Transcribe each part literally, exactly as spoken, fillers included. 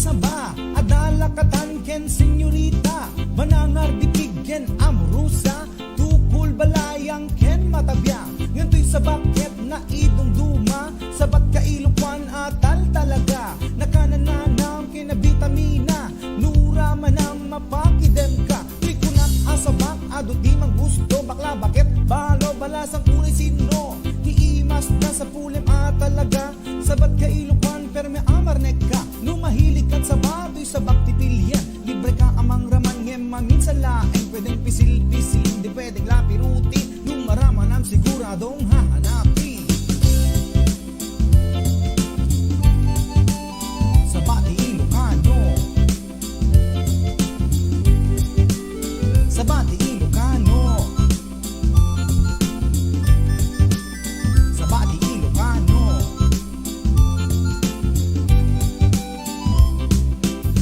Ba, adda lakatan ken senyorita, banangar, dipig ken amorosa, tukol, balayang ken matabiang. Ngem toy sabak ket naidumduma, sabak ka Ilocano a tal talaga. Nakananam ken nabitamina, no ura manam mapakidem ka. Toy kunak a sabak, adu ti manggusto, bakla, baket, balo, balasang, uray, sino. Ti imas na sa pulem a talaga. Sabak ka Ilocano, permi a marnek ka. No mahilig ka sabak, toy sabak ti pilien. Libre ka a mangraman ngem maminsan laeng. Pwedeng pisil-pisil, di pwedeng lapiruti. No maramanam siguradong hahanapi. Sabak ti Ilocano. Sabak ti Ilocano. Sabak ti Ilocano.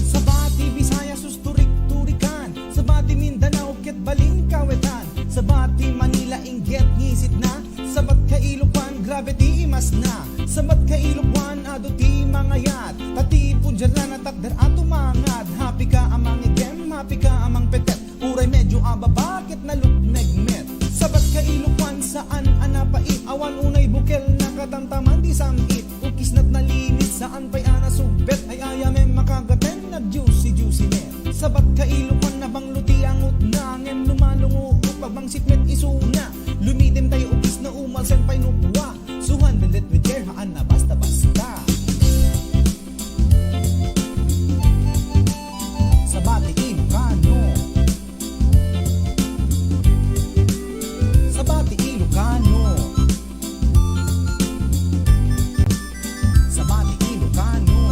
Sabak ti Bisaya, sus, turik-turikan. Sabak ti Mindanao ket balin kawetan. Sabak ti Manila, inggit ngisitna. Sabak ka Ilocano, grabe ti imasna. Sabak ka Ilocano, adu ti mangayat. Ta ti punjarna natakder a tumangad. Happy ka a mangigem, happy ka a mangpetet. Uray medyo ababa ket nalukmegmet. Sabak ka Ilocano, saan a napait. Awan unay bukel, nakatamtaman ti sam-it. Ukisnat, nalinis, saan pay a nasugpet. Ay ayam met makagaten, nagjuicy-juicy met. Sabak ka Ilocano, nabanglo ti angutna. Ngem lumalungo, pagbangsit met isuna. Lumitem tayo, ukisna, umalsem pay nukwa. Suhan, delet, witcher, haan a basta-basta. Sabak ti Ilocano. Sabak ti Ilocano. Sabak ti Ilocano.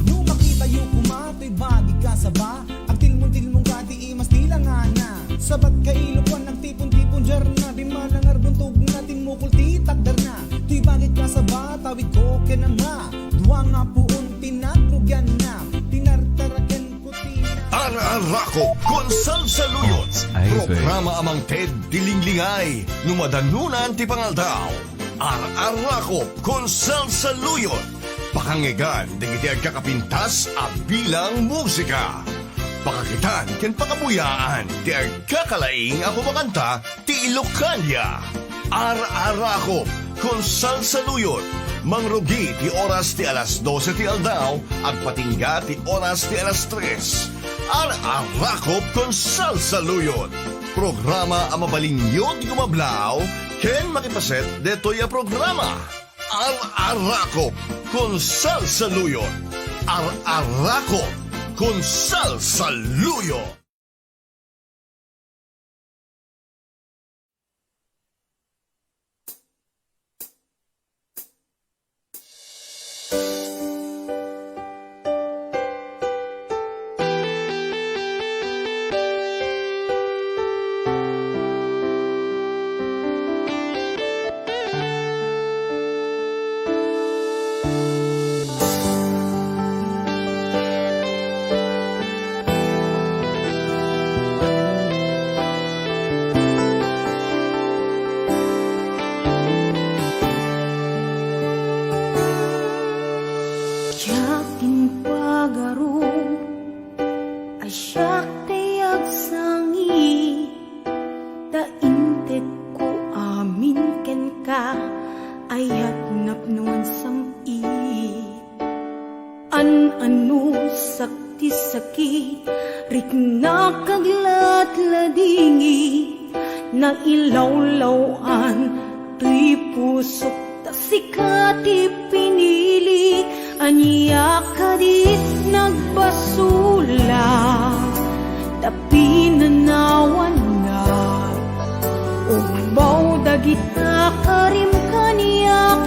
No makitayo koma toy bagi ka sabak, agtilmon-tilmon ka ti imas ti langana. Sabak ka Ilocano, nagtipon-tipon jarna, bimmanangar buntogna, timmukol ti takderna. Toy bagi ka sabak, tawid ko ken ama, dua nga puon ti nagrugianna, tinartaraken ko ti na- Ar-arakop kon salsaluyon. Ay, programa a mangted ti linglingay no madanunan ti pangaldaw. Ar-arakop kon salsaluyon. Pakangngegan dagiti agkakapintas a bilang musika. Pakakitan ken pakabuyaan ti agkakalaing a kumakanta ti Ilocania. Ar-arakop kon salsaluyon. Mangrugi ti oras ti alas dose ti aldaw, agpatingga ti oras ti alas tres. Ar-arakop kon salsaluyon. Programa a mabalinyo ti gumablaw ken makipaset detoy a programa. Ar-arakop kon salsaluyon. Ar-arakop kon salsaluyon. Diak impagarup a siak ti agsangit, ta intedko amin kenka, ayat napnoan sam-it. An-anusak ti sakit, riknak agladladingit, nailawlaw-an toy pusok, ta sika ti pinili. Ania kadi nagbasolak, ta pinanawannak. Ugbaw dagita karim kaniak,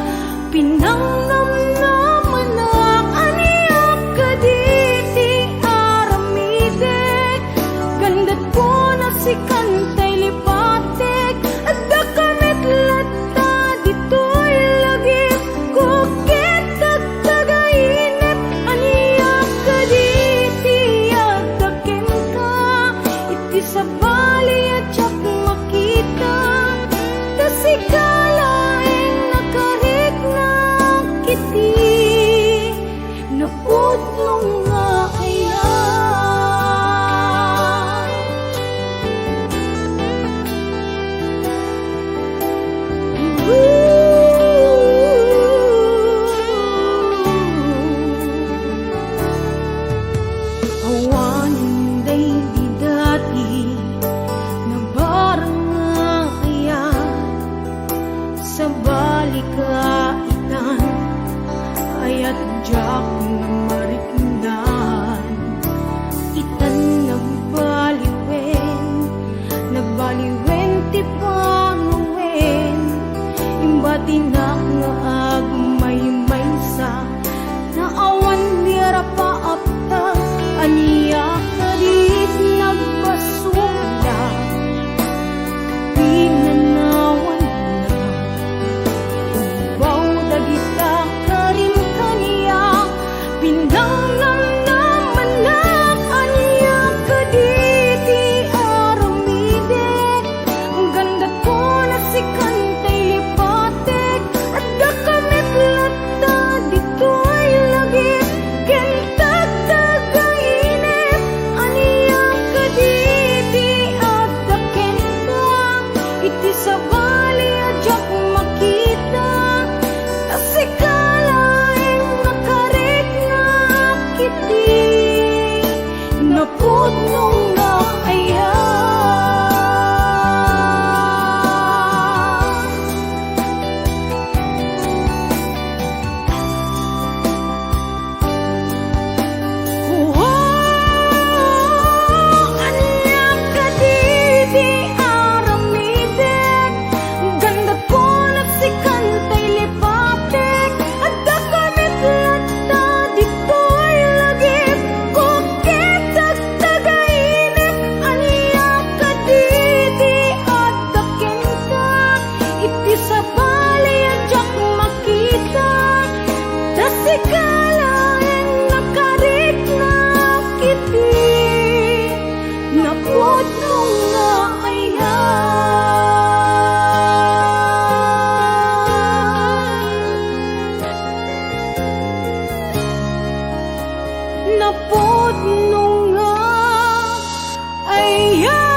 pinangnamnamanak. Ania kadi ti aramidek? Gandat ko na sikan tay lipatek. Adda ka met latta ditoy lagip ko ket tagtagainep. Ania kadi ti adda kenka iti sabali a diak makita? Ta sika laeng nakariknak, Diak nga mariknan, itan nagbaliwen, nagbaliwen ti panawen. Imbatinak nga agmaymaysa, naawan di arapaapta, ania kadit nagbasula, pinanawanna. Umbaw dagita karim kaniak, pinangnamnamanak, ania kaditi aramidek, ganggatkon a sikan tay lipatek, adda ka met latta ditoy lagip, ken tagtagainep, ania kaditi adda kenka? Iti sabali a diak makita, ta sika laeng nakariknak iti napudno nga ayat. Ania kaditi aramidek, ganggatkon a sikan tay lipatek, adda ka met latta ditoy lagip, ket tagtagainep, ania kaditi adda kenka? Iti sabali a diak makita, ta sika laeng nakariknak iti napudno nga ayat. Napudno nga ayat.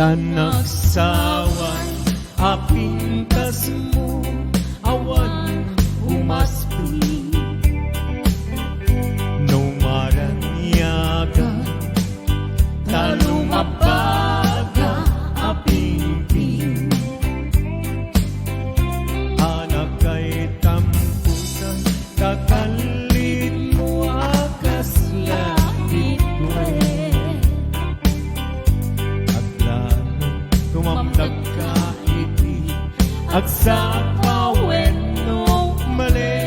Tan nagsaway a pintasmo, awan umaspi. No maraniagan ta lumabaga a pingping, anakay tamputan, kakallitmo a kasla bituen. Aglalo, tumamnagka iti agsapa wenno mali.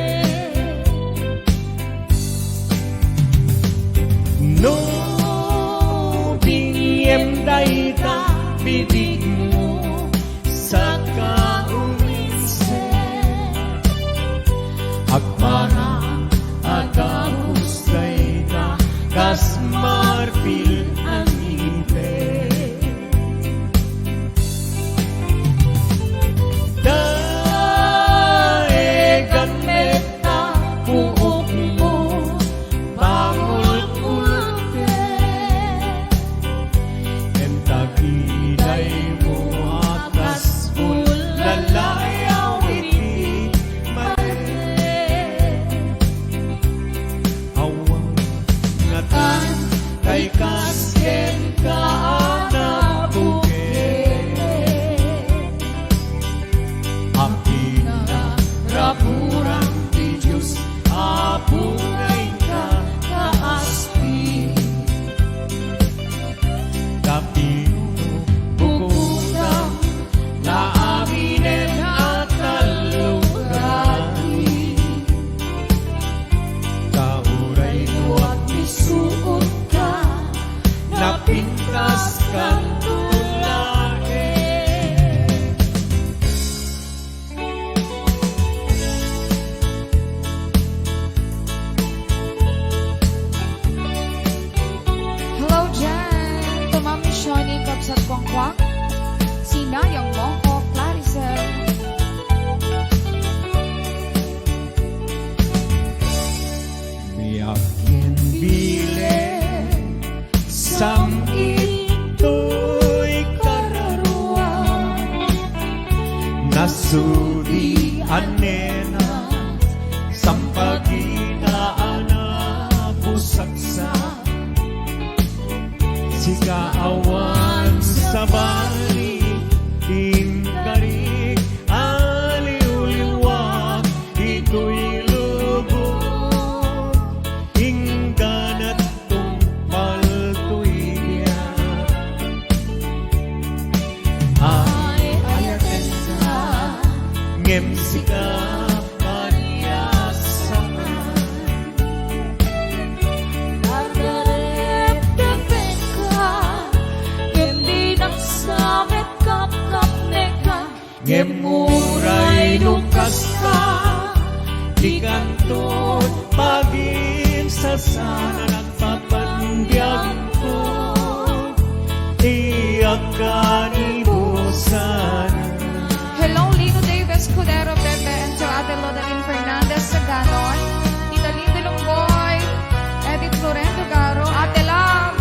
No bingem dayta bibigmo, saka uminse. Agparang a dagus dayta kas marfil a ngipin. Daegan met ta puokmo, pangulkulten. Ken tagidaymo a kas ullalayaw iti mali. Awan ngatan tay kas kenka a nabukel. Akin a raburan ti Dios, Apo nga inka kaaspi. Tapno bukodam la aminen a tallo gratis. Ta uray no agpisuotka, napintaskan laeng. Hello dyan! Tumami Shoni, kabsat Kwangkwang. Sinayang mo ko, Claricel. Biag ken bileg, sam-ittoy kararua. Nasudi a nena, sampagita a napusaksak. Sika awan sabali, inkarik a liwliwa, ditoy lubong, inggana tungpal toy biag. Ay-ayatenka, ngem sika paniasakan. Nardarepdepenka, ngem dinak sa met kapkapneka. Ngem uray no kasta, dikanto paginsasana, nagpapanbiagko ti agkanibusan. Hello, Lino Davis Escudero, Bebe, and to Ate Lodaline Fernandez Saganon, Tita Lindy Longboy, Edith Loren Dugaro, Ate Love,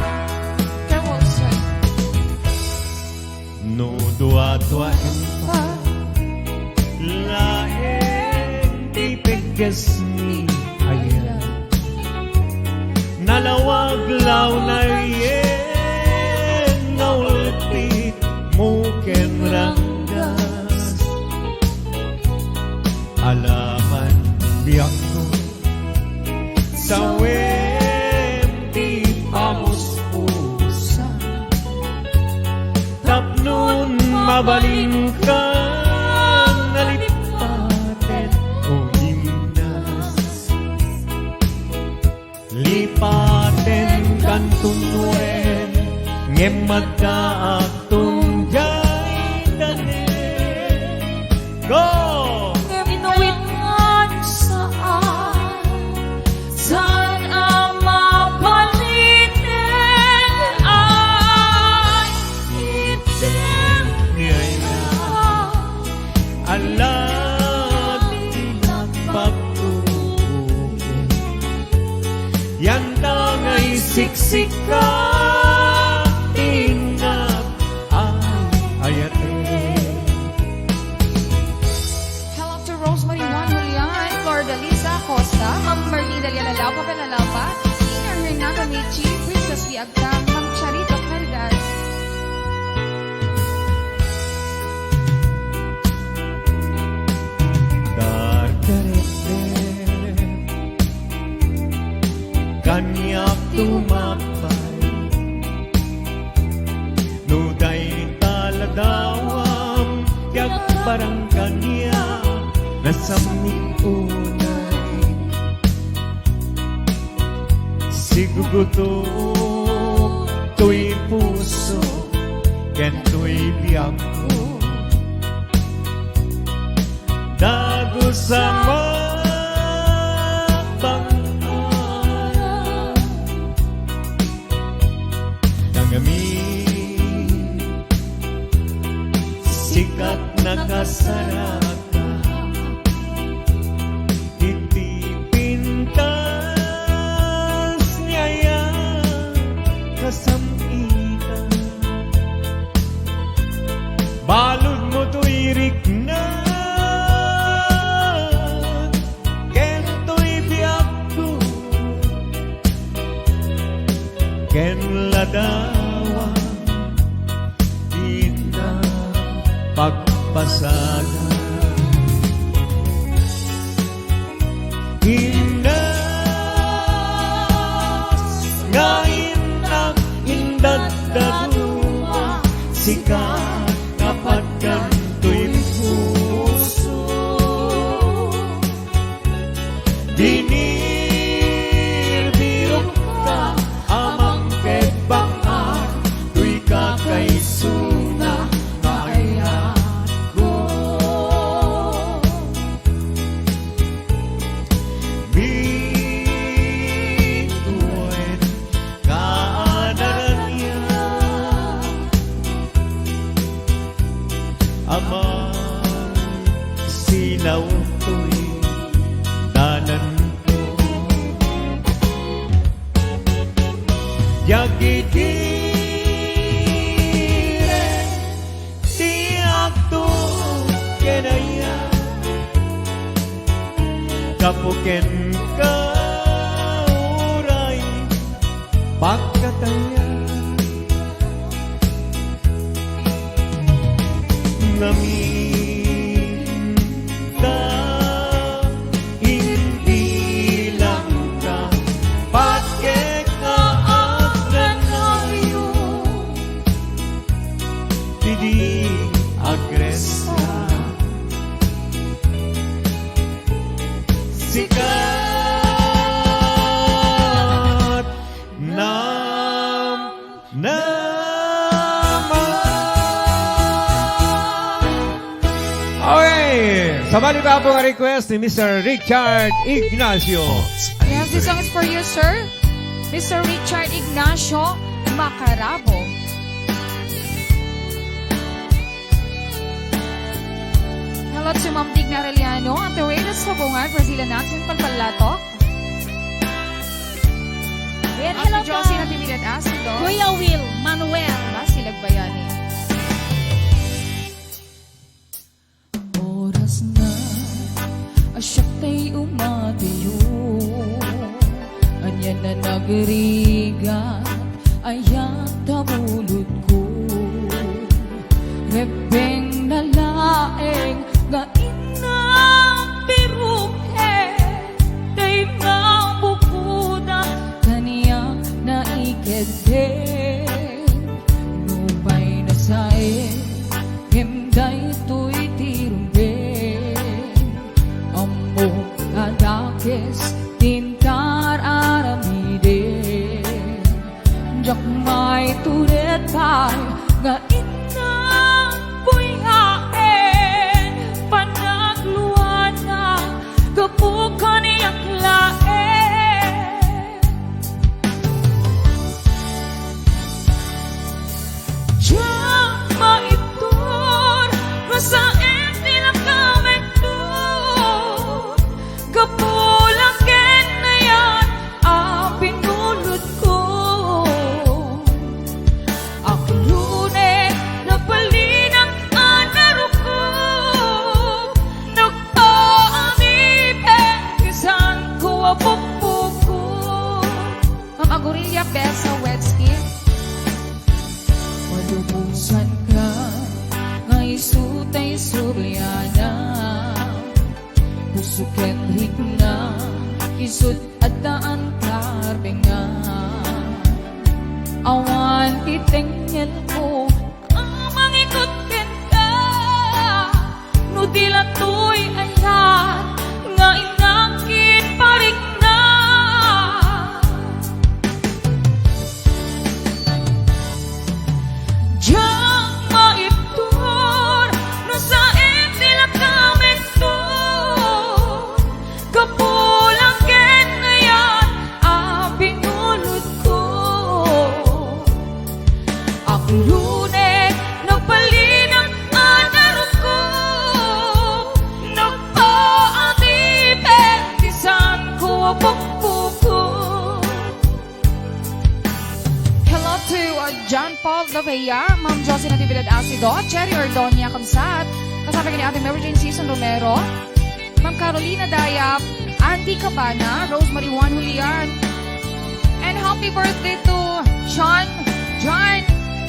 Ken Wilson. No dua-duaem pa laeng ti peggesmi, aya. Nalawag la unay yen naulpit mo ken ranggas. Alaman biagko, sawem ti pamuspusan. Tapnon mabalinka, nalipaten, o Innas. Lipatenkan tunuen, ngem addaakton diay tanem. Go! Ngem no wen ngan saan, saan a mabalinen, ay, item ni Aina. Ala ti nagpagtutugen. Yanta nga isiksika ti innak a Costa, Ma'am Marlina Lialalapa Canalapa, Singer Hernando Michi, Princess Liagda, Ma'am Charito Caridad. Dardarette, kaniak tumapay. No dayta ladawam ti agparang kaniak, nasamit unay. Sigugutok toy puso ken toy biagko. Dagus a mabang-an. Nangamin, sika ti nakasarata. Iti pintas nga aya kasam-ita. Baludmo toy rikna ken toy biagko ken ladawa ti innak pagpasada. Innak nga innak, indaddaduma, sika kapatgan toy puso. Binirbirokka a mangkebbang-an toy kakaisuna nga ayatko. Bituen Kaanarania a mangsilaw toy dananko. Dagiti Ti agto ken aya, gapu ken kauray pagkataya. Ngamin ta imbilangka, pakikaaganayo. Idi agresta, sikat nam-, naman. Okay. Sabali pa po nga request ni Mister Richard Ignacio. Yes, this song is for you, sir. Mister Richard Ignacio Macarabo. Hello to Ma'am Digna Arellano, Ate Reyes Sabungan, Brazil, Natin, Palpalatok. Ayan, hello, Ate Josie, Ma'am. Natividad Asido. Kuya Will Manuel. Basilag Bayani. Oras na a siak tay umatiyo. Ania na nagrigat, ayat ta bulodko. Rebbeng na laeng nga innak ti rumen, tay mabukodan, kaniak naikeddeng. Nupay nasaem, ngem daytoy ti rumbeng. Ammok a dakes ti intar-aramiden. Diak maitured pay nga innak buyaen. Panagluana gapu kaniak laeng. Diak maitur no saen ti lakawenko, gapu la ken nayan a binulodko. Aklonen Pukpukot. Ma'am Agoria Besa Wetsky. Malubosanka nga isu tay suriana. Puso ken rikna, isut' adda ankarbengan. Awan ti tengngelko a mangikut kenka, no di la toy ayat nga innak ket parikna. Diak maibtur no saen ti lakam, Hector. Gapu la ken ayan a binulotko. Aklonnek, nagbalinak a narukko. Nagpaadipek ti sanko a pukpukot. Hello to, uh, John Paul Lavea, Ma'am Josie Natividad Asido, Cherry Ordonia, kabsat. Kasama kami ni Ate Mary Jane Season Romero, Ma'am Carolina Dayap, Andy Cabana, Rosemary Juan Julian. And happy birthday to John, John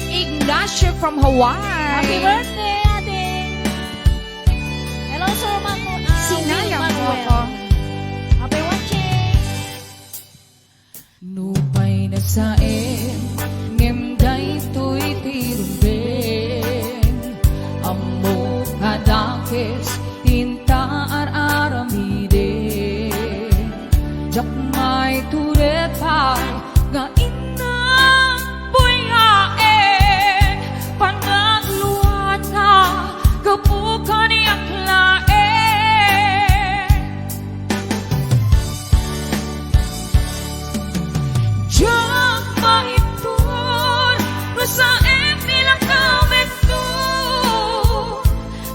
Ignacio from Hawaii. Happy birthday, Ate! Hello, Sir Manuel. Sinayang mo ako. Happy watching. Nupay nasaem, ngem daytoy ti rumbeng. Ammok a dakes ti inta ar-aramiden. Diak maitured pay nga innak buyaen. Panagluatna gapu kaniak laeng. Diak maibtur no saen ti lakam, Hector.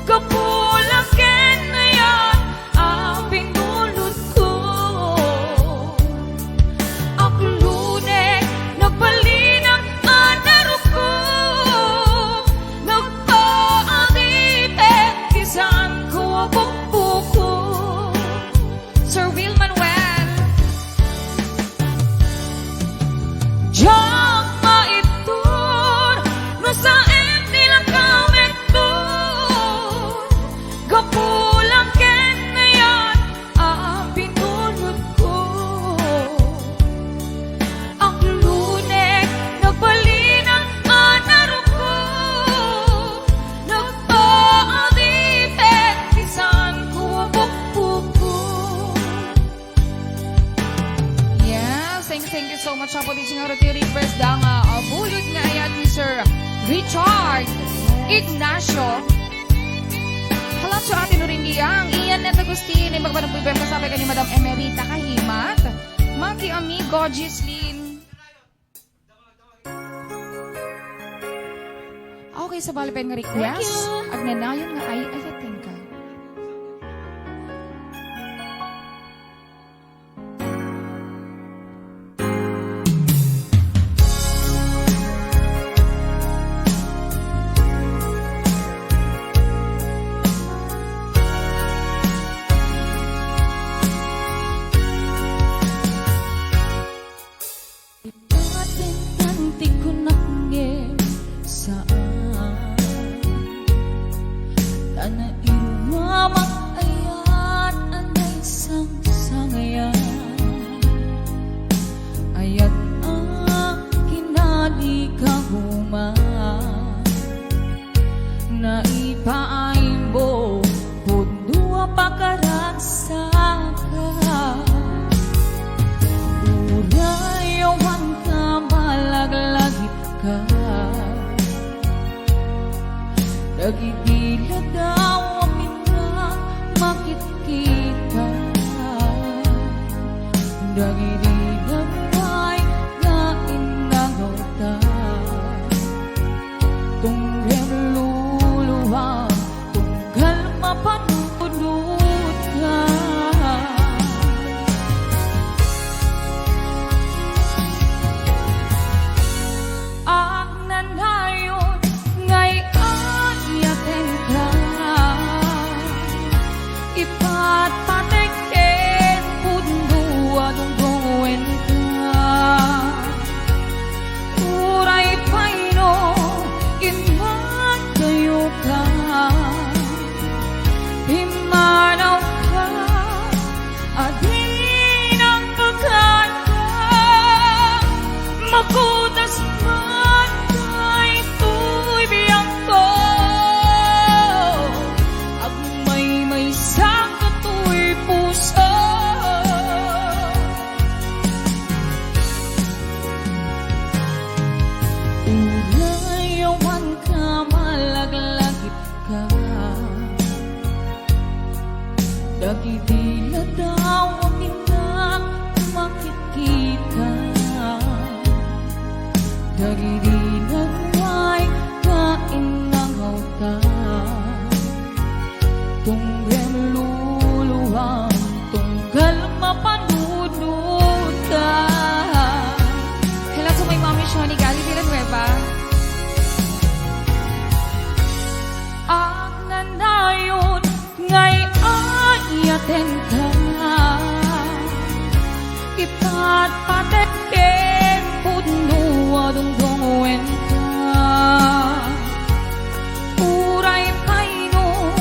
Gapu la ken ayan a binulotko. Aklonnek, nagbalinak a narukko. Nagpaadipek ti sanko a pukpukot. Sir Will Manuel. Diak maibtur no saen ti lakam, Hector. Gapu la ken ayan a binulotko. Aklonnek, nagbalinak a narukko. Nagpaadipek ti sanko a pukpukot. Yes, thank, thank you so much. Apo di nga ti request da nga, ah, bulod nga ayat ni Sir Richard Ignacio. Hello to Ate Loren Liang, Ian Net Agustin, ay magpanagpuypuyam kasabay kani Madam Emerita Kahimat, Maki Amigo, Gislin. Okay, sabali pay nga request. Thank you. Agnanayon nga ay-ayatenka. Ipatenkan ti kunak ngem saan. Ta nairuamak ayat a naisangsangayan. Ayat a kinadikaguman. Naipaaymo pudno a pakaragsaka. Uray awanka, malaglagipka. Dagiti ladaw a pinakamakit- kita. Dagiti nagpay nga innangawta. Tunggem luluam, tunggal mapanunotka. Agnanayon nga ay-ayatenka. Ipatpatek ken pudno a Ipatpatek ken pudno a dungdungenka. Uray pay no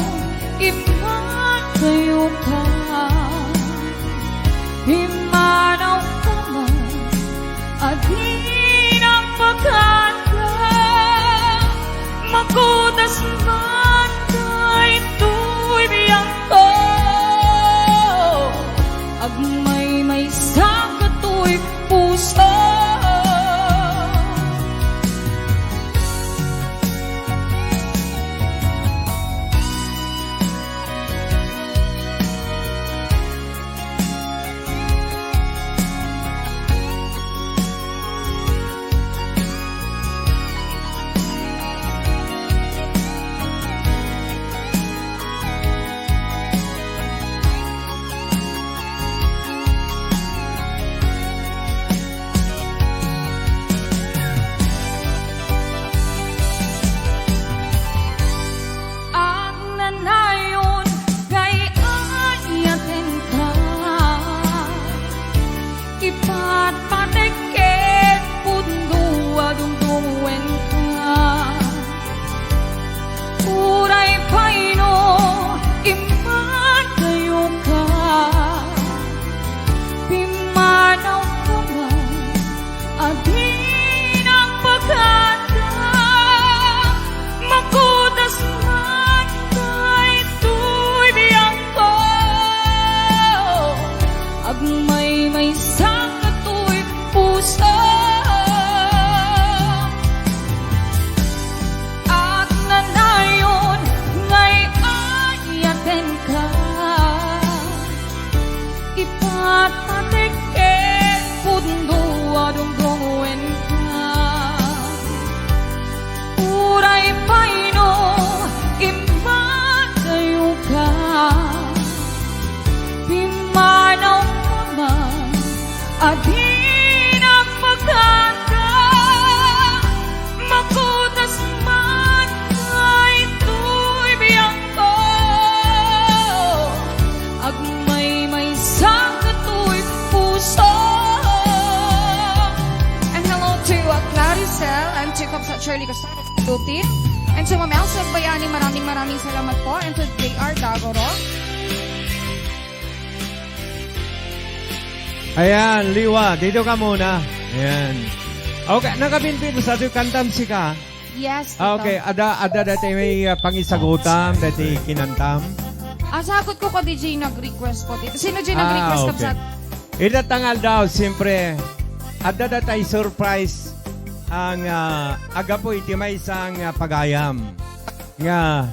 immadayoka, immanawka man a dinak paganda. Makutas man daytoy biangko, agmaymaysa katoy puso. Agnanayon nga iyatenka, ipatpatek ket pudno a dungdungenka. Uray pay no immadayoka, pimmanawka man a dinak paganda. Makutas man daytoy biangko, agmaymaysa katoy puso. Agnanayon nga iyatenka, ipatpatek ket pudno a dungdungenka. Uray pay no immadayoka, pimmanawka man a dinak paganda. Makutas man daytoy biangko, agmaymaysa katoy puso. And hello to, uh, Claricel and to Kapsa Shirley Costano, Lutin, and to Ma'am Elsa Bayani, maraming, maraming salamat po, and to J R Dagoro. Ayan, Liwa, dito ka muna. Ayan. Okay, nakabinbin sa ato, kantam sika. Yes, Tito. Ah, okay, ada, ada dati may, ah, pangisagutam, dati kinantam. Ah, sagot ko ka, D J, nag-request ko, Tito. Sino, D J, nag-request, ah, okay, kabsat? Ita tangal daw, siyempre, ada datay surprise ang, ah, agapu iti maysa nga pagayam. Nga,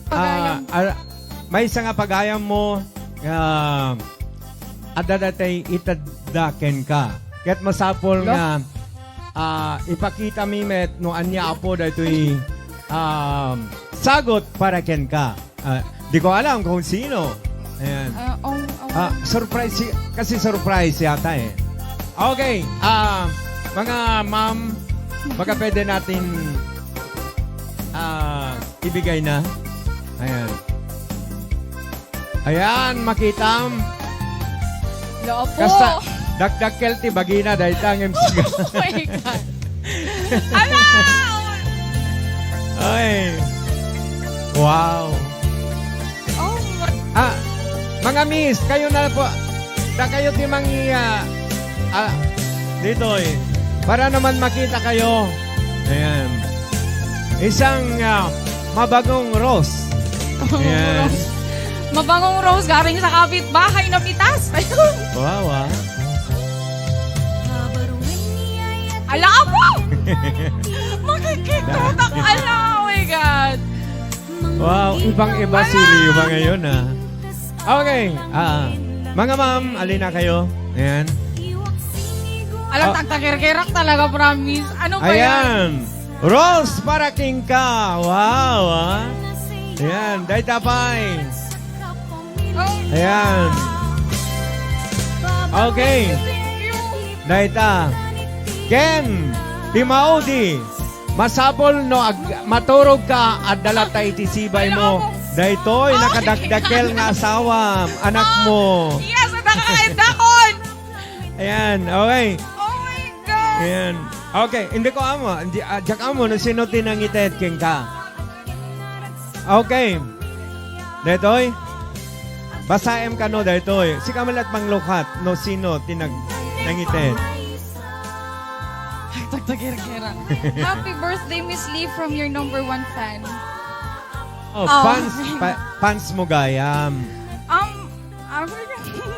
Pagayam. Ah, ah, maysa nga pagayam mo nga adda datay itedda kenka. Ket masapul Lo? nga, ah, ipakita mi met no ania, Apo, daytoy, um, sagot para kenka. Ah, di ko alam kung sino. Ayan. Ah, oh, oh. Ah, surprise si-, kasi surprise yata eh. Okay, ah, mga ma'am, baka pwede natin, ah, ibigay na. Ayan. Ayan, makitam. Lo, Apo. Kasta, dakdakkel ti bagina, dayta ang M C. Oh my God. Ala! Ay. Wow. Oh my Ah, mga miss, kayo na po. Da kayo ti mangiya. Ah, dito eh. Para naman makita kayo. Ayan. Isang, ah, mabangong rose. Ayan. Mabangong rose galing sa kapitbahay na pitas. Ayun. Wow, ah. Ala, Apo! Makikita tak. Ala, oh my God. Wow, ibang-iba si Liwa ngayon, ah. Okay, ah, mga ma'am, alin na kayo? Ayan. Alam, Ah. tagtakerkerak talaga, promise. Ano ba yan? Ayan. Rose para kenka. Wow, ah. Ayan, dayta pay. Oh. Ayan. Okay. Dayta. Ken, ti maudi. Masapul no ag-, maturog ka, adda latta iti sibay mo. Daytoy, nakadakdakkel nga asawam, anak mo. Yes, adda ka Ay, dakon! Ayan, okay. Oh my God! Ayan. Okay, hindi ko amo. Hindi, ah, diak amo no sino ti nangited kenka. Okay. Daytoy? Basaem kano daytoy. Sika man la't manglukat no sino ti nag-, nangited. Tagtagirgira. Happy birthday, Miss Lee, from your number one fan. Oh, Oh. fans, pa-, fans mo gayam. Um, ah,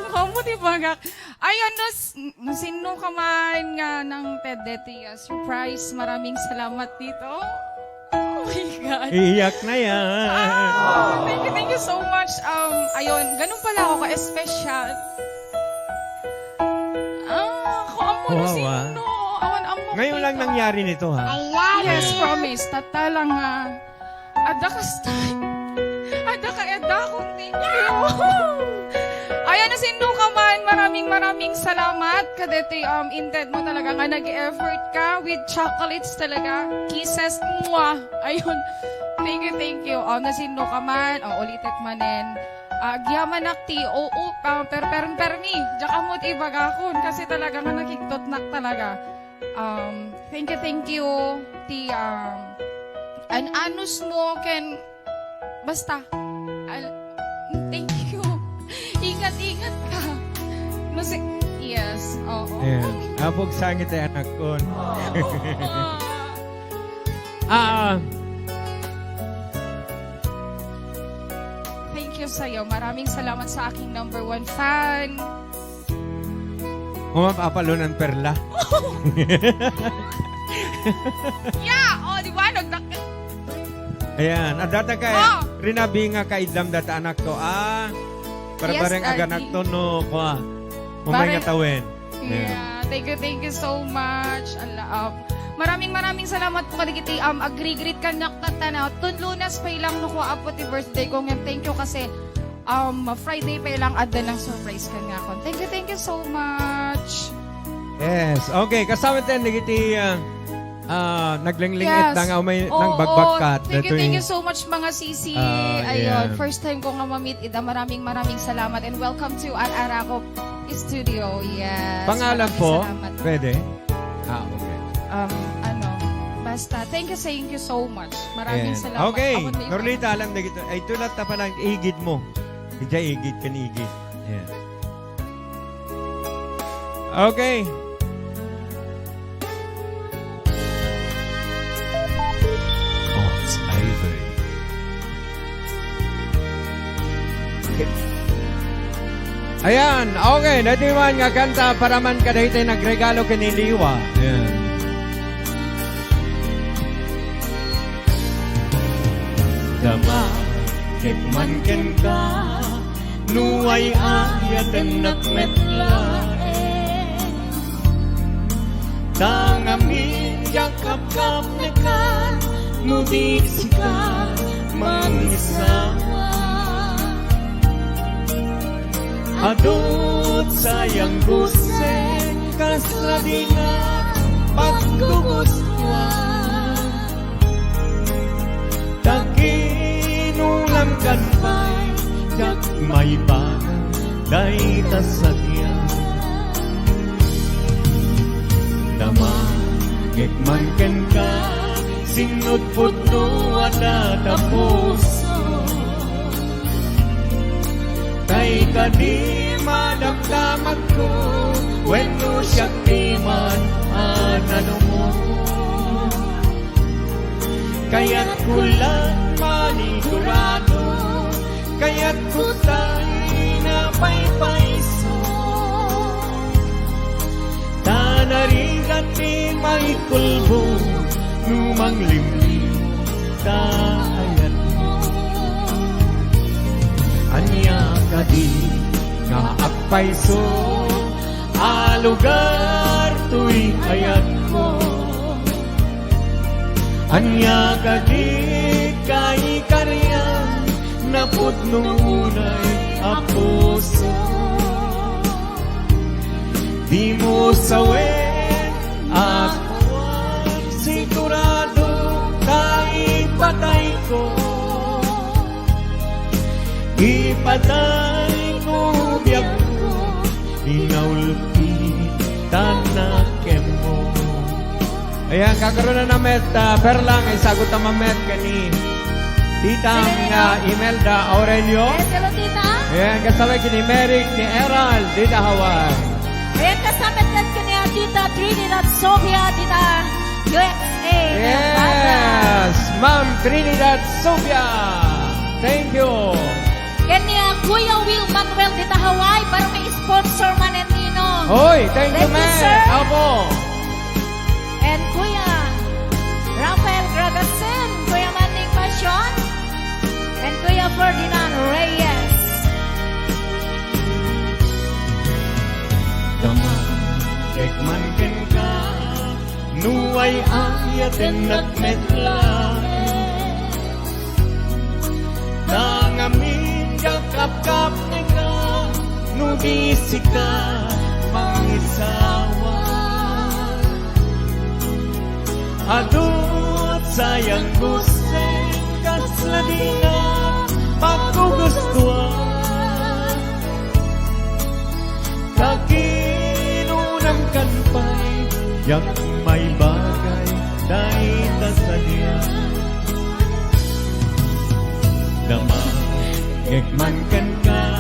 kamu di ba nga? Ayun, no, s-, no, sino ka man nga nang pwede ti, ah, surprise, maraming salamat dito. Oh my God. Iyak na yan. Ah, thank you, thank you so much. Um, ayun, ganun pala ako ka-special. Ah, kung amo na Wow, sino, ah. awan amo Ngayon dito. lang nangyari nito, ha? Yes, promise. Tatta lang, ha. Adda kasta. Adda ka, adda akong thank you. Ayan, nasino ka man. Maraming, maraming salamat. Kadete, um, inted mo talaga nga nag-effort ka with chocolates talaga. Kisses, mwah. Ayun. Thank you, thank you. Um, nasino ka man. O, ulitek manen. Ah, agyamanak ti, oo, ah, per-, per-, permi. Diak ammo ti ibagakon kasi talaga nga nakigtotnak talaga. Um, thank you, thank you, ti, um, an-anus mo ken basta. Al-, thank you. Ingat-ingat ka. No, si-, yes, oo. Ayan. Apog sangit ay anak ko. Oo. Ah. Thank you sa'yo. Maraming salamat sa aking number one fan. Mapapalonan perla. Yeah! O, di ba? Nagdak- Ayan. Adda ta kay Oh! rinabi nga kaiddam data anak ko. Ah, para Yes, bareng Daddy. aganakto no, kwa. Umay Bareng nga tawen. Yeah. Yeah, thank you, thank you so much. Ala, um, maraming, maraming salamat po kadagiti, um, agrigrit kaniak tattana. Tun Lunes pay lang no, kwa, apo ti birthday ko. Ngem, thank you kasi, um, Friday pay lang adda nang surprise kaniakon. Thank you, thank you so much. Yes. Okay, kasama ten dagiti, ah, ah, naglingling-it Yes. da nga umay Oo. nang bagbagkat. Thank you, Datoy. thank you so much, mga sisi. Ah, Ayun, yeah. first time ko nga ma-meet ida. Maraming, maraming salamat and welcome to Araraco Studio. Yes. Pangalan Maraming po? salamat. Pwede? Ah, okay. Um, ano, basta, thank you, thank you so much. Maraming Ayan. salamat. Okay. Ako na yung Norlita, alam na kita. Ay, tulat na pala ang igid mo. Ija igid kan igid. Ayan. Okay. Odds Ivory. Ayan, okay, nadiwan nga kanta para man kadaytoy nagregalo ken ni Liwa. Ayan. Dama, ket man kenka, no ay-ayatennak met laeng. Ta ngamin diak kapkapnekan no di sika mangisawa. Adu sayang gusen kasla dinak paggugustuan. Ta kinulamkan pay diak maibaga dayta sadiak. Damagek man kenka, sinudpudno a datapuso. Tay kadi madamdamagko, wenno siak ti man a nanungo. Kayatko lan manigurado, kayatko tay napaypayso. Ta narigat ti maikulbo no manglimlim ta ayatmo. Ania kadi nga agpayso a lugar toy ayatko? Ania kadi kaikarian napudno unay a puso? Dimo sawen a sigurado ta ipatayko. Ipatayko biagko, Ayan, kakaroon na met, ah, Perla, nga isagot ta met ken ni Tita nga Imelda Aurelio. Yes, hello, Tita. Ayan, kasabay ken ni Merrick, ni Erald, dita Hawaii. Ayan, kasabay ken ni Tita Trinidad Sofia, dita U S A. Yes, Ma'am Trinidad Sofia. Thank you. Ken ni, ah, Kuya Will Manuel dita Hawaii, para may sponsor man en Nino. Oy, thank you, Thank you, man. Sir. Apo. And Kuya Rafael Gragasin, Kuya Manning Passion, and Kuya Ferdinand Reyes. Damagek man kenka, no ay-ayatennak met laeng. Ta ngamin diak kapkapneka, no di sika mangisawa. Adu sayang gusto, kasla dina paggugustuan. Ta kinunam kan pay, diak maibagay dayta sadiak. Damagek man kenka,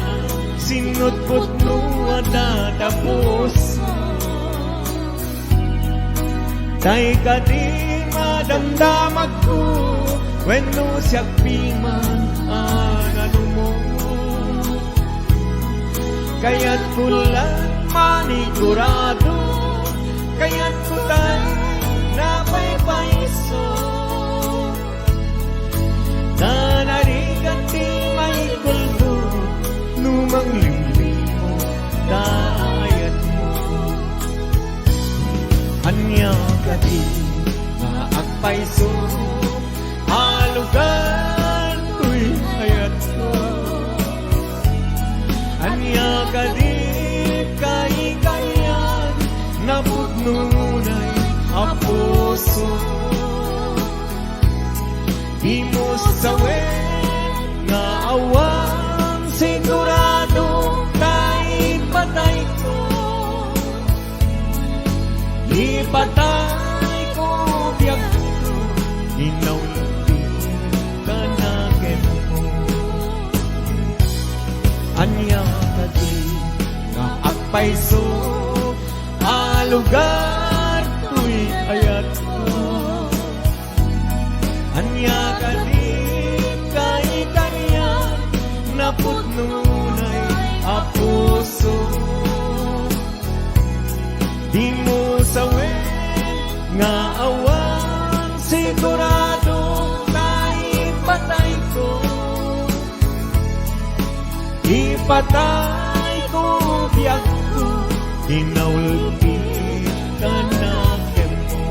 sinutpot no adda ta puso. Tay kadi madamdamagko, wenno siak piman a nanumo. Kayatko lan manigurado, kayatko tay napaypayso. Nanarigan ti maikulbo, no manglimlimo dayatmo. Ania kadi nga agpayso a lugar toy ayatko? Ania kadi kaikarian napudno unay a puso? Dimo sawen nga awan sigurado ta ipatayko. Ipatayko biagko, inaulpi ka na kenko. Ania kadi nga agpayso a lugar toy ayatko? Ania kadi kaikarian napudno unay a puso? Dimo sawen nga awan sigurado ta ipatayko. Ipatayko biagko, inaulpi ka na kenko.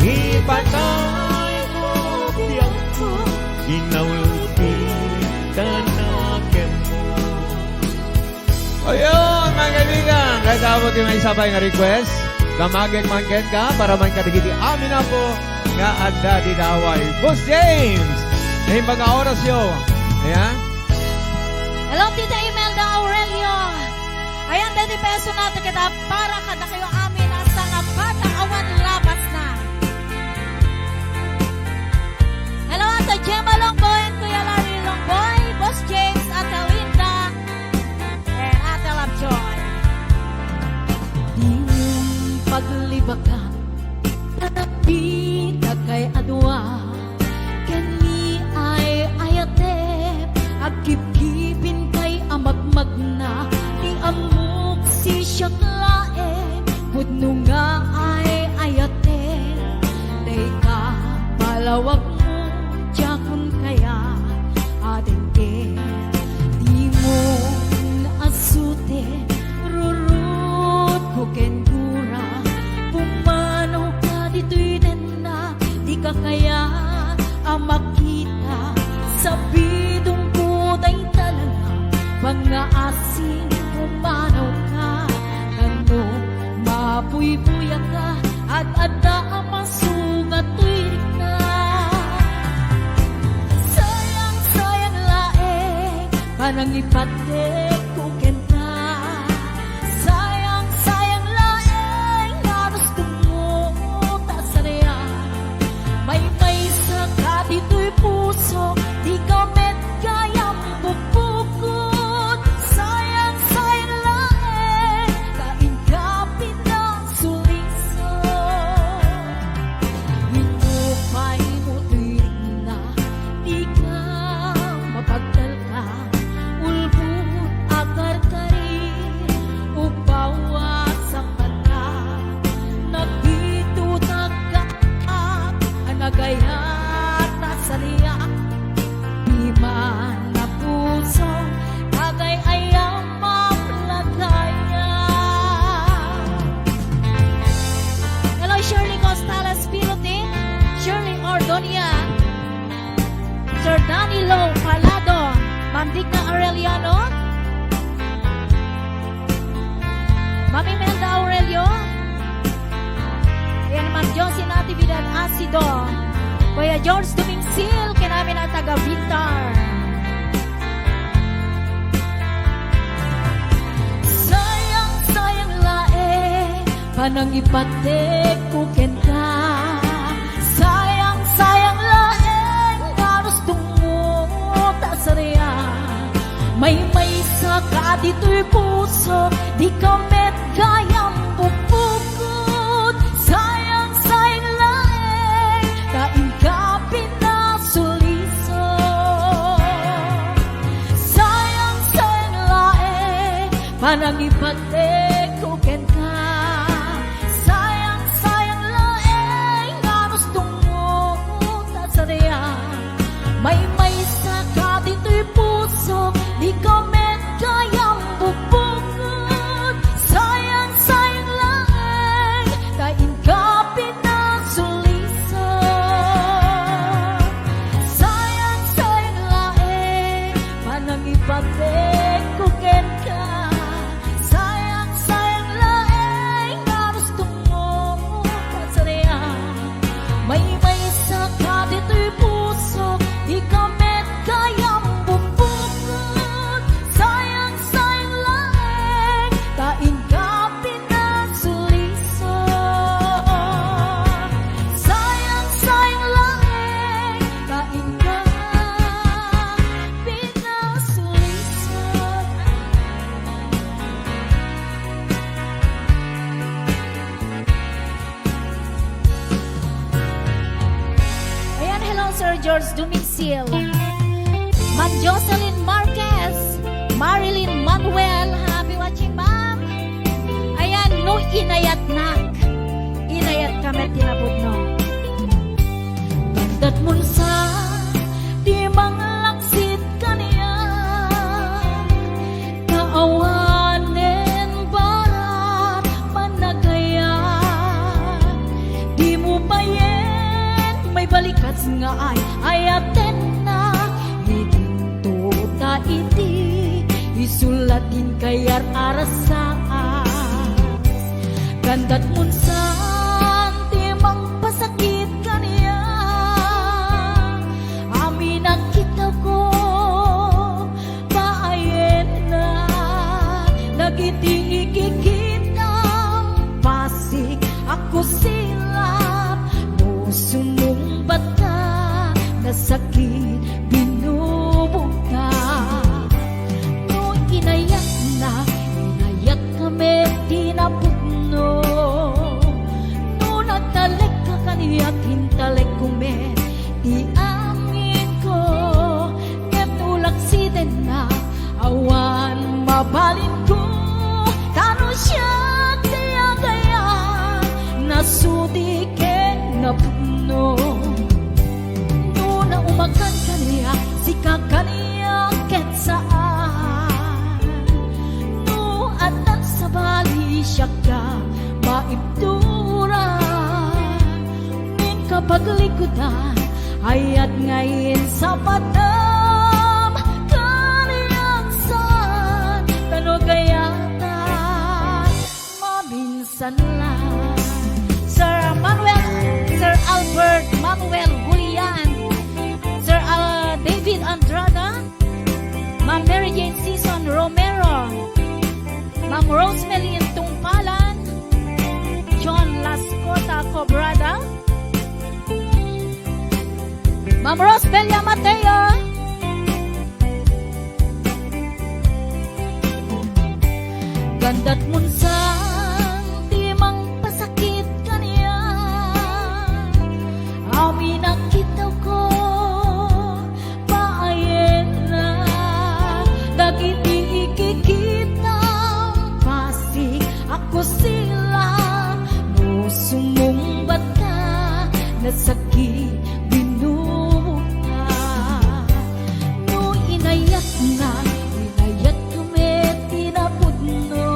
Ipatayko biagko, inaulpi ka na kenko. Ayan, mga kaibigan, kayatmo ti maisabay nga request. Damagek man kenka, para man kadagiti amin, Apo, nga adda dita Hawaii. Boss James, naimbag nga orasyo. Ayan. Hello, Tita Imelda Aurelio. Ayan, daydi personal ti kita para kadakayo amin a sangabata awan labasna. Hello, Ate Gemma Longboy and Kuya Larry Longboy, Boss James, Ate Linda, and Ate Lovejoy. Diyon paglibakan, tatapita kay adua. Ken ni ay-ayatem, agkipkipin kay a magmagna, ti ammok sisiak laeng, pudno nga ay-ayatem, dayta palawagmo, diakon kaya a denggen, dimon asuten, rurutko ken gura, pumanawka ditoy denna, dika kaya a makita, sabidongko dayta langa, pangngaasim, pumanawka, ngem no mapuybuyaka, ad-adda a masugat toy rikna. Sayang, sayang laeng, panangipatekko kenka. Sayang, sayang laeng, ngarus Danilo Palado, Ma'am Digna Arellano, Ma'am Imelda Aurelio, ayan, Ma'am Josie Natividad Asido, Kuya George Dumingsil, ken amin a taga Bintar. Sayang, sayang laeng panangipatekko kenka. Sayang, sayang laeng nga rustonmo ta sadiak. Maymaysa ka ditoy pusok, dika met gayam bukbukod. Sayang, sayang laeng ta inka pinasulisok. Sayang, sayang laeng panangipatekko kenka. Sayang, sayang laeng nga rustonmo ta sadiak. Maymaysa ka ditoy pusok, dika met gayam bukbukod. Sayang, sayang laeng ta inka pinasulisok. Sayang, sayang laeng panangipatekko kenka. Sayang, sayang laeng nga rustonmo ta sadiak. Maymaysa ka ditoy pusok, dika met gayam bukbukod. Sayang, sayang laeng ta inka pinasulisok. Sayang, sayang laeng ta inka pinasulisok. Ayan, hello, Sir George Dumingsil. Ma'am Jocelyn Marquez, Marilyn Manuel, happy watching, ma'am. Ayan, no inayatnak, inayatka met ti napudno. Dandat mo sa di manglaksid kaniak. Kaawanen barat managayat, dimo payen maibalikas nga ay-ayatennak. Idinto ta idi isu latin kayar a rasaas. Dandat mo sa di mangpasakit kaniak. Amin a kitawko, paayenna dagiti ikikitam pasik a kusilap. No sumungbatka, nasakit binubugtak. No inayatna, inayatka met ti napudno. No nagtalekka kaniak, intalekko met ti aminko. Ket no laksidenna, awan mabalinko, ta no siak ti agayat, nasudi ken napudno. No naumakan kaniak, sika kaniak ket saan. No addan sabali, siak ti maibturan. Ning kapaglikudan, ayat nga insapatam, kaniak saan, ta no gayatan, maminsan lang. Sir Manuel, Sir Albert Manuel Julian, Sir, ah, David Andrada, Ma'am Mary Jane Season Romero, Ma'am Rosemary Tungpalan, John Lascota Cobrada, Ma'am Rosbelia Mateo, Dandat mo sa di mangpasakit kaniak. Amin a kitawko, paayenna dagiti ikikitam pasik a kusilap. No sumungbatka, nasakit binubugtak. No inayatna, inayatko met ti napudno.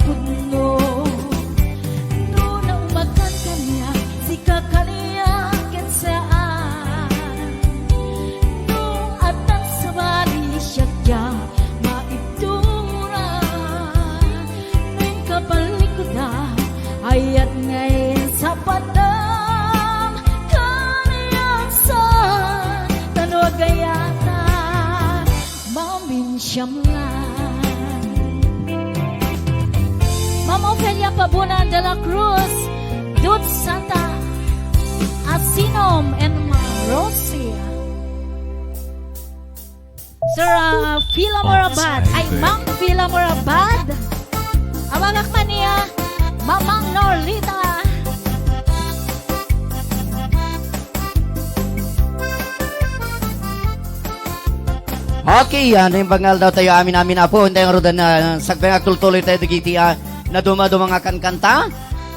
Pudno, no naumakan kaniak, sika kaniak ket saan. No addan sabali siak diak maibturan, no inkapalikudan, ayat nga insapadam kaniak saan, ta no agayatan, maminsiam la. Ma'am Ofelia Pabuna de la Cruz, Dud Santa, Asinom, and Ma'am Rosie. Sir, uh, Phila Morabad. Ay, Ma'am Phila Morabad. Awagak man niya, Mamang Norlita. Okay, ah, naimbag nga aldaw tayo amin-amin, Apo. Intay nga rod, ah, sagdi nga agtultuloy tayo dagiti, ah, nadumaduma nga kankanta.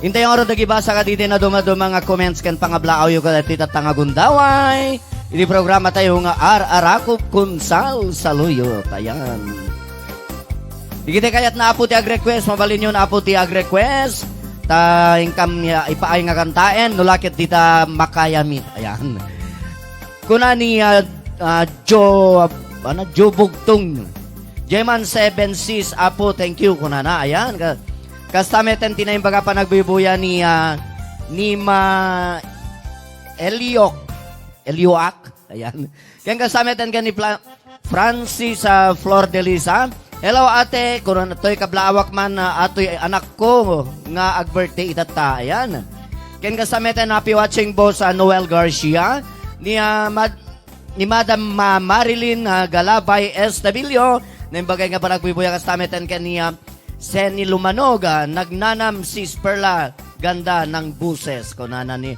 Intay nga rod, agibasa kadagiti nadumaduma nga comments ken pangablaaw yo kadagiti tatta nga gundaway. Iti programa tayo nga Ar-arakop kun salsaluyo. Ayan. Dagiti kayatna, Apo, ti ag-request, mabalinyo, Apo, ti ag-request. Ta inkam ya, ipaay nga kantaen, no la ket dita makayami. Ayan. Kuna ni, ah, ah, Joe, ah, ano, Joe Bugtong. Jayman seven six, Apo, thank you, kunana. Ayan, ka-, kasta met ti naimbag a panagbuybuya ni, ah, ni Ma Eliok. Elioak. Ayan. Ken kasta met ken ni Fla-, Francis, ah, Flor de Lisa. Hello, ate. Kunana toy, kablaawak man, ah, atoy anakko nga ag-birthday itatta. Ayan. Ken kasta met, happy watching, Boss, ah, Noel Garcia. Ni, ah, Mad-, ni Madam, ah, Marilyn, ah, Galabay Estabillo. Naimbag nga panagbuybuya kasta met ken ni, ah, Seni Lumanog, ah, nagnanam, Sis Perla, ganda ng boses, kunana ni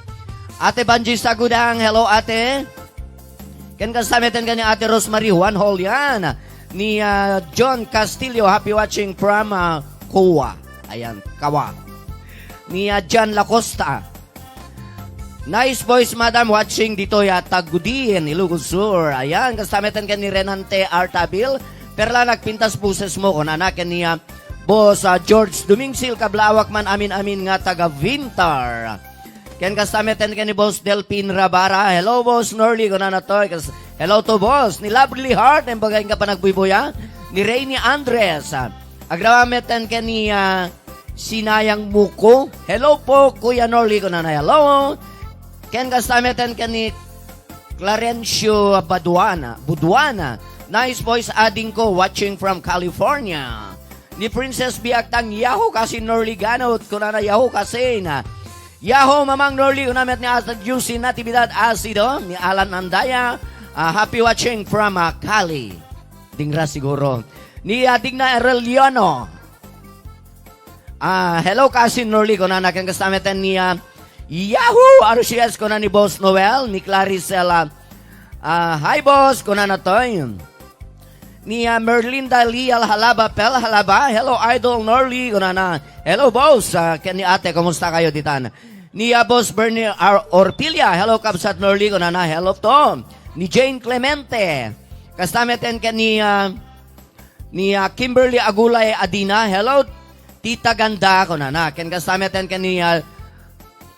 Ate Banji Sagudang. Hello, ate. Ken kasta met ken ni Ate Rosemary Juan Holian, ni, ah, John Castillo, happy watching from, ah, Coa. Ayan, Kawa. Ni, ah, John Lacosta. Nice voice, madam, watching ditoy, ah, Tagudin, Ilocos Sur. Ayan, kasta met ken ni Renante Artabil. Perla, nagpintas boses mo, kunana ken ni, ah, Boss, ah, George Dumingsil, kablaawak man amin-amin nga taga Vintar. Ken kasta met ken ni Boss Delpin Rabara. Hello, Boss Norly, kunana toy. Kas-, hello to, Boss. Ni Lovely Heart, naimbag nga panagbuybuya. Ni Rainy Andres. Ah, agrawa met ken ni, ah, Sinayang Muko. Hello po, Kuya Norly, kunana. Hello. Ken kasta met ken ni Clarencio Baduana, Buduana. Nice voice, ading ko, watching from California. Ni Princess Biagtang, Yahoo, kasin Norly Ganot, kunana, Yahoo, kasin. Yahoo, Mamang Norly, kuna met ni Ate Juicy Natividad Asido, ni Alan Andaya, ah, happy watching from, ah, Cali. Dingra siguro. Ni, ah, Digna Arellano. Ah, hello, kasin Norly, kunana, ken kasta met ni, ah, Yahoo! R C S, kuna ni Boss Noel, ni Claricela. Ah, hi, Boss, kunana toy. Ni, ah, Merlinda Lial Halaba, Pel Halaba. Hello, Idol Norly, kunana. Hello, Boss. Ah, ken ni Ate, kumusta kayo ditan? Ni, ah, Boss Bernie R. Orpilia. Hello, Kabsat Norly, kunana. Hello to. Ni Jane Clemente. Kasta met ken ni, ah, ni, ah, Kimberly Agulay Adina. Hello, Tita Ganda, kunana. Ken kasta met ken ni, ah,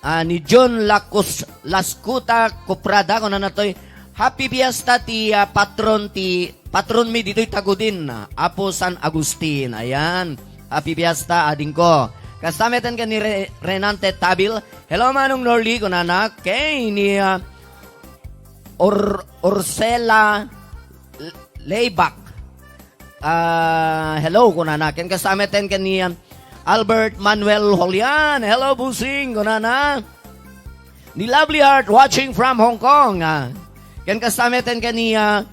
ah, ni John Lacus-, Lascuta Cuprada, kunana toy, happy fiesta ti, ah, patron ti, patron mi ditoy Tagudin, Apo San Agustin. Ayan. Happy fiesta, ading ko. Kasta met ken ni Re-, Renante Tabil. Hello, Manong Norly, kunana. Kay ni, ah, Or-, Orcela L-, Leibak. Ah, hello, kunana. Ken kasta met ken ni, ah, Albert Manuel Holian. Hello, Busing, kunana. Ni Lovely Heart watching from Hong Kong. Ah, ken kasta met ken ni, ah,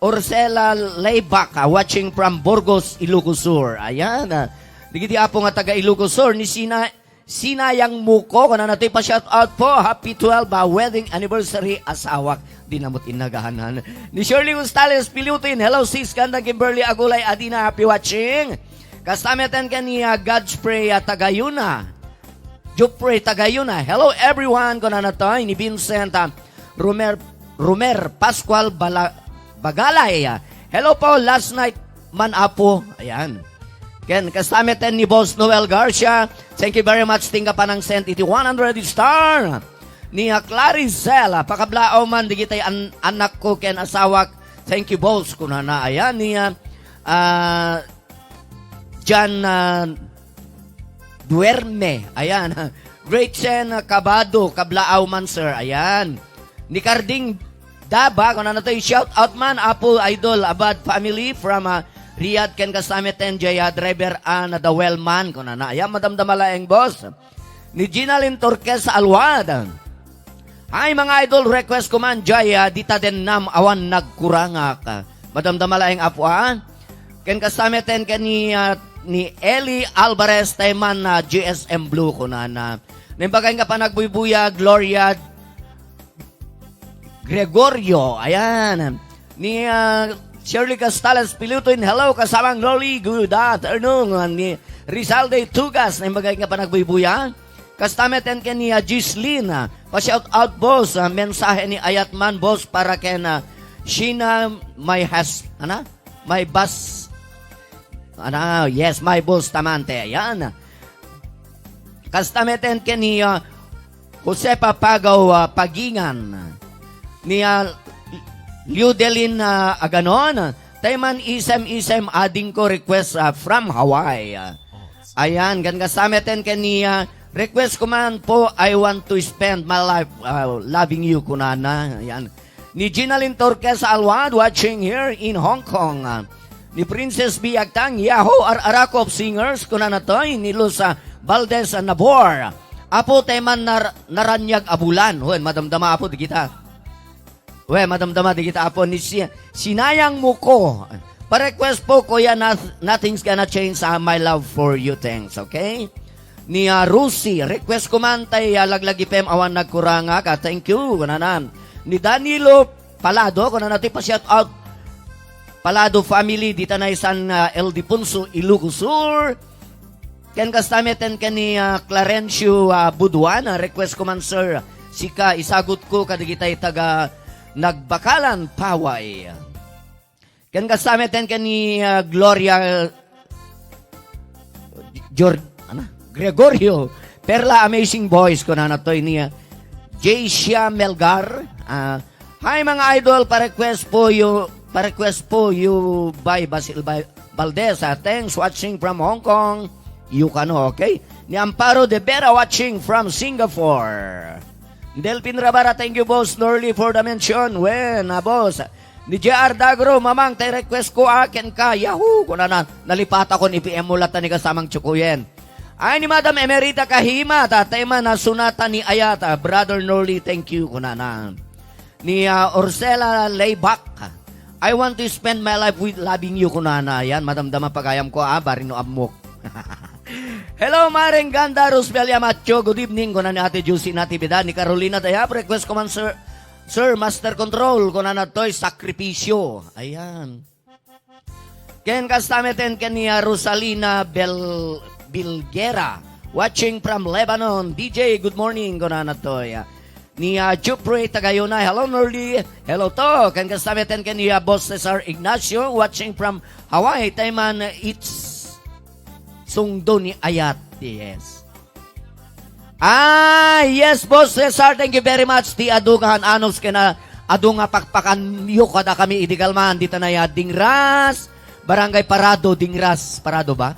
Orcela Leibak, ah, watching from Burgos, Ilocos Sur. Ayan, ah. Dagiti apo nga taga Ilocos Sur, ni Sina Sinayang Muko, kunana toy, pa-shout out po. Happy twelve, ah, wedding anniversary, asawak. Di namot innagahanan. Ni Shirley Gonzales Pilutin, hello, sis, Gandang Kimberly Agulay Adina, happy watching. Kasta met ken ni, ah, Godfrey, ah, Tagayuna. Jupre Tagayuna, hello, everyone, kunana toy, ni Vincent, ah, Romer, Romer Pascual Bala-, Bagalay, ah, hello po, last night man, apo. Ayan. Ken kasta met ni Boss Noel Garcia. Thank you very much, tingga panang sent iti one hundred star. Ni, ah, Claricel, ah, pakablaaw man digitay an-, anakko ken asawak. Thank you, boss, kunana. Ayan, ni, ah, ah, Jan, ah, Duerme. Ayan. Gretchen Cabado, kablaaw man, sir. Ayan. Ni Carding Daba, kunana to, shout out man, Apo Idol, Abad family from, ah, Riyadh, ken kasta met jay, ah, driver, ah, nadawel man, kunana. Ayan, madamdama laeng, boss. Ni Ginalyn Torquez Alwad. Hi, mga idol, request ko man, jay, ah, dita dennam awan nagkurangak. Madamdama laeng, Apo, ah. Ken kasta met ken ni, ah, ni Eli Alvarez, tay man, ah, G S M Blue, kunana. Naimbag nga panagbuybuya, Gloria Gregorio, ayan. Ni, ah, Shirley Castales Pilutin, hello, kasamang Loli, good afternoon. Ni Rizalde Tugas, naimbag nga panagbuybuya. Kasta met ken ni, ah, Gislin, ah, pa-shout out, boss, ah, mensahe ni ayat man, boss, para ken, ah, Sheena, my has-, ana? My bus, ana? Yes, my boss, tamante, ayan. Kasta met ken ni, ah, Josefa Pagaw, ah, Pagingan, ni, ah, Liudelin, ah, Aganon, tay man isem-isem adingko request, ah, from Hawaii. Ayan, ken kasta met ken ni, ah, request ko man po, I want to spend my life, ah, loving you, kunana. Ayan. Ni Ginalyn Torquez Alwad, watching here in Hong Kong. Ni Princess B Agtang, Yahoo, Ar-, Arakop Singers, kunana toy, ni Luz, ah, Valdez, ah, Nabor. Apo, tay man nar-, naraniag a bulan. Wen, madamdama, Apo, digita. Wen, madamdama, digita, Apo, ni si-, Sinayang Mo Ko. Pa-request po, Kuya, noth-, nothing's gonna change, ah, my love for you. Thanks, okay? Ni, ah, Rusi, request ko man tay, ah, laglagipem awan nagkurangak. Ah, thank you, kunanan. Ni Danilo Palado, kunana ti pa-shout out. Palado family, dita na San, ah, Ildefonso, Ilocos Sur. Ken kasta met ken ni, ah, Clarencio, ah, Buduan, ah, request ko man, sir. Sika, isagut ko, kadagitay taga Nagbakalan, Paway. Ken kasta met ken ni, ah, Gloria Jor-, ana? Gregorio Perla, Amazing Boys, kunana toy ni, ah, Jaysia Melgar. Ah, hi, mga idol, pa-request po you, pa-request po you by Basil Ba-, Valdez. Ah, thanks, watching from Hong Kong, Yukano, okay? Ni Amparo de Vera, watching from Singapore. Delpin Rabara, thank you, Boss Norly, for the mention. Wen, ah, boss. Ni J R Dagro, Mamang, tay request ko, ah, kenka. Yahoo! Kunana, nalipatakon iti M O latta ni kasamang Chukuyen. Ay, ni Madam Emerita Kahima, tatay man, ah, sunata ni ayat, ah, Brother Norly, thank you, kunana. Ni, ah, Ursela Leybak, I want to spend my life with loving you, kunana. Yan, madamdama pagayam ko, ah, barino ammok. Hello, Maring Ganda, Rosmelia Macho. Good evening, kunana ni Ate Josie Natividad, ni Carolina Dayap. Request ko man, sir, Sir Master Control, kunana toy sakripisyo. Ayan. Ken kasta met ken ni, ah, Rosalina Bel-, Bilguera, watching from Lebanon. D J, good morning, kunana toy. Ni, ah, Jupre Tagayuna, hello, Norly. Hello to. Ken kasta met ken ni, ah, Boss Cesar Ignacio, watching from Hawaii. Tay man, it's sungdo ni ayat. Yes. Ah, yes, Boss Cesar, thank you very much. Ti adu nga han-anos ken, ah, adu nga pakpakanyo kadakami idi kalman, dita na ya Dingras, Barangay Parado, Dingras, Parado ba?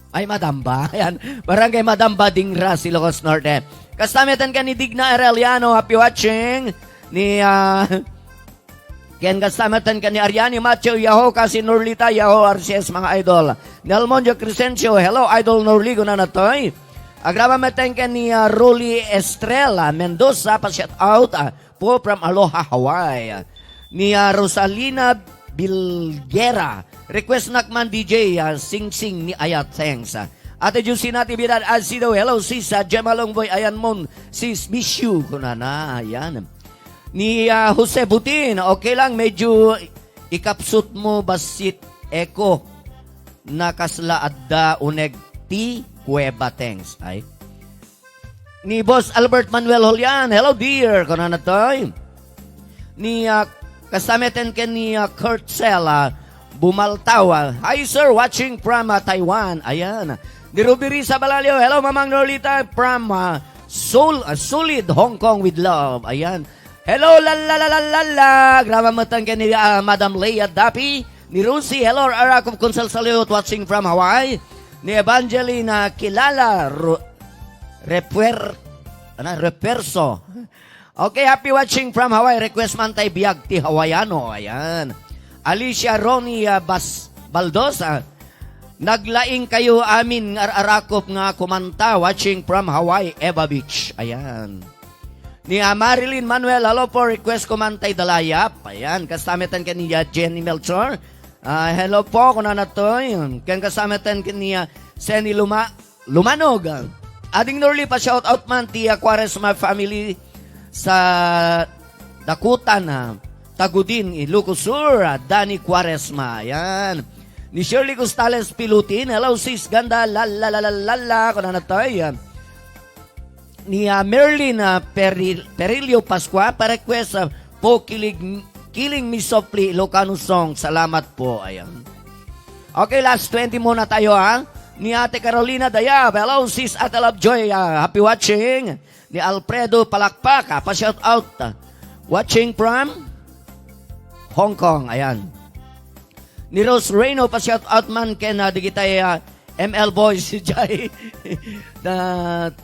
Ay, Madamba. Ayan, Barangay Madamba, Dingras, Ilocos Norte. Kasta met ken ni Digna Arellano, happy watching. Ni, ah, Ken kasta met ken ni Ariani Macho, Yahoo, kasi Norlita, Yahoo, R C S, mga idol. Nelmonjo Crescencio, hello, Idol Norli, kunana toy. Agraba met ken ni, ah, Rolly Estrella Mendoza, pa-shout out, ah, po from Aloha, Hawaii. Ni, ah, Rosalina Bilguera, request nak man D J, ah, Sing Sing ni Ayat, thanks. Ah. Ate Jusina Tibidad Asido, hello sis, ah, Gemma Longboy, ayan mon, sis, miss you, kunana, ayan. Ni, ah, Jose Butin, okay lang, medyo ikapsut mo bassit echo na kasla adda uneg ti kuweba, thanks. Ay. Ni Boss Albert Manuel Julian, hello dear, kunana toy. Ni, ah, kasta met ken ni, ah, Kurt Sel, ah, Bumaltaw, ah. Hi, sir. Watching from, ah, Taiwan. Ayan. Ni Ruby Risa Balalio. Hello, Mamang Norlita from, ah, Seoul, ah, Solid, Hong Kong with love. Ayan. Hello, la, la, la, la, la, la. Agraman metten ken ni, ah, Madam Leia Dapi. Ni Rosie, hello, Arak of Consul Salute, watching from Hawaii. Ni Evangeline, ah, Kilala Ru-, Repuer-, ano, Repuerso. Okay, happy watching from Hawaii. Request man tay biag ti Hawaiano. Ayan. Alicia Ronnie, ah, Bas-, Baldosa. Naglaing kayo amin nga ar-arakop nga kumanta, watching from Hawaii, Eva Beach. Ayan. Ni, ah, Marilyn Manuel, hello po, request ko man tay Dalayap. Ayan, kasta metten ken ni, ah, Jenny Melchor. Ah, hello po, kunana toy. Ken kasta metten ken ni, ah, Senny Luma-, Lumanog. Ading Norli, pa-shout out man ti, ah, Quaresma family sa Dakutan, ah, Tagudin, Ilocos Sur, ah, Danny Quaresma. Ayan. Ni Shirley Costales Pilutin, hello sis, ganda, la, la, la, la, la, la, kunana toy. Ni, ah, Merlin, ah, Peril-, Perillo Pascua, pa-request, ah, po, Kilig, Killing Me Softly, Ilocano song. Salamat po. Ayan. Okay, last twenty muna tayo, ha? Ni Ate Carolina Dayab. Hello, sis Ate Lovejoy. Ah, happy watching. Ni Alfredo Palakpak, ah, pa-shout out. Watching from Hong Kong. Ayan. Ni Rose Reno, pa-shout out man ken, ah, digitay, ah, M L Boys, Jai na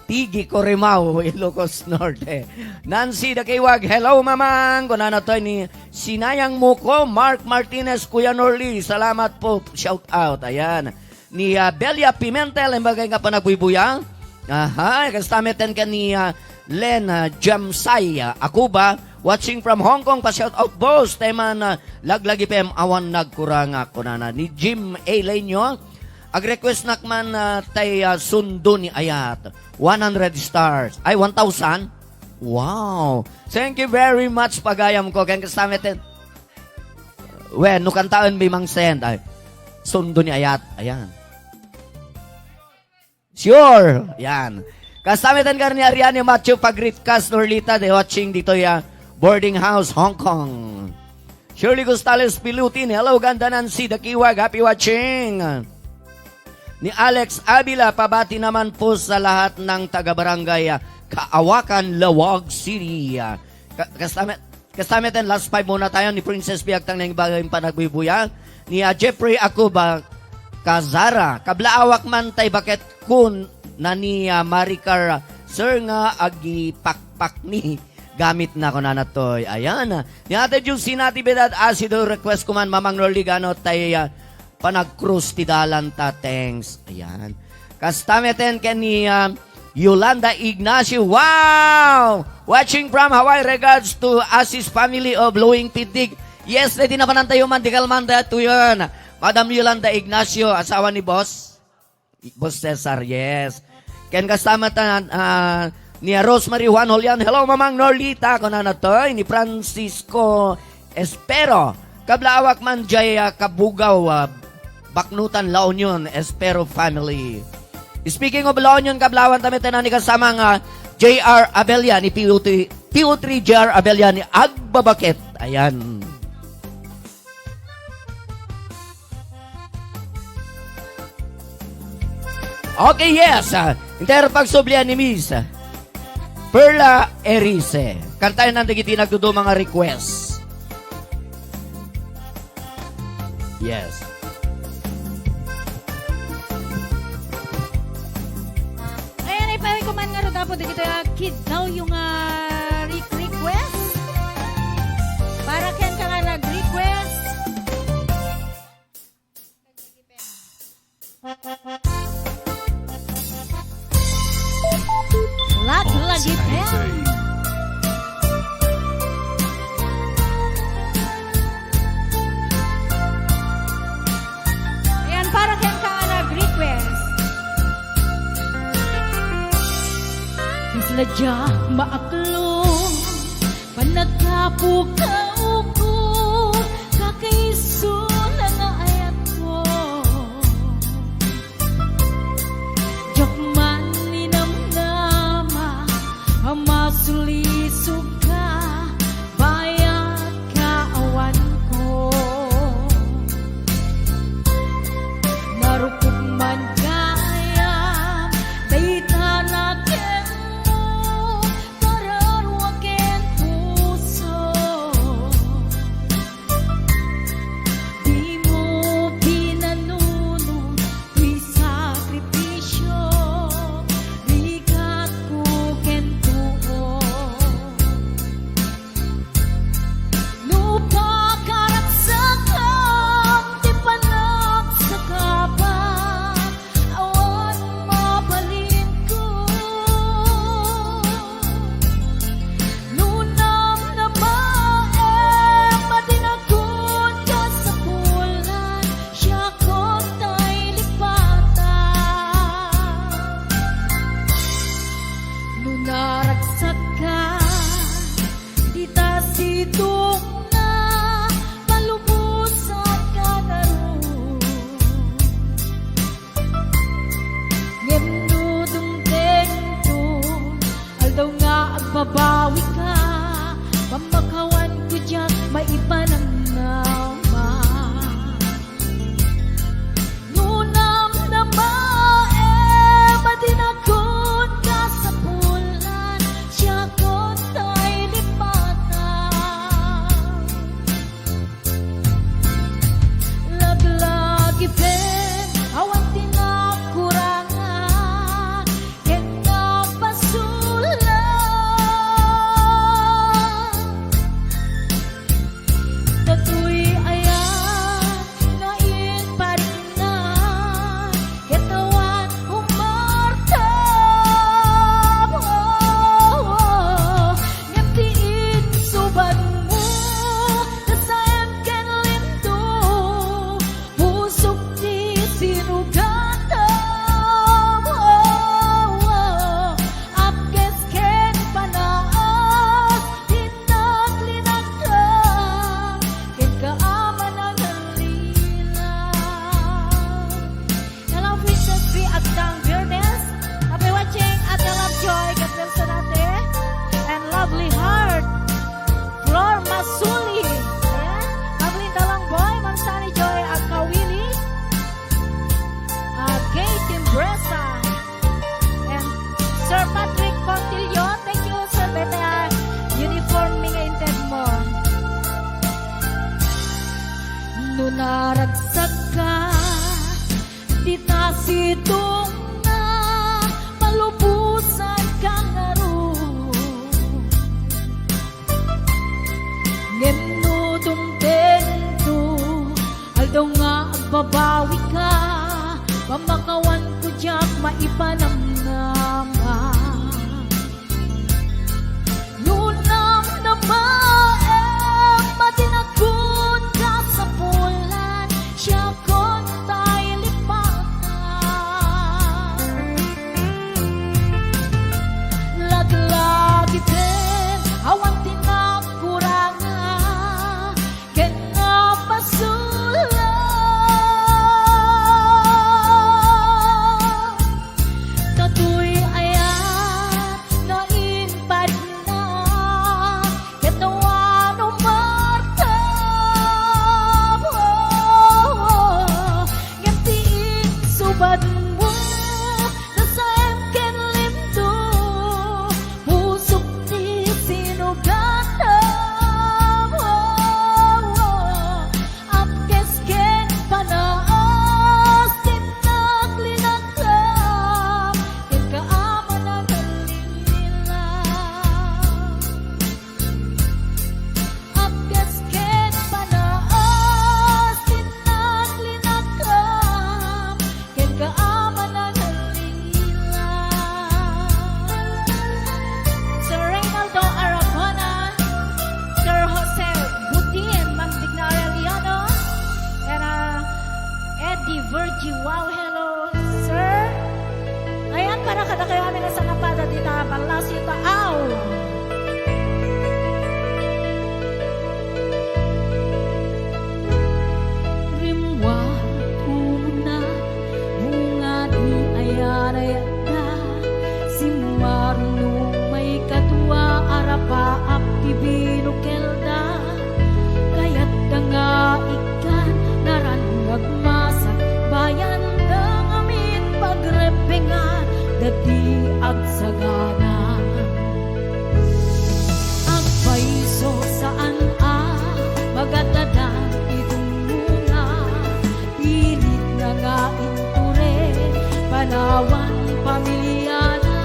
Tigi Corimao, Ilocos Norte. Nancy Dakiwag, hello, Mamang. Kunana toy ni Sinayang Muko, Mark Martinez, Kuya Norly. Salamat po, shout out. Ayan. Ni, ah, Belia Pimentel, imbagay nga panagbuybuyang. Aha, kasta metten ken ni, ah, Len, ah, Jamsay, ah, Akuba, watching from Hong Kong, pa-shout out, boss. Tay man, ah, Laglag F M, awan nagkurang, ah, kunana. Ni Jim A. Leño, ag-request nak man, ah, tay, ah, Sundo ni Ayat. One hundred stars. Ay, one thousand? Wow. Thank you very much, pagayam ko. Ken kasta metten. Wen, no kantaen mi, Mang Sen. Ay, Sundo ni Ayat. Ayan. Sure. Yan. Kasta metten kari ni Ariane Matthew, pa-greet kas Norlita, de watching ditoy, ah, boarding house, Hong Kong. Shirley Gustales Pilutin, hello, ganda Nancy Dakiwag, happy watching. Ni Alex Avila, pabati naman po sa lahat ng taga-barangay, ah, Kaawakan, Laoag City. Ah, ka-, kasta met-, Kasta metten, last five muna tayo ni Princess Biagtang na yung bagay yung panagbuybuyag. Ni, ah, Jeffrey Acuba Cazara. Kablaawak man tay baket kun na ni, ah, Maricar, sir nga agipakpak ni gamit na kunana toy. Ayan. Ni Ate Juicy Natividad Asido, request ko man, Mamang Norligano, tay, ah, panagkrus ti dalan ta. Thanks. Ayan. Kasta metten ken ni, ah, Yolanda Ignacio. Wow! Watching from Hawaii. Regards to Asis family of Luing Pidig. Yes, ready na pa nantayo man. Di kalman dayat tuyon. Madam Yolanda Ignacio, asawa ni Boss. Boss Cesar, yes. Ken kasta metten, ah, ni Rosemary Juan Julian. Hello, Mamang Norlita. Kunana toy, ni Francisco Espero, kablaawak man jay, ah, Kabugaw, ah, Baknutan, La Union, Espero family. Speaking of La Union, kablaawan ta metten ni kasama nga J R Abella ni P O three, P O three J R Abella ni Agbabaket. Ayan. Okay, yes. Ah, entero pagsublian ni Miss Perla Erice. Kantaen na dagiti nagduduma nga request. Yes. Ayan, ay pare ko man nga rodapo dagito ya kidawyo nga re-, request. Para ken ka nga nag-request. Laglagi pen. Ayan, para ken ka nga nag-request. Kasla diak maaklon, panagkapukaw ko, kakaisuna nga ayatko. Diak man ninamnama a masulisog ka, bayat ka awanko. Sakka, dita sidongna, malubosan ka ngarud. Ngem no tumtengto, aldaw nga agbabawi ka, pamakawanko diak maipanamnama. No namnamaem a dinakon kasapulan, siakon tay lipatan. Laglagipem, awan ti nakuranga, ken napasulak. Datoy ayat nga impadna, ket awan umartam. Ngem ti insubadmo, nasaem ken limto, pusok ti sinugatam. Apkes ken panaas ti naglinakam, ken kaamanan a lingilam. Apkes ken panaas ti naglinakam, ken kaamanan a lingilam. Sir Reynaldo Aracona, Sir Jose Butin, Ma'am Digna Arellano, and, uh, Eddie Virgie. Wow, hello, sir. Ayan, para kadakayo amin a sangapad dita, Palacio Taaw. Rimmuar umuna, bungad ni ayarayatda, simmuar no maikadua a rapaap ti binukelda. Kayatda nga ikkan, narannag masakbayan, ngamin pagrepengan dagiti agsagana. Agpayso saan a magadadan ti dumngona, pilit nga nga inture, panawan pamiliana,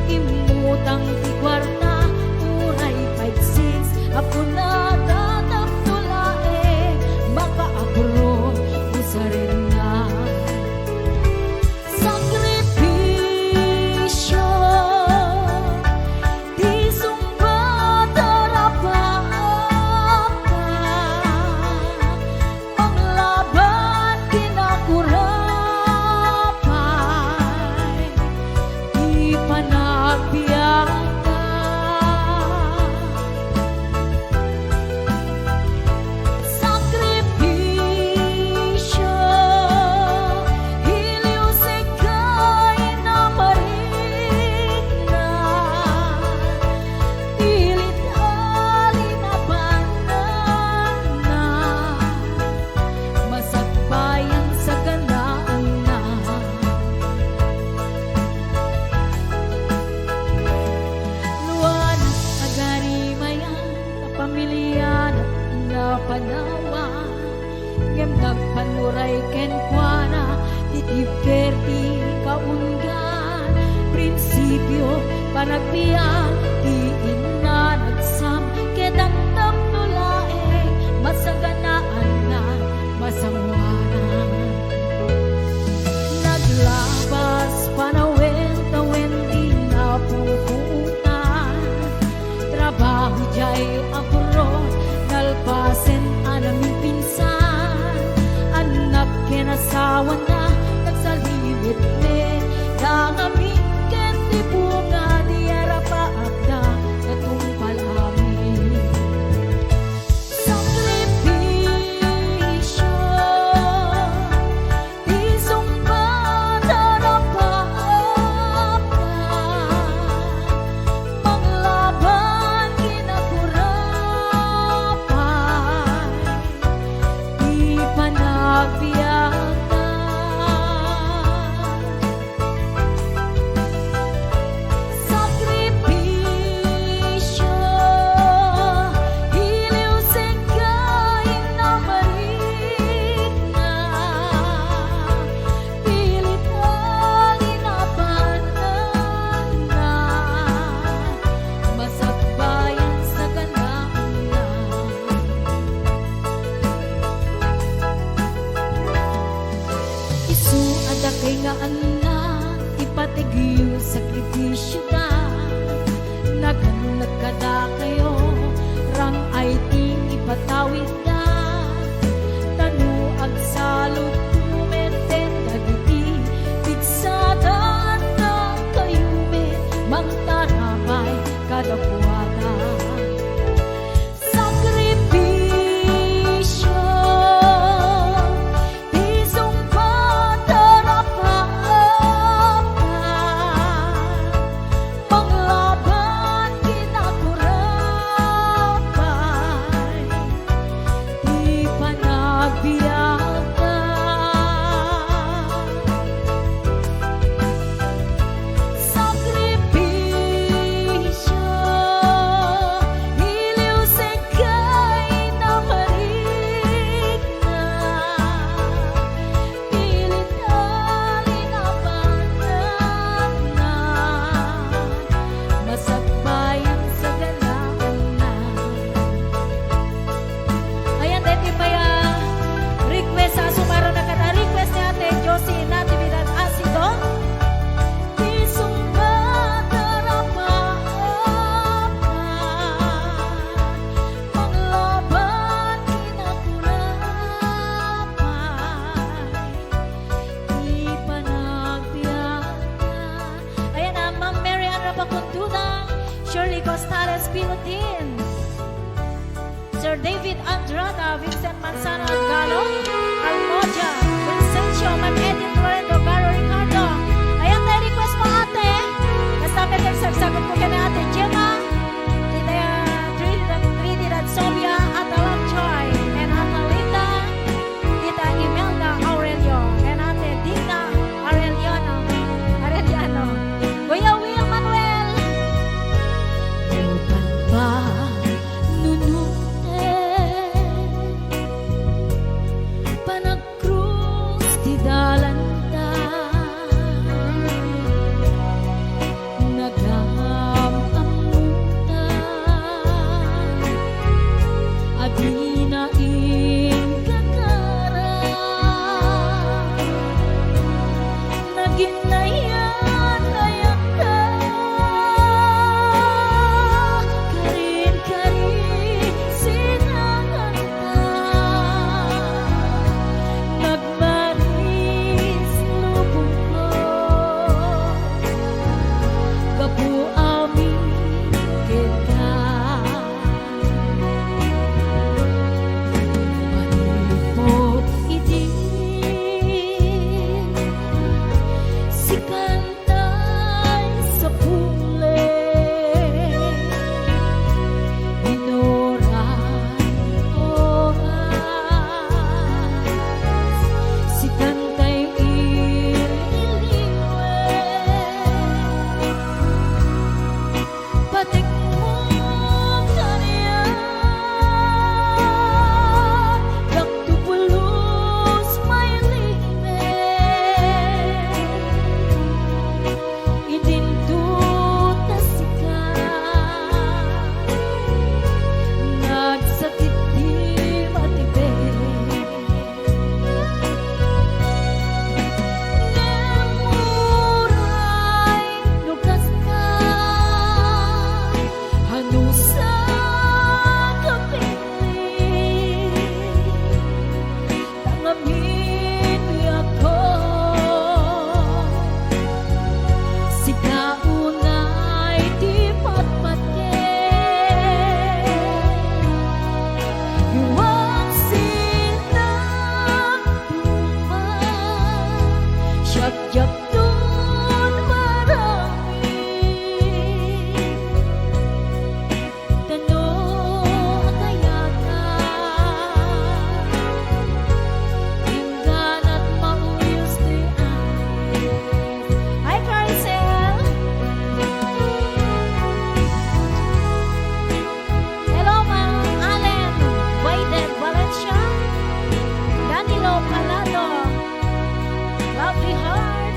immutang ti kuarta, uray five six, a kunada tapno laeng makaabroad, usarenna. Sakripisio ti sungbat a rapaapda, manglaban ti nakurapay ti panagbiagda. Sakripisio, iliwsik kay namarikna, pilit a linabananna, masakbayan saganaanna. Luanak agarimayan, a pamiliana nga panawan, ngem nagpanuray kenkuana ti tibker ti kaunggan. Prinsipio, panagbiag ti inna nagsam, ket tapno laeng masaganaanna, masangoanan. Naglabas panawen-tawen ti napupuotan. Trabaho diay abroad, nalpasen a namipinsan. Annak ken asawana, nagsalimit met, da ngamin ket ti bungad, iyara pa akda, natungpal amin. Sakripisio ti sungbat a rapaapda, manglaban kinakurapay ti panagbiagda. Sakripisio, iliwsik kay namarikna, Nga annak, ipategyo sakripisyo ta. Nagannak kadakayo, rang-ay ti ipatawid da. Ta no agsaludto met ken dagiti pigsadanna kayo met mangtarabay kadakuada. Sakripisyo ti sungbat a rapaap, manglaban kinakurapay ti panagbiagda. Sakripisyo, iliwsek kay namarikna, pilit a linabananna, masakbay ang saganaanna. Ayan, daytoy pay a request a sumaruno ket a request ni Ate Josie Natividad Asido. Ti sungbat a rapaap, manglaban kinakurapay ti panagbiagna. Ayan a, Ma'am Mary Ann Rapakundudan, Shirley Costales Pilotin. Sir David Andrada, Vincent Manzano Anggalo, Almodia, Vincencio, Ma'am Edith Florendo, Caro Ricardo. Ayan tayo request mo, ate. Basta may sagsagsagot ko kay ate Gemma. Ita, three D, three D Radsomia, Ate Lovejoy, and Ate Linda. Tita Imelda Aurelio, and Ate Dina Arellano, Arellano. Kuya Will Manuel. Nupay panunoten, panagkrus ti dalanta. Nagam-ammotan a dina inkakara. Nagin nayat-ayat ka, karin-karin sinanganta. Nagmaris lubongko gapu amin kenka. Manipud idi sikan tay sapulek. Inuray oras, sikan tay ililiwen. Patikmo kaniak, dakto pulos mailimen. Idinto ta sika, nagsakit ti matibek. Ngem uray no kasta, hanusa ka pili. Tangamin ako, sika unay ti patpatgen. Iwan sina tuman, siak diakton marangit. Tano a kayatna, ingganat mauyos ti amin. Hi, Carcel! Hello, Ma'am Allen Wayden Valencia, Danilo Palado, Lovely Heart,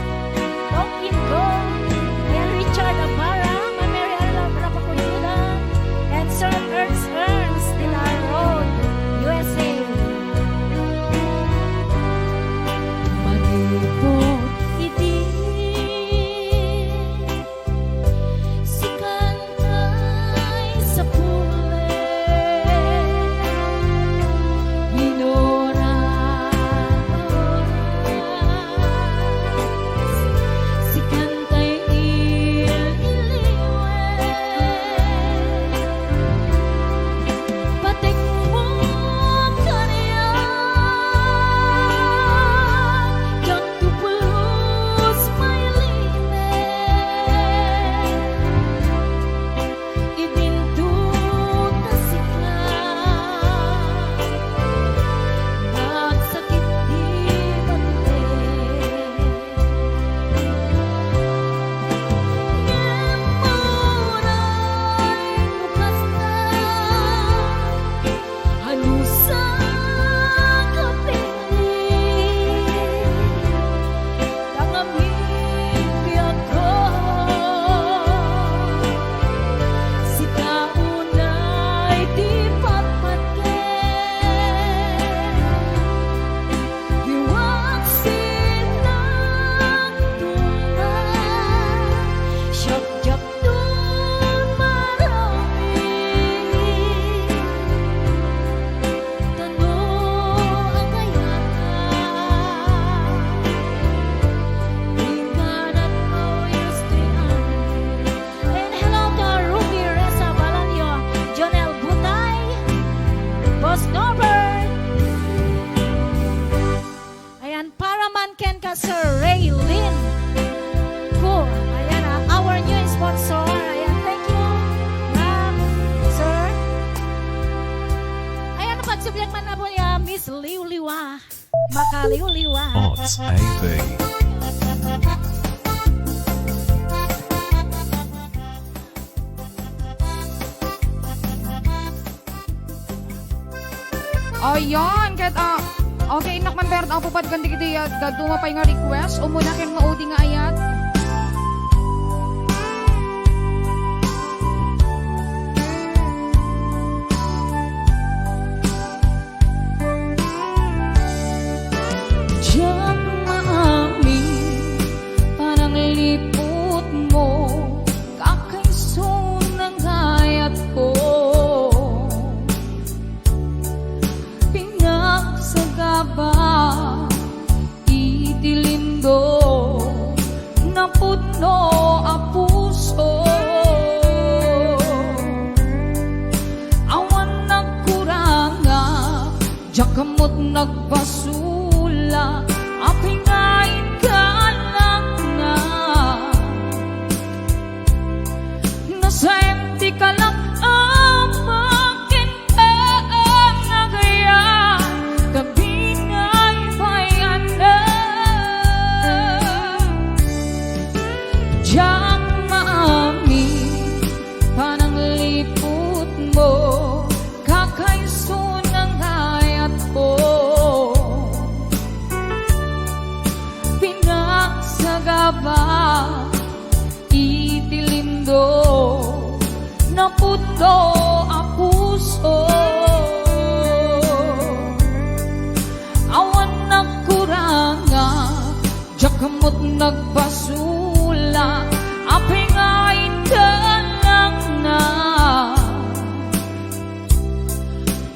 Sir Raylin Go. Ayan, ah, our new sponsor. Ayan, thank you, ma'am, sir. Ayan, ang pagsubliak man na po niya, Miss Liwliwa. Makaliwliwa. Arts A V. Ayan, ket, ah, okay, innak man, pero apo pad kan dagiti, ah, dadduma pay nga request, umuna ken maudi nga ayat. Diak maamin panangliputmo, kakaiso nga ayatko. Pinagsagaba iti lindo, napudno a puso. Awan nagkuranga, diak met nagbasula, apay nga inkalanna. Nasaem ti kalak a makin-, Ken agayat ta binaybay-anna. Diak maamin panangliputmo, kakaiso nga ayatko. Pinagsagaba iti lindo, napudno a puso. Awan nagkuranga, diak met nagbasula, apay nga inkalanna.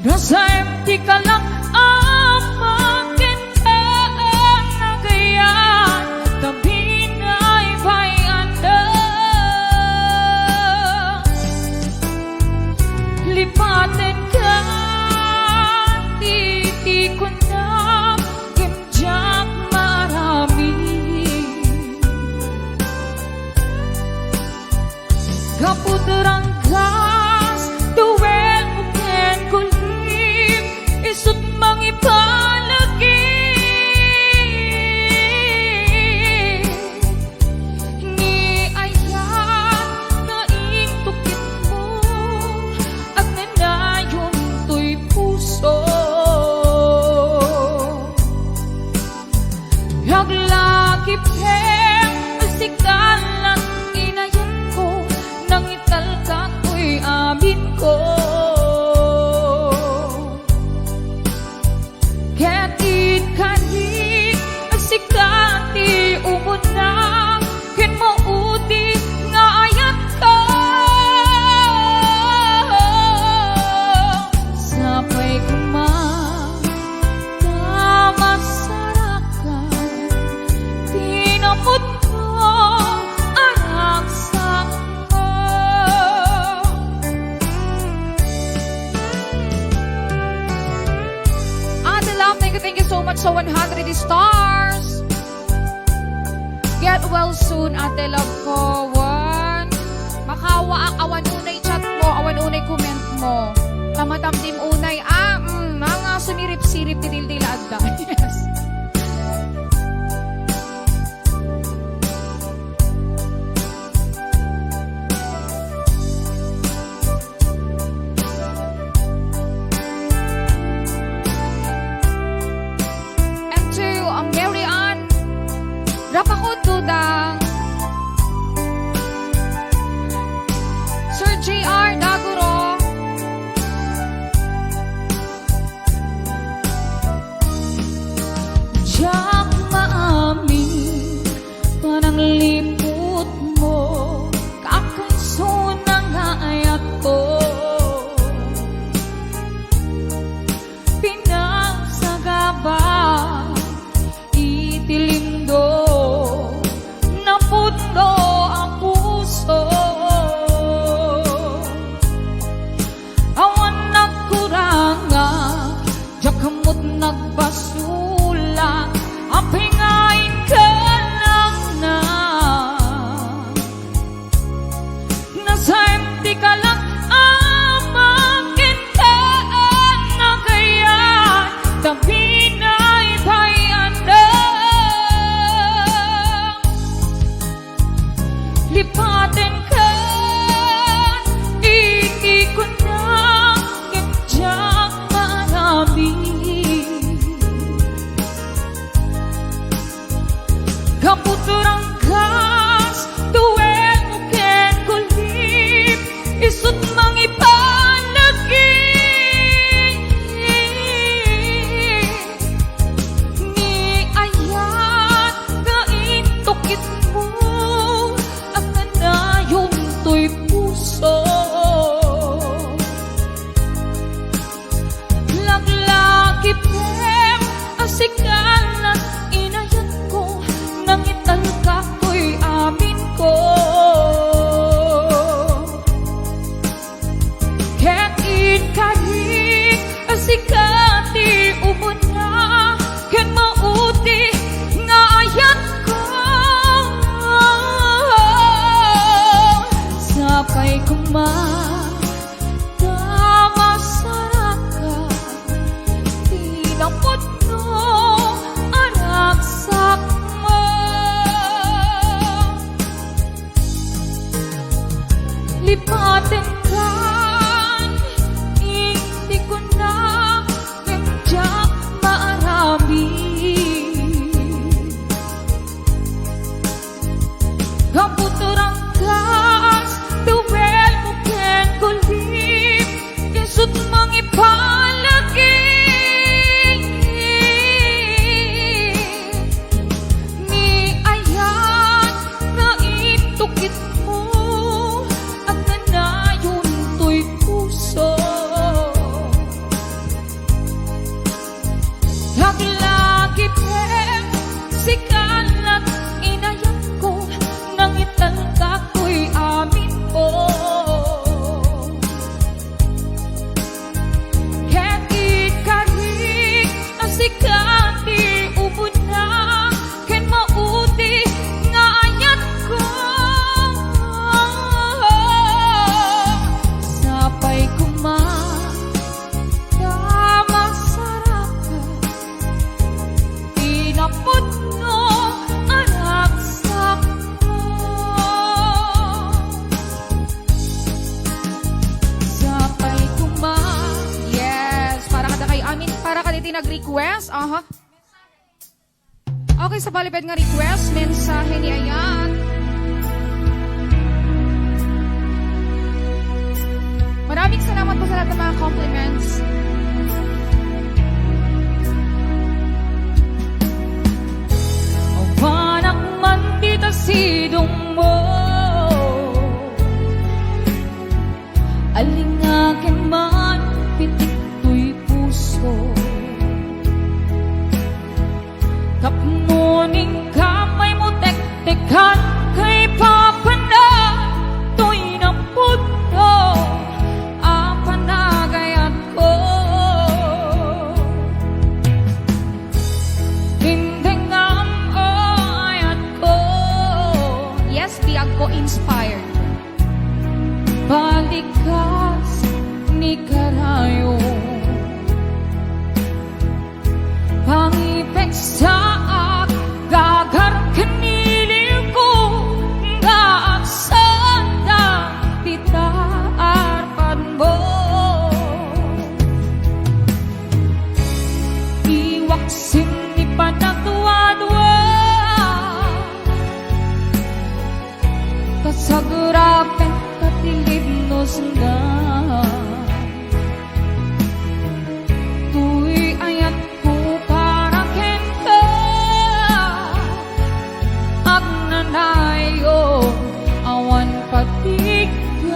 Nasaem ti kalak a makin-, agayat ta binaybay-anna. Lipatenka ti, ti kunam, ken diak maaramid. Gapu ti ranggas, duel ken kulim, isut' mangibalagip. Ni ayat nga intukitmo, agnanayon toy puso. Aglakipem, sika lang inayatko, nangitalka toy aminko. Ket inkani, sika ti umuna, ken maudi nga ayatko. Sapay koma ta masarakan ti napudno a ragsakmo. Ate Love, thank you, thank you so much sa one hundred stars. Get well soon, Ate Love ko. One. Makawa, awan unay chat mo, awan unay comment mo. Tamatamdim unay, ah, mm, mga sumirip-sirip ti dildila adda. Yes. And to, um, Mary Ann Rapacot, Dudang. Sir J R Daguro. Apo ti ranggas, duel mo ken kulip, isut' mangipanagin. Ni ayat nga intukitmo, agnanayon toy puso. Laglagipem a sika la inayatko, nangitalka toy aminko. Ket inkarik a sika ti umuna ken maudi nga ayatko. Sapay koma ta masaraka ti napudno a ragsakmo. Lipatenkan iti kuna ken diak maaramid. Gapu ti ranggas, duel mo ken kulip, isut' mangipanagin. Ni ayat nga intukitmo, agnanayon toy puso. Laglagipem, sika la inayatko, nangitalka toy aminko. Ket inkarik a sika ti umuna ken maudi nga ayatko. Sapay koma ta masaraka ti napudno a ragsakmo. Sapay koma. Yes, para kadakayo amin, para kadagiti nag-request. Aha. Okay, sa paliped nga request, mensahe ni Ayan. Maraming salamat po sa lahat ng mga compliments. Awanak man dita sidong mo, alingaken man pitik toy puso. Tapno ning kamay mo tektekan kay papana toy napudno a panagayatko. Indengam, o ayatko. Yes, biag ko inspired. Balikas ni karayo. Pangipegsaak, gagar ken iliwko, nga agsanda ti taarpadmo. Iwaksim ni panagduadua, kasagrapen ta ti libnosna. Toy ayatko para kenka, agnanayon awan patigana.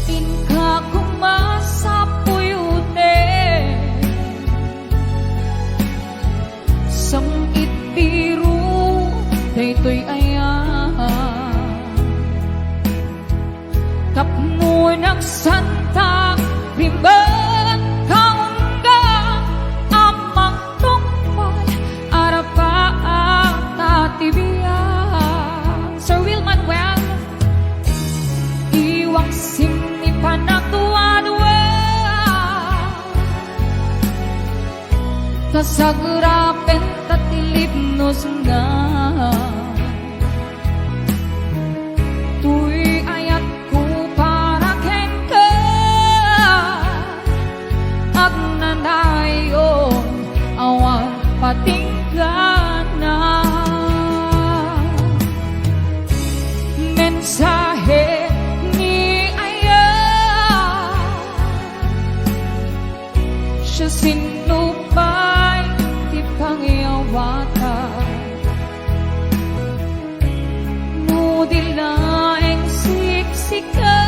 Inka koma sa puyoten, sang-itbiro daytoy ayat. Tapno nagsanta rimet kaunga a mangtungpal, arapaak ta ti biag. Sir Will Manuel, iwaksim ni panagduadua, kasagrapen ta ti libnosna. Toy ayatko pa mensahe ni Aya. Siasino pay ti pangyawatak? No di laeng siksika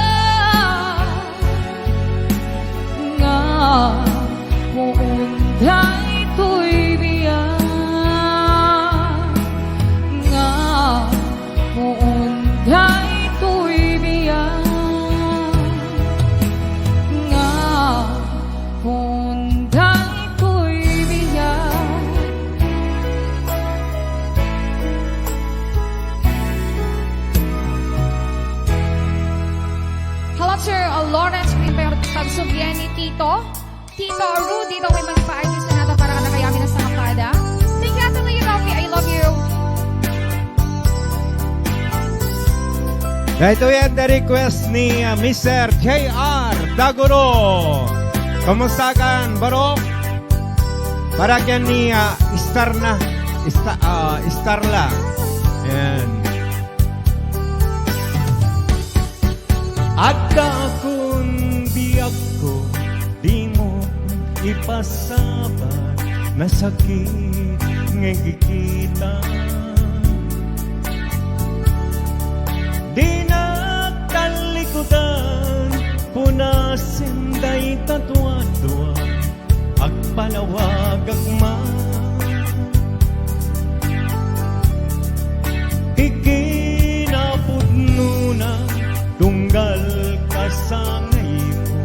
nga puon daytoy biag, nga puon daytoy biag, nga puon daytoy biag. Hello, Sir, uh, Lawrence Quintero, pagsublian ni Tito. Tito Rudy, daw may mangipaayo ti sonata para kadakayo amin a sangapada. Thank you, Ate Lea Coffee. I love you. Daytoy ti request ni, ah, Mister J R Daguro. Kumusta kan, Barok? Para ken ni, ah, Starna. Ista-, ah, Starla. Ayan. Adda akon biagko, dimo ipasabat, nasakit nga kikita. Dinak tallikudan, punasen dayta duadua. Agpalawagak man. Ti kinapudnona, tunggal kasangayko,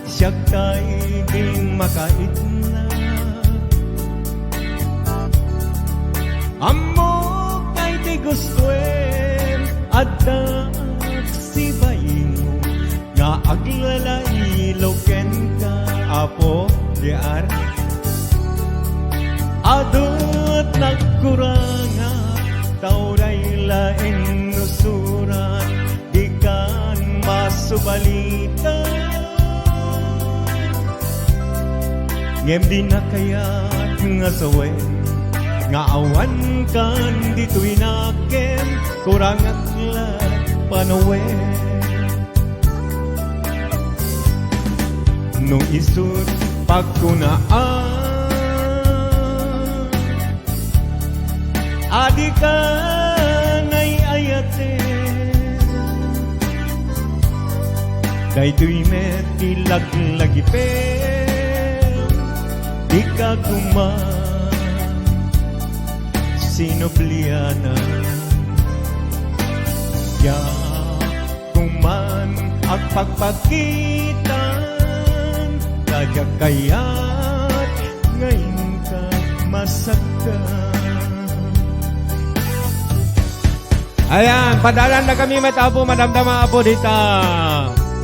siak tay di makaitna. Ammok tay ti gustoem, addaak sibaymo. Nga aglalaylo kenka, Apo, diay. Adu't nagkurangak, ta uray laeng no surat, dikan masubalitan. Ngem dinak kayat nga sawen, nga awan kan ditoy nakem, kurangak la't panawen. No isut' pagkunaan, a dika nay-ayaten, daytoy met ti laglagipem, dika koma sinublianan. Diak koma agpakpakitan, ta diak kayat nga inka masaktan. Ayan, padaanan na kami met, Apo, madamdama, Apo, dita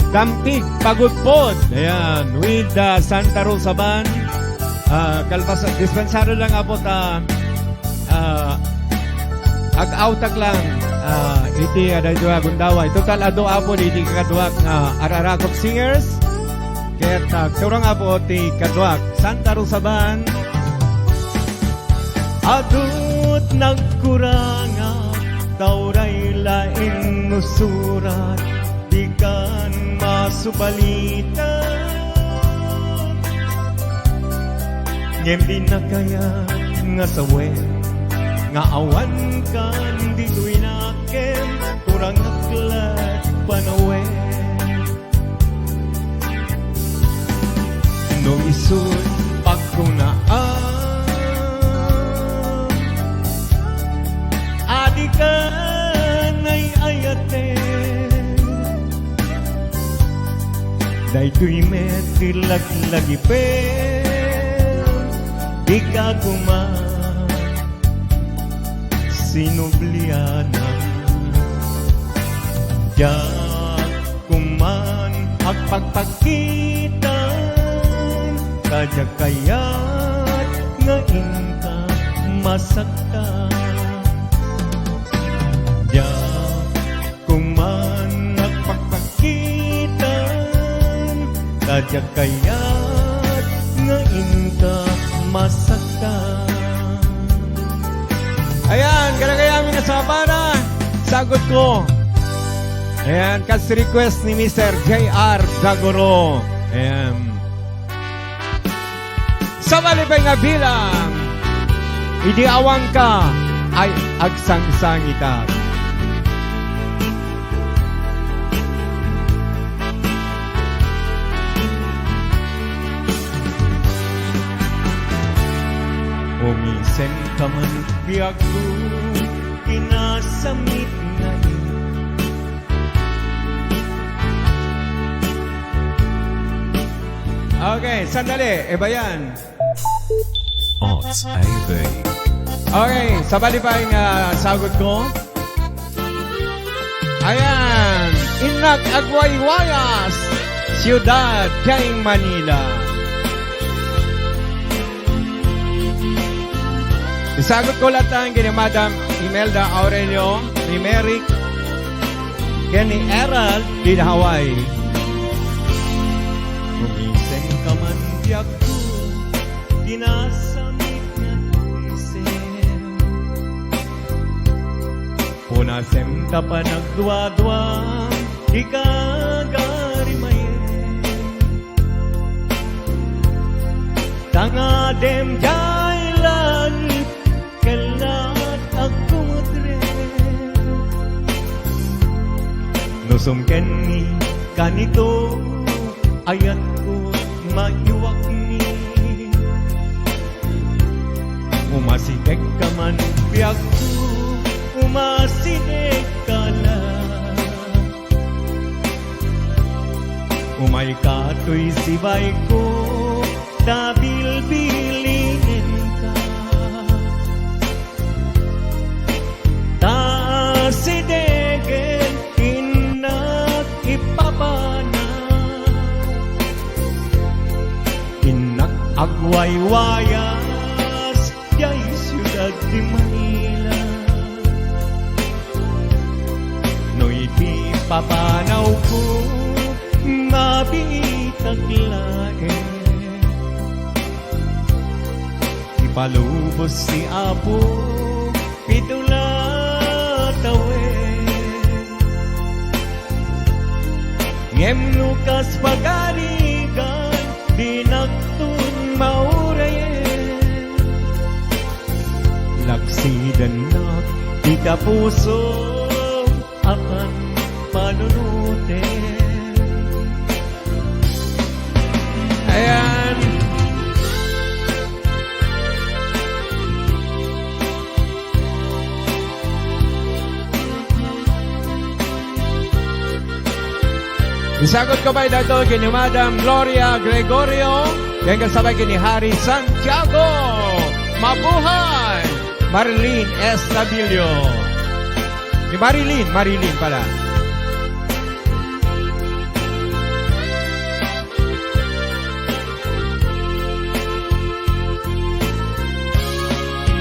Dampig, Pagudpod. Ayan, with, uh, Santa Rosa Band. Ah, kalpas, dispensaryo lang, Apo, ta ah, ag-awtak lang, ah, iti, ah, daytoy a gundaway. Total, adu, Apo, iti kakaduak nga Ararakop Singers. Ket, ah, turong, Apo, ti kaduak, Santa Rosa Band. Adu't nagkurangak, ta uray laeng no surat, dikan masubalitan. Ngem dinak kayat nga sawen, nga awan kan ditoy nakem, kurangak la't panawen. No isut' pagkunaan, a dika nay-ayaten, daytoy met ti laglagipem, dika koma sinublianan. Diak koman agpakpakitan, ta diak kayat nga inka masaktan. Diak koman agpakpakitan, ta diak kayat nga inka masaktan. Ayan, kadakayo amin a sangapada, sagut ko. Ayan, kas request ni Mister J R Dagoro. Ayan. Sabali pay nga bilang, idi awanka ay agsangsangitak. Umisem ka man biagko, kinasamit nga Okay, sandali. Iba yan. Ots A V. Okay, sabali pay nga sagot ko. Ayan, innak agwaywayas, siyudad diay Manila. Isagot ko latta ken ni Madam Imelda Aurelio, ni Merrick, ken ni Erald dida Hawaii. Umisem ka man biagko, kinasamit nga umisem. Punasem ta panagduadua, dika agarimayen. Tangadem diay langit, kellat agkumudre. No sumkenni kanito, ayatko maiwakni. Umasideg ka man biagko, umasideg ka la. Umayka toy sibayko, ta bilbilinenka. Ta asidegen innak ipapanaw. Innak agwaywayas diay siudad ti Manila. No iti papanawko, mabiitak laeng. Ipalubos ti Apo, pito la tawen. Ngem no kas pagarigan, dinakton maurayen. Laksidennak ita puso, apan panunoten. Ayan. Isagot ko pay daytoy ken ni Madam Gloria Gregorio, ken kasabay ken ni Harry Santiago. Mabuhay! Marilyn Estabilio. Ni Marilyn, Marilyn pala.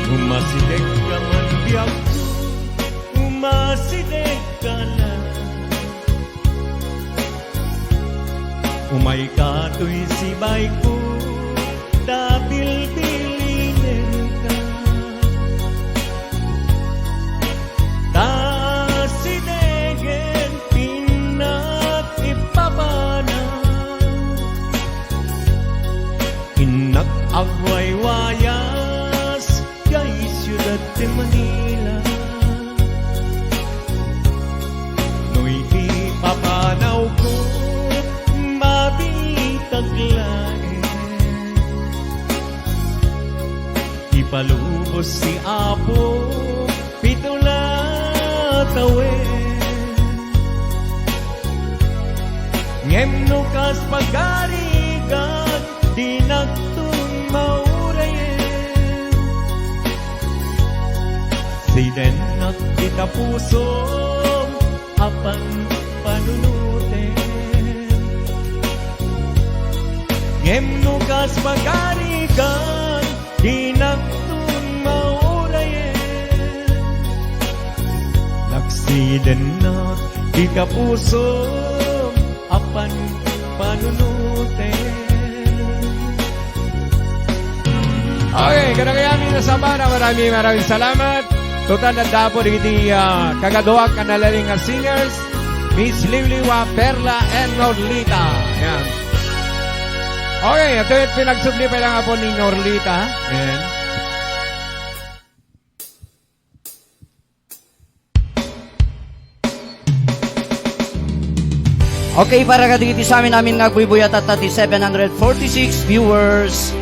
Umasideg ka man biagko, umasideg ka la. Umayka toy sibayko, ta bilbilinenka. Ta asidegen ti innak ipapanaw. Innak agwaywayas diay siudad ti Manila. No iti papanawko, mabiitak laeng. Ipalubos ti Apo, pito la tawen. Ngem no kas pagarigan, dinakton maurayen. Sidennak ita pusom, apan panunoten. Ngem no kas pagarigan, dinakton maurayen. Laksidennak ita pusom, apan panunoten. Okay, kadagiti amin a sabali, maraming, maraming salamat. Total, adda pay dagiti, ah, kagaduak a nalaing a singers. Miss Liwliwa, Perla, and Norlita. Yan. Okay, ito yung pinagsubli pa lang po ni Norlita. Yan. Okay, para kadagiti sa amin, amin nga agbuybuya tatta ti seven hundred forty-six viewers.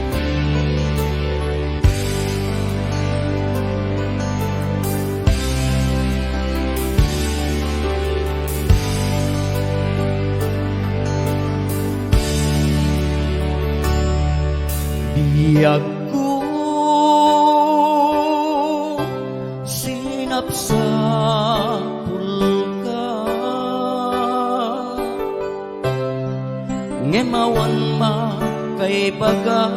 Biagko, sinapsapulka, ngem awan makaibaga.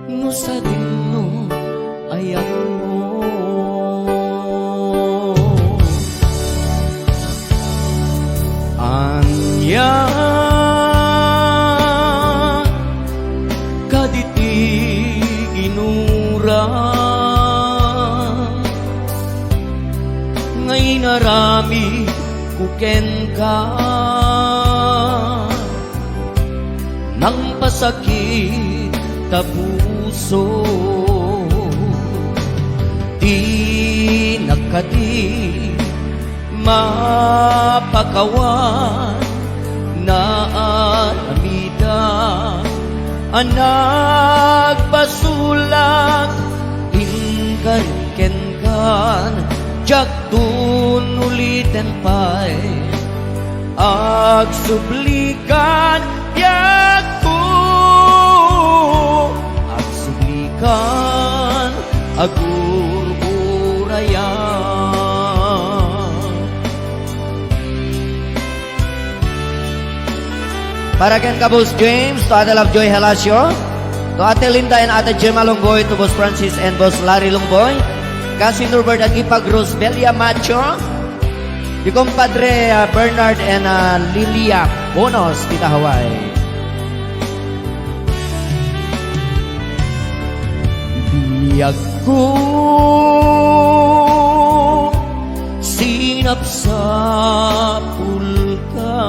No sadino ayatmo. Ania kaditi inuram nga inaramidko kenka? Nangpasakit ta puso, dinak kadi mapakawan. Naaramida a nagbasolak, inkari kenkan, diak ton uliten pay. Agsublikan, biagko. Agsublikan, agur-urayan. Para ken Kabus James, to Ate Lovejoy Halacio, to Ate Linda and Ate Gemma Longboy, to Boss Francis and Boss Larry Longboy, Cousin Norbert Agipag, Rosbelia Macho, Di Compadre, ah, Bernard and, ah, Lilia Bonos, dita Hawaii. Biagko, sinapsapulka,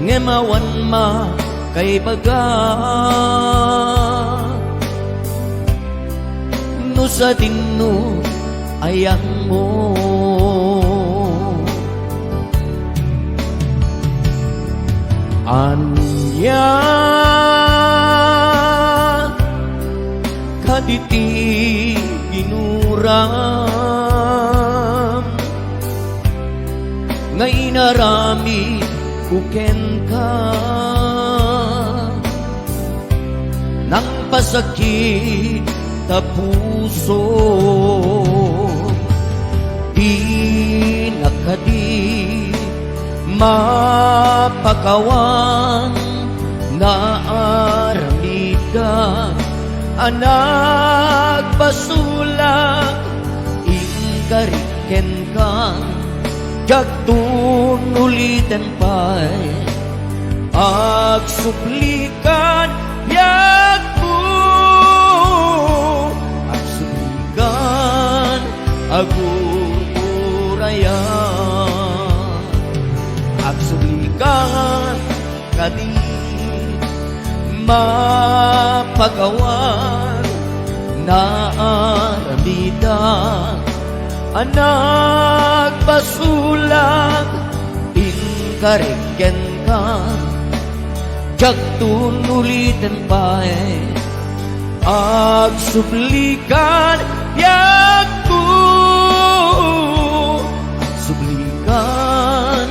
ngem awan makaibaga. No sadino ayatmo. Ania kaditi inuram nga inaramidko kenka? Nangpasakit ta puso, dinak kadi mapakawan. Naaramidka a nagbasolak, inkari kenka, diak ton uliten pay. Agsublikan, biagko. Agsublikan, agur-urayan. Agsublikan, kadi mapakawan. Naaramida a nagbasolak, inkari kenka, diak ton uliten pay. Agsublikan, biagko. Agsublikan,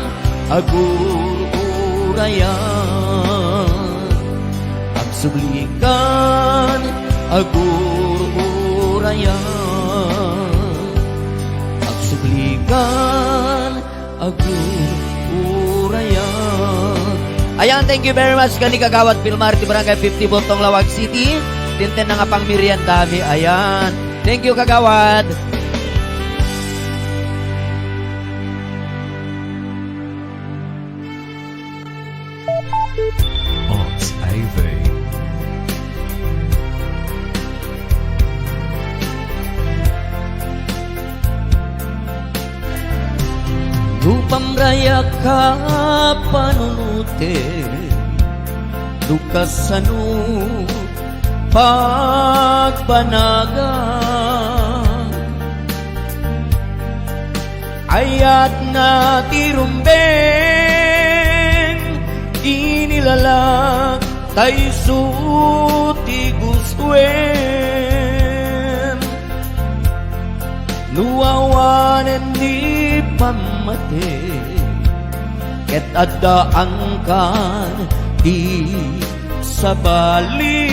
agur-urayan. Agsublikan, agur-urayan. Agsublikan, agur-urayan. Ayan, thank you very much kani Kagawad Pilmar ti Barangay fifty, Bontong, Laoag City. Tinten na nga pangmeriendami. Ayan. Thank you, Kagawad. Arts A V. No pamrayak a panunoten, no kasano pagbanagak, ayatna ti rumbeng, inilalak, ta isu ti gustoem. No awanen ni pammati, ket addaankan ti sabali.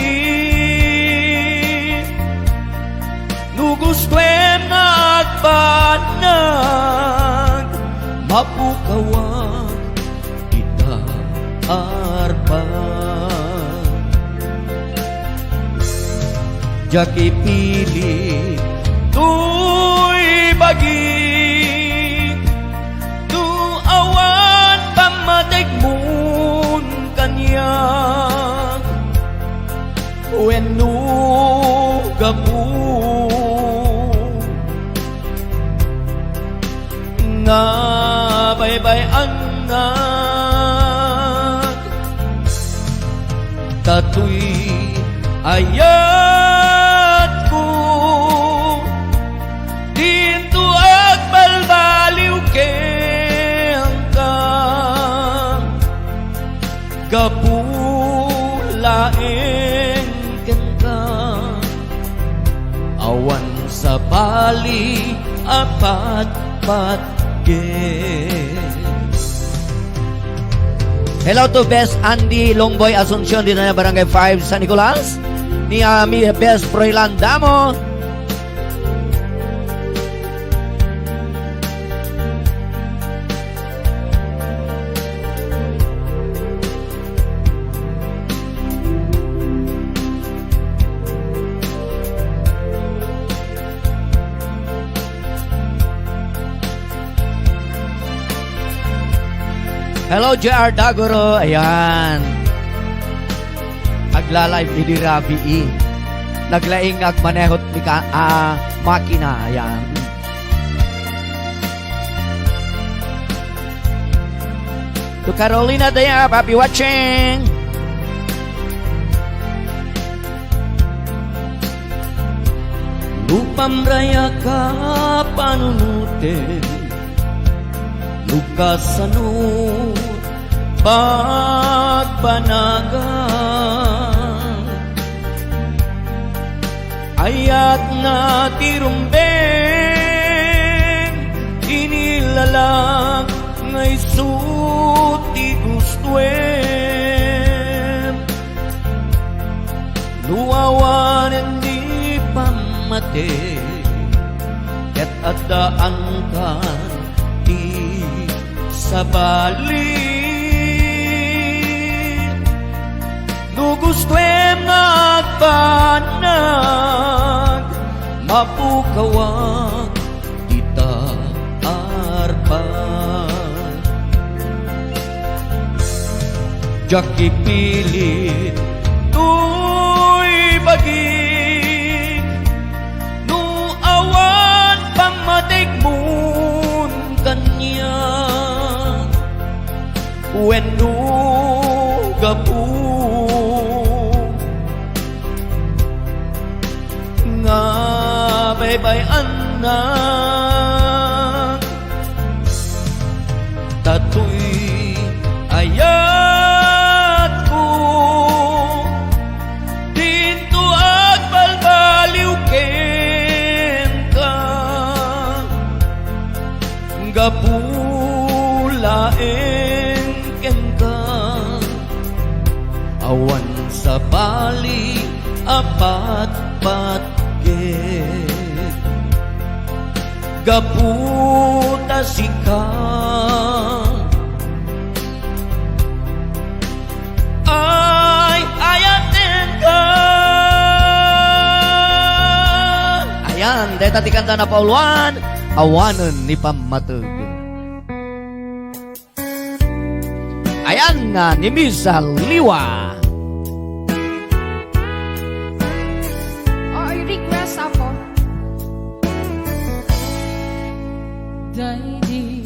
No gustoem nga agbanag, mapukawak ita arpa. Diak ipili toy bagi, no awan pammategmon kaniak, wenno gapu nga baybay-annak. Ta toy ayatko, dinto agbalbaliw kenka. Gapu laeng kenka, awan sabali a patpatgen. Hello to Best Andy Longboy Asuncion, dita na Barangay five San Nicolas. Ni, ah, mi Best Froilan Damo. Hello, J R Dagoro. Ayan. Agla-live idi rabii. Naglaing nga agmanehot ni ka-, ah, makina. Ayan. To Carolina Dayab, happy watching. No pamrayak a panunoten, no kasano pagbanagan, ayatna ti rumbeng, inilalak nga isu ti gustoem. No awanen ni pammati, ket addaankan ti sabali. No gustoem nga agbanag, mapukawak ita arpa. Diak ipilit toy bagik, no awan pammategmon kaniak, wenno gapu nga baybay-annak. Ta toy ayatko, dinto agbalbaliw kenka. Gapu laeng kenka, awan sabali a patpatgek. Gapu ta sika. Ay, ayatenka. Ayan, deta ti kanta napauluan, awanen ni pammateg. Ayan, ah, ni Miss, ah, Liwa. Oh, I request ako. Daydi,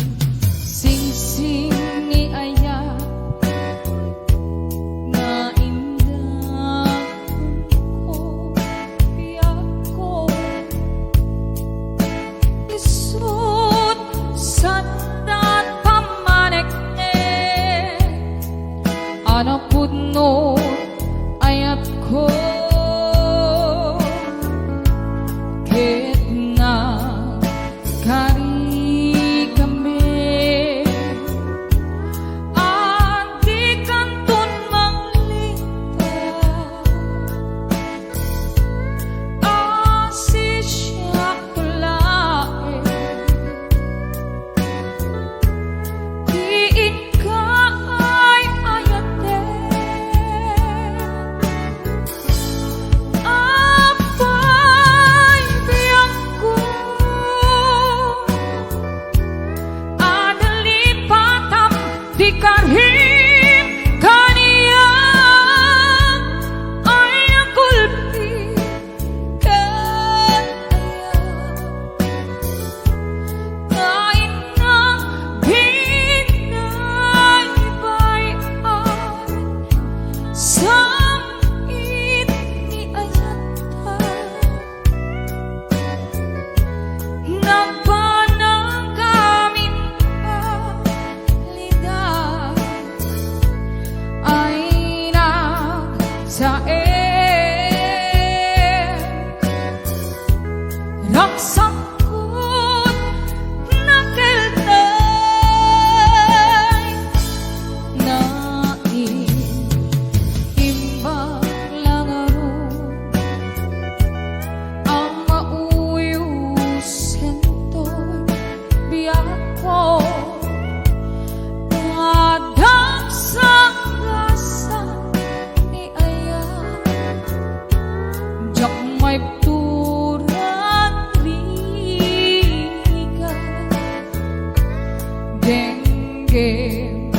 ken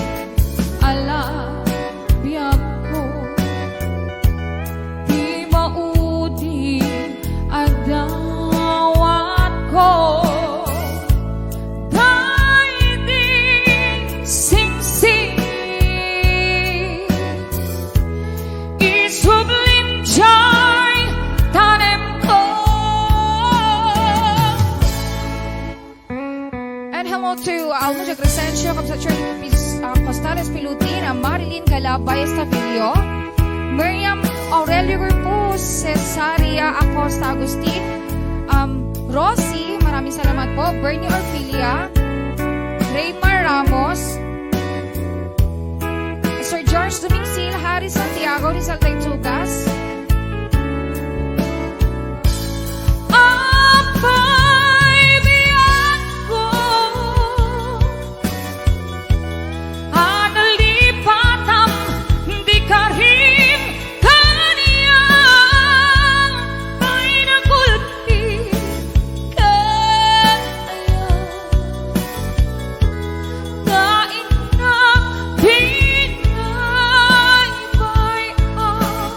ala biagko, ti maudi a dawatko, daydi singsing, isublim jay tanemko. And hello to Alma Jay Crescencio, Concepcion Pis-, ah, Costales Pilutin, ah, Marilyn Galabay Estavillo, Miriam Aurelio Gurpo, Cesaria Acosta Agustin, um, Rosie, maraming salamat po, Bernie Orfilia, Raymar Ramos, Sir George Dumingsil, Harry Santiago, Rizal Taytugas, Apay biagko, a nalipatam di karim kaniak, ay nagulpi kayo. Nga innak pinaybay-an,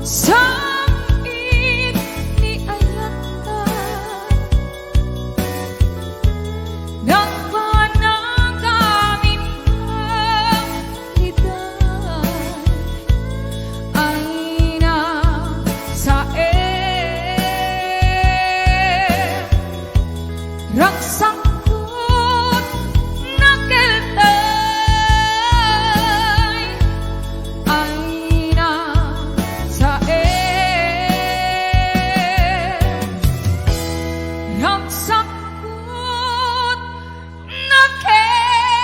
sakit ni ayatna. Nagbanag amin ita ay nasae. Ragsakot nakeltay ay nasae. Ragsakot nakeltay.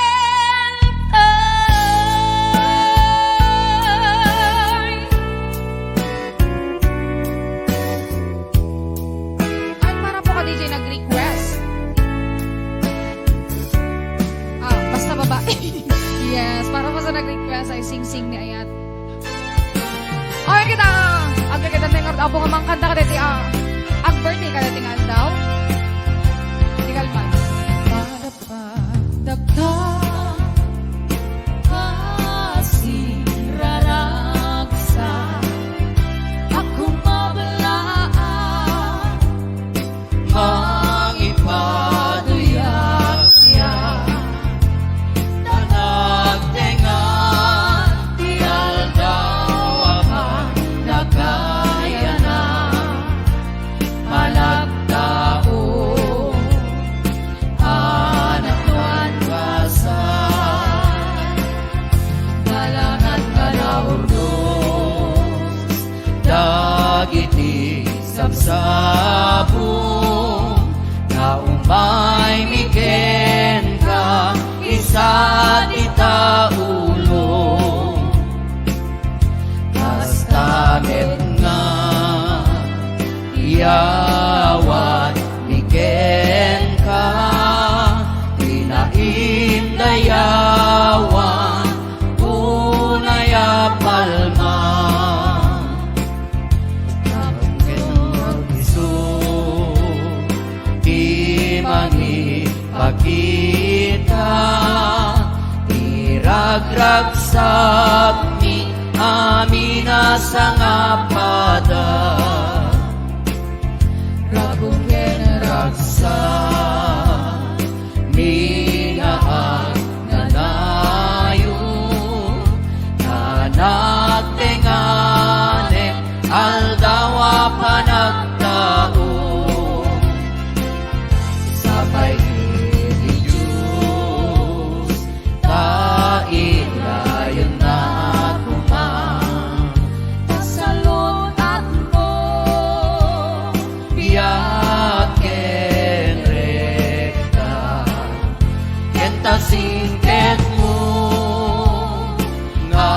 Ay, para po ka D J nag-request. Ah, basta babae. Yes, para po sa nag-request ay singsing ni Ayat. Okay, kita. Agad kita, Nengor, apo nga mangkanta ka deti, ah. Ag-birthday ka deti nga aldaw. Di kalman. Para pa, dagta, kasi raragsa, ako mablaan. Mangipaduyak siya, ta nagtengan ti aldaw a panagayana. Panagtao, anak, mangbasar, dalangan nga naurnos dagiti sabsabong nga umaymi kenka, isa ti taulo. Kasta met nga iyawatmi kenka ti naindayawan, unay a palma. Tapno isu ti mangipakita, iragragsakmi amin a sangapada. Raku ken ragsak, mi nga agnanayon, ta nagtenganem aldaw a panagtao. Sapay iti Dios, ta idayenna koma ta saludatmo, biag ken rekta, ken ta singketmo nga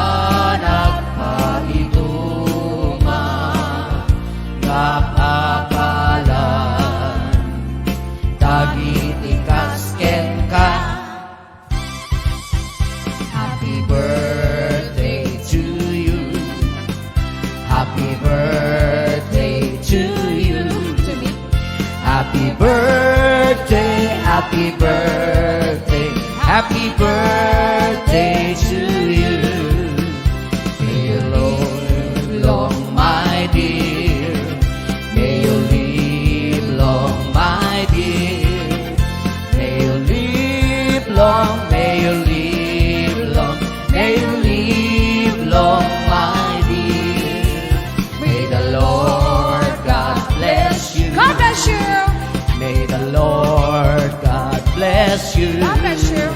nagpaiduma nga kapalan dagiti kas kenka. Happy birthday to you. Happy birthday to you. To me. Happy birthday, happy birthday, Happy birthday to you. May you live long, my dear. May you live long, my dear. May you live long, may you live long, may you live long, my dear. May the Lord God bless you. God bless you. May the Lord God bless you. God bless you.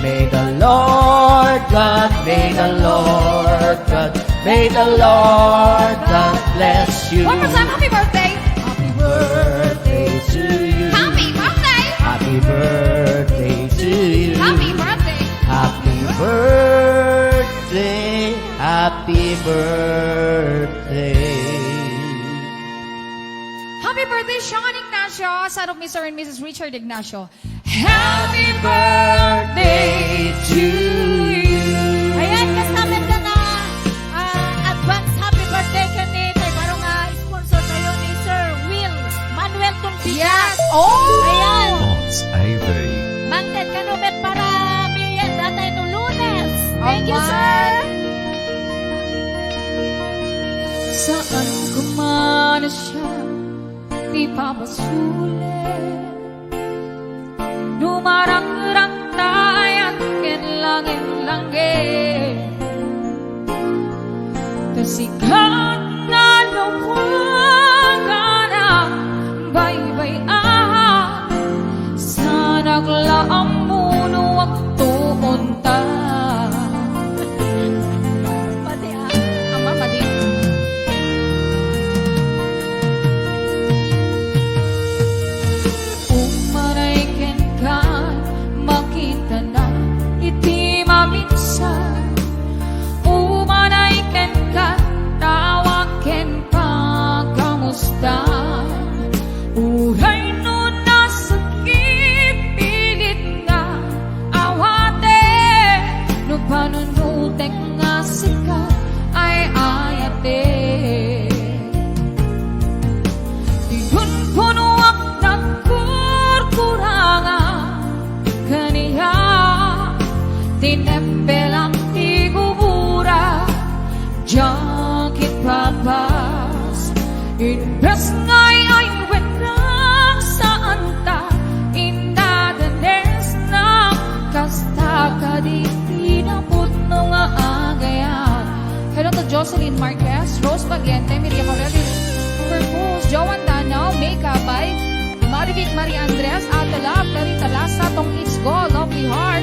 May the Lord God, may the Lord God, may the Lord God bless you. One more time, happy birthday. Happy birthday to you. Happy birthday. Happy birthday to you. Happy birthday. Happy birthday. Happy birthday. Happy birthday, Sean Ignacio, son of Mister and Missus Richard Ignacio. Happy birthday to you. Ayan, kasama ka na, ah, advance happy birthday ka ni, kay baro nga sponsor tayo ni Sir Will, Manuel Tuntigas. Yes. Oh! Ayan. Pops Ivy. Mangted ka no met para biyernes, datay no Lunes. Thank you, sir. Saan ko man siya ti papasulen. Dumarang-rang tayan ken langit-langit. Ta sikat nga lawagan a baybay-an, saan ak la ammo no agtuon ta. Madi, ah. Ama, madi. Umanay kenka, makitana iti maminsan. Umanay kenka, tawag ken pakamusta. Uray no nasakit, pilit nga awaten, no panunotek nga sika ay ayaten. Ti kunkunoak nagkurkurangan kaniak, tinempelak ti gubura, diak ipapas. Imbes nga aywennak, saanta indadanesnak, kasta kadi ti napudno nga agayat. Hello to Jocelyn Marquez, Rose Valiente, Miriam Aurelio Purpose, Joan Danao, May Cabay, Marivic Marie Andres, Ate Love, Clarita Lasa, Tong It's Go, Lovely Heart,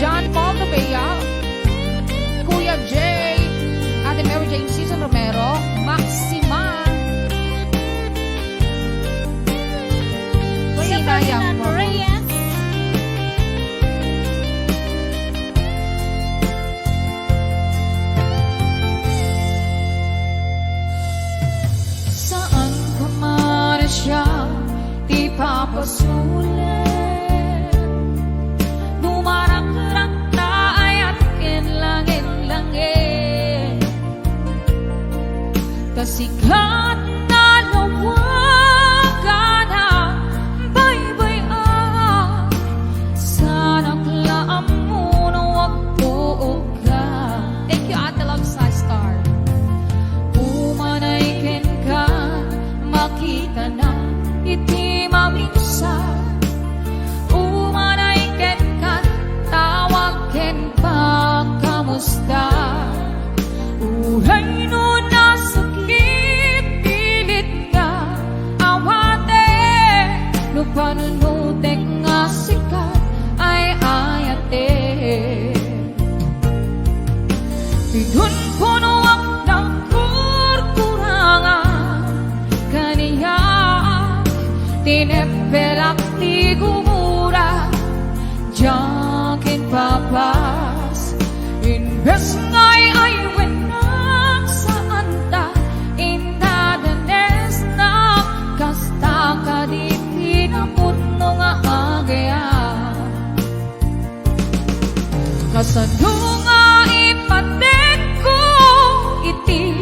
John Paul Rubea, Kuya Jay, Ate Mary Jane Season Romero, Maxima, Kuya Sinayang Ferdinand mo. Reyes. Saan ka man siya ti papasulen. Dumarang-rang ta ayat ken langit-langit. Ta sikat nga lawagan a baybay-an, saan ak la ammo no agtuok ka. Thank you, Ate Love Star. Umanay kenka, makitana iti maminsan. Umanay kenka, tawag ken pakamusta. Uray no nasakit, pilit nga awaten, no panunotek nga sikat ay ayaten. Ti kunkunoak nagkurkurangan kaniak, tinempelak ti gubura, diak ipapas. Imbes nga ay-aywennak, saanta indadanesnak, kasta kadi ti napudno nga agayat. Kasano nga ipatekko iti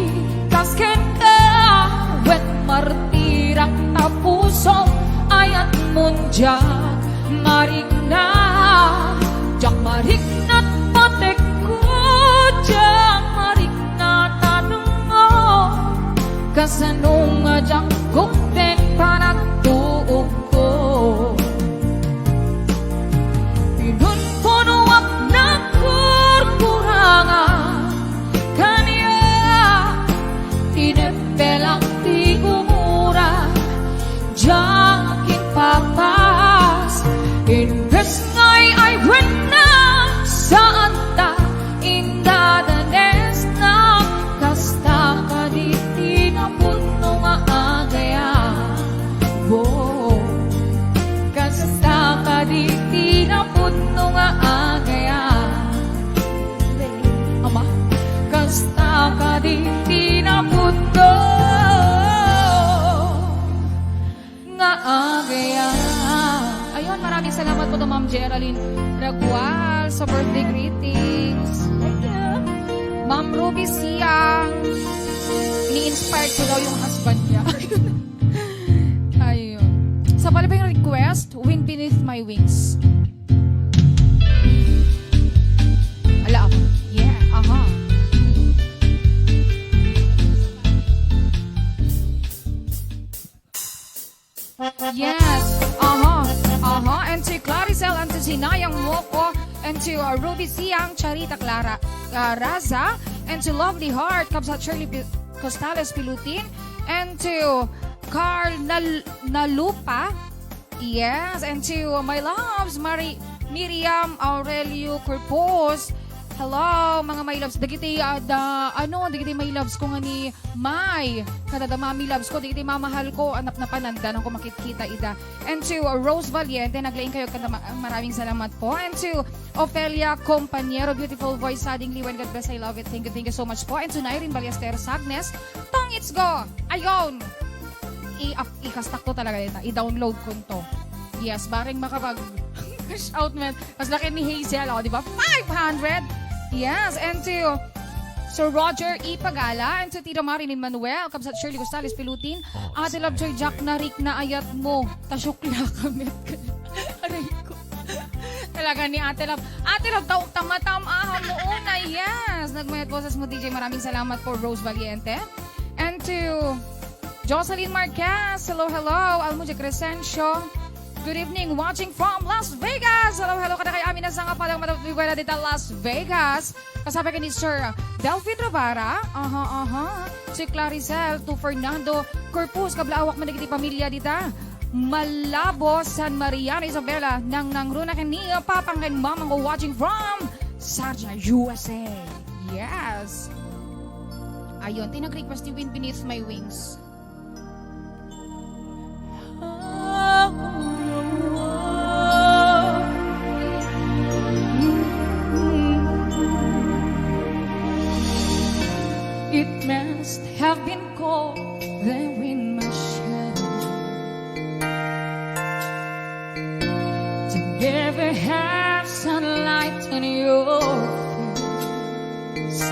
kas kenka, wen martirak a pusom, ayatmon diak marikna. Diak mariknat batekko, diak mariknat anengko. Kasano nga diak kupten panagtuokko? Pinunpunoak nakurkurangan kaniak, inebbelak ti umora, diak impapas. Imbes nga ay-aywennam, saanna indadanesnam. Kasta kadi ti napudno nga agayam. Oh, kasta kadi ti napudno nga agayam. Ama, kasta kadi ti napudno nga agayam. Ayun, maraming salamat po to Ma'am Geraldine Ragual sa birthday greetings. Thank you. Ma'am Ruby Siang, ini-inspire ko daw yung husband niya. Ayun. Sa pala pa yung request, Wind Beneath My Wings. Ala ako. Yeah, aha. Yes, aha, aha. And to Claricel and to Sinayang Moko and to, uh, Ruby Siang, Charita Clara, uh, Raza, and to Lovely Heart, Kabsat Shirley Pi- Costales Pilutin, and to Carl Nal- Nalupa. Yes, and to my loves, Mari- Miriam Aurelio Corpus. Hello, mga my loves. Dagiti, ah, da, ano, dagiti my loves ko nga ni May. Kada da mami loves ko, dagiti mamahal ko, anap na pananda nang kumakit-kita ida. And to, uh, Rose Valiente, naglaing kayo, kada ma- maraming salamat po. And to Ofelia Compañero, beautiful voice, Sading Liwan, God bless, I love it. Thank you, thank you so much po. And to Nairin Ballesteros Agnes, Tong, it's go! Ayon! I- ap- ikastak to talaga dita. I-download ko to. Yes, bareng makapag cash out, man. Mas laki ni Hazel, oh, di ba? Five hundred! Yes, and to Sir Roger E. Pagala, and to Tita Marilyn Manuel, Kabsat Shirley Gonzales Pilutin, Ate Love Joy Jack, narik na ayat mo. Tasukla kami. Aray ko. Talaga ni Ate Love. Ate Love, tau-, tamatam, aha mo una. Yes. Nagmayat boses mo, D J. Maraming salamat po, Rose Valiente. And to Jocelyn Marquez. Hello, hello. Almuja Crescencio. Good evening. Watching from Las Vegas. Hello, hello. Kada kay Amina Sanga, padang matapos dita Las Vegas. Kasama ka ni Sir Delphin Rivera. Aha, aha. Si Claricel to Fernando Corpus, kablaawak man dagiti pamilya dita. Malabo, San Mariano, Isabela, nang nangruna ken ni Papang ken Mamang ko watching from Sarja, U S A. Yes. Ayun, ti nag-request ti Wind Beneath My Wings. It must have been cold there in my shadow to never have sunlight on your face.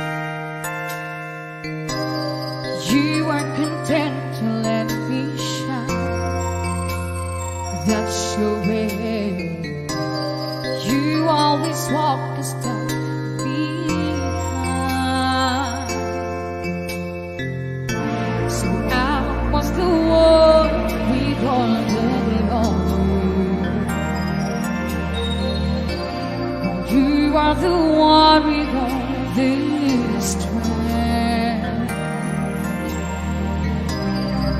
You are content to let me shine. That's your way. You always walk a step behind. So I was the one with all the glory. You are the one with all the strength.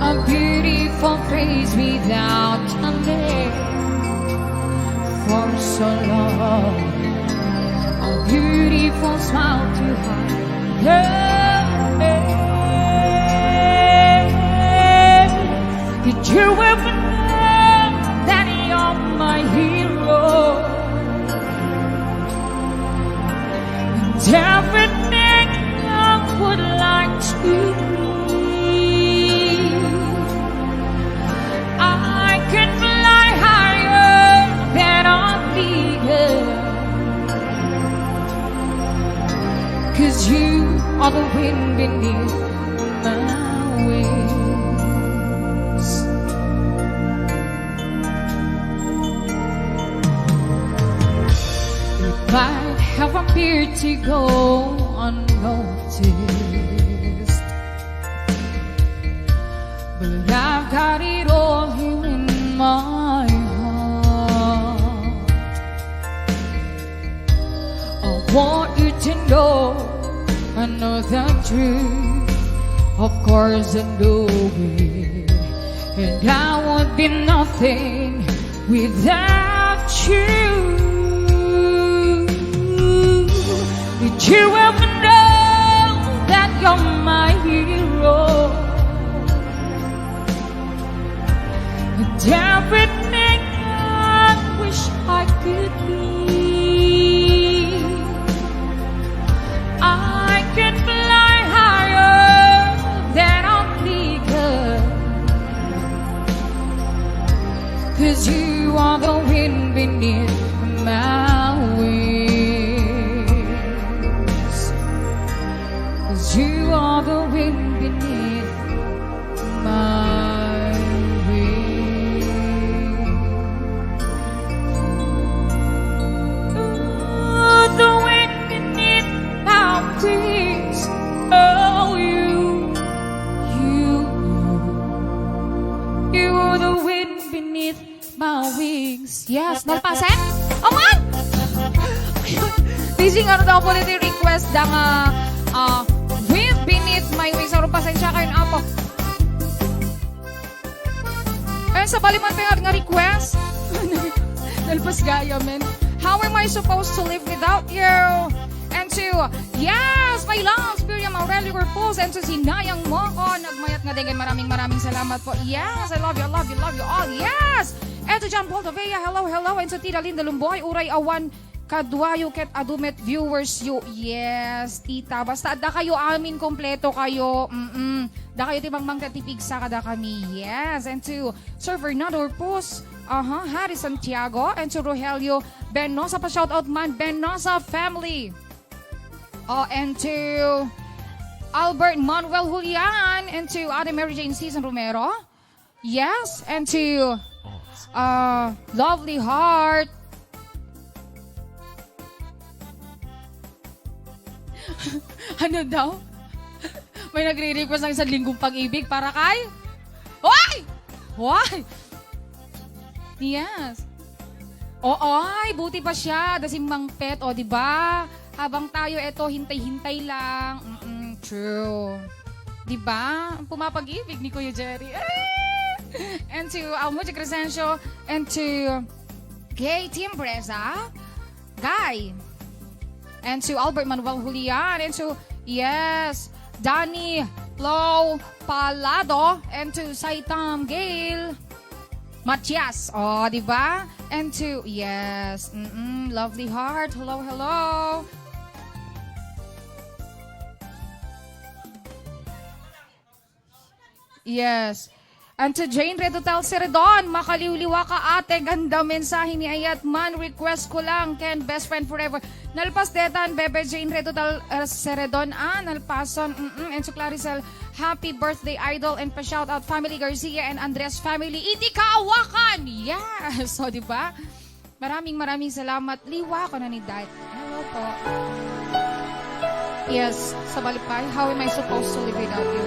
A beautiful face without a name for so long. A beautiful smile to hide the pain. Did you ever know that you're my hero? And everything I would like to be, I can fly higher than on the earth. 'Cause you are the wind beneath my wings. Might have appeared to go unnoticed, but I've got it all here in my heart. I want you to know I know the truth. Of course I know it, and I would be nothing without you. Did you ever know that you're my hero? And everything I wish I could be. I can fly higher than an eagle, 'cause you are the wind beneath my wings. 'Cause you are the wind beneath my wings. Ooh, the wind beneath my wings. Oh, you, you, you are the wind beneath my wings. Yes, nalpasen? Aman! Busy nga daw po dito request da nga, ah, Wind Beneath My Wings. Ano, pasensya kayo na po. Ayun, sa baliman pa nga request. Nalpas gaya, men. How am I supposed to live without you? And to, yes, my loves, Miriam Aurelio Corpus, and to si Nayang Moko, nagmayat nga dengan, maraming, maraming salamat po. Yes, I love you, I love you, love you all. Yes! And to John Paul Tavea, hello, hello. And to Tita Linda Lumboy, uray awan kaduayo ket adu met viewers yo. Yes, tita. Basta adda kayo amin, kompleto kayo. Mm-mm. Da kayo ti mangmangka ti pigsa kada kami. Yes. And to Sir Fernando Orpus, aha, Harry Santiago, and to Rogelio Benosa, pa-shoutout man, Benosa family. Oh, and to Albert Manuel Julian, and to Ate Mary Jane Season Romero. Yes, and to, uh, Lovely Heart. Ano daw? May nagre-request ng isang linggong pag-ibig para kay? Hoy! Hoy! Yes. Oo, ay, buti pa siya. Dasing mangpet, o, di ba? Habang tayo, eto, hintay-hintay lang. Mm-mm, true. Di ba? Ang pumapag-ibig ni Kuya Jerry. And to Almuji Crescencio, and to Gay Team Breza, Guy, and to Albert Manuel Julian, and to, yes, Danny Low Palado, and to Saitam Gale. Matias, oh, di ba? And to, yes, mm-mm, Lovely Heart, hello, hello. Yes. And to Jane Redutal Seredon, makaliwliwa ka, ate, ganda mensahe ni ayat man, request ko lang, Ken, best friend forever. Nalpas detan, Bebe Jane Redutal, uh, Seredon, ah, nalpason, mm-mm, and to Claricel, happy birthday, idol, and pa-shoutout family Garcia and Andres family. Iti kaawakan! Yes! So, di ba? Maraming, maraming salamat. Liwa ko na ni Dad. Hello po. Yes, sa Balipay, how am I supposed to live without you?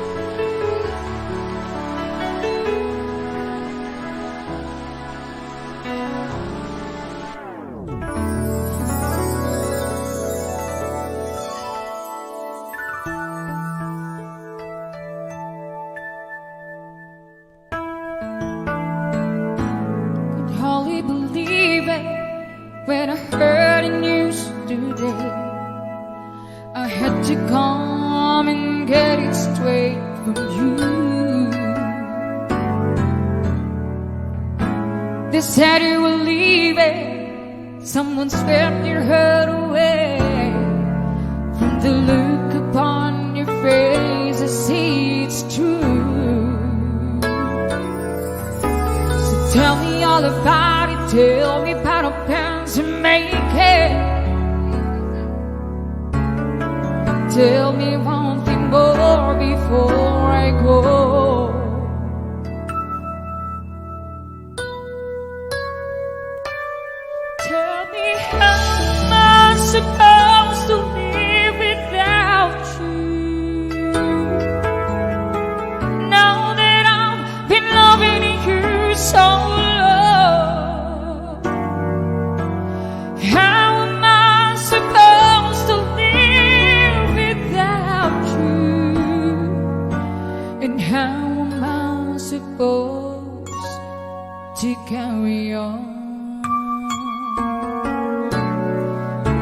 Could hardly believe it when I heard the news today. I had to come and get it straight from you. They said you were leaving. Someone swept your heart away. From the look upon your face, I see it's true. So tell me all about it, tell me about our plans to make it. Tell me one thing more before I go. Tell me how much supposed to live without you? Now that I've been loving you so long, how am I supposed to live without you? And how am I supposed to carry on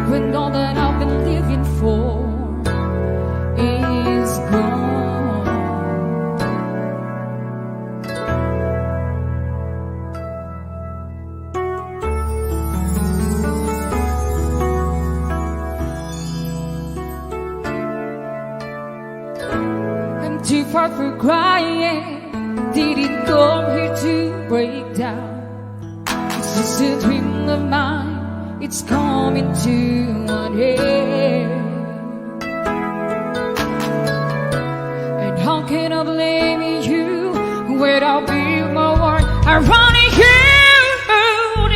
when all that I've been living for is gone? I'm too far for crying. Didn't come here to break down. It's just a dream of mine. It's coming to an end. And how can I blame you when I'll be my word? I run you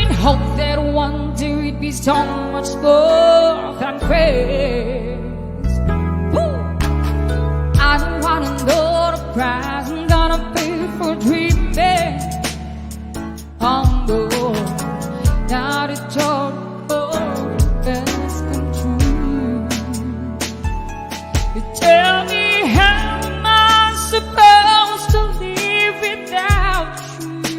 and hope that one day it'd be so much more than grace. Woo! I don't wanna know the price I'm gonna pay for dreaming. Although not at all, oh, best come true. You tell me, how am I supposed to live without you?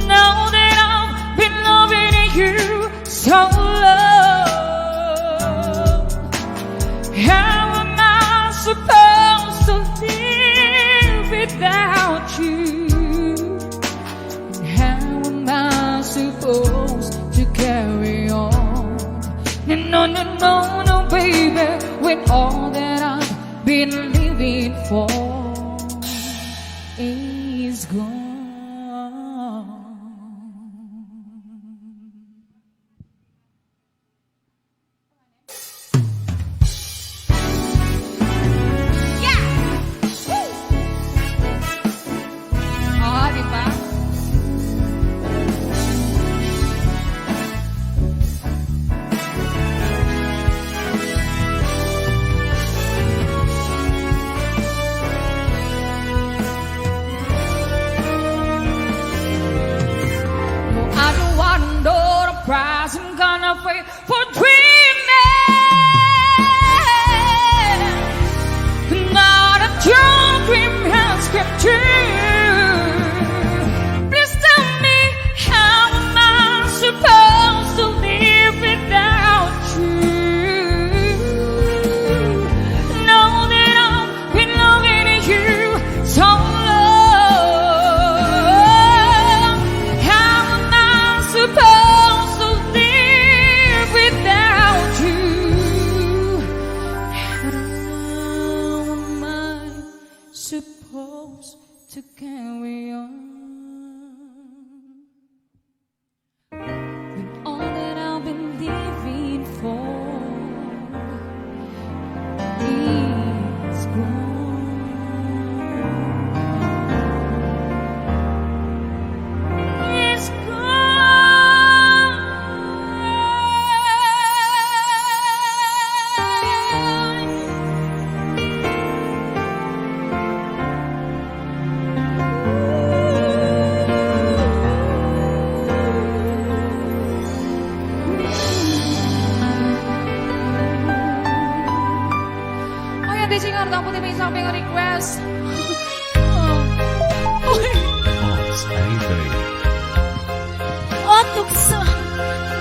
Now that I've been loving you so long, how am I supposed to live without you? How am I supposed to carry on? No, no, no, no, no, baby, when all that I've been living for is gone. Yeah! Woo! Oh, di ba? No, I don't wanna know the price I'm gonna pay for dreaming. Not a true dream has come true. Please tell me, how am I supposed to live without you? Know that I've been loving you so long. How am I supposed to live without you? How am I supposed to carry on? When all that I've been living for is gone. Is gone. Ayan, D J Ngardo, ako din may isang mga request. Oh. Uy. Oh, sa Ivory. O tukso,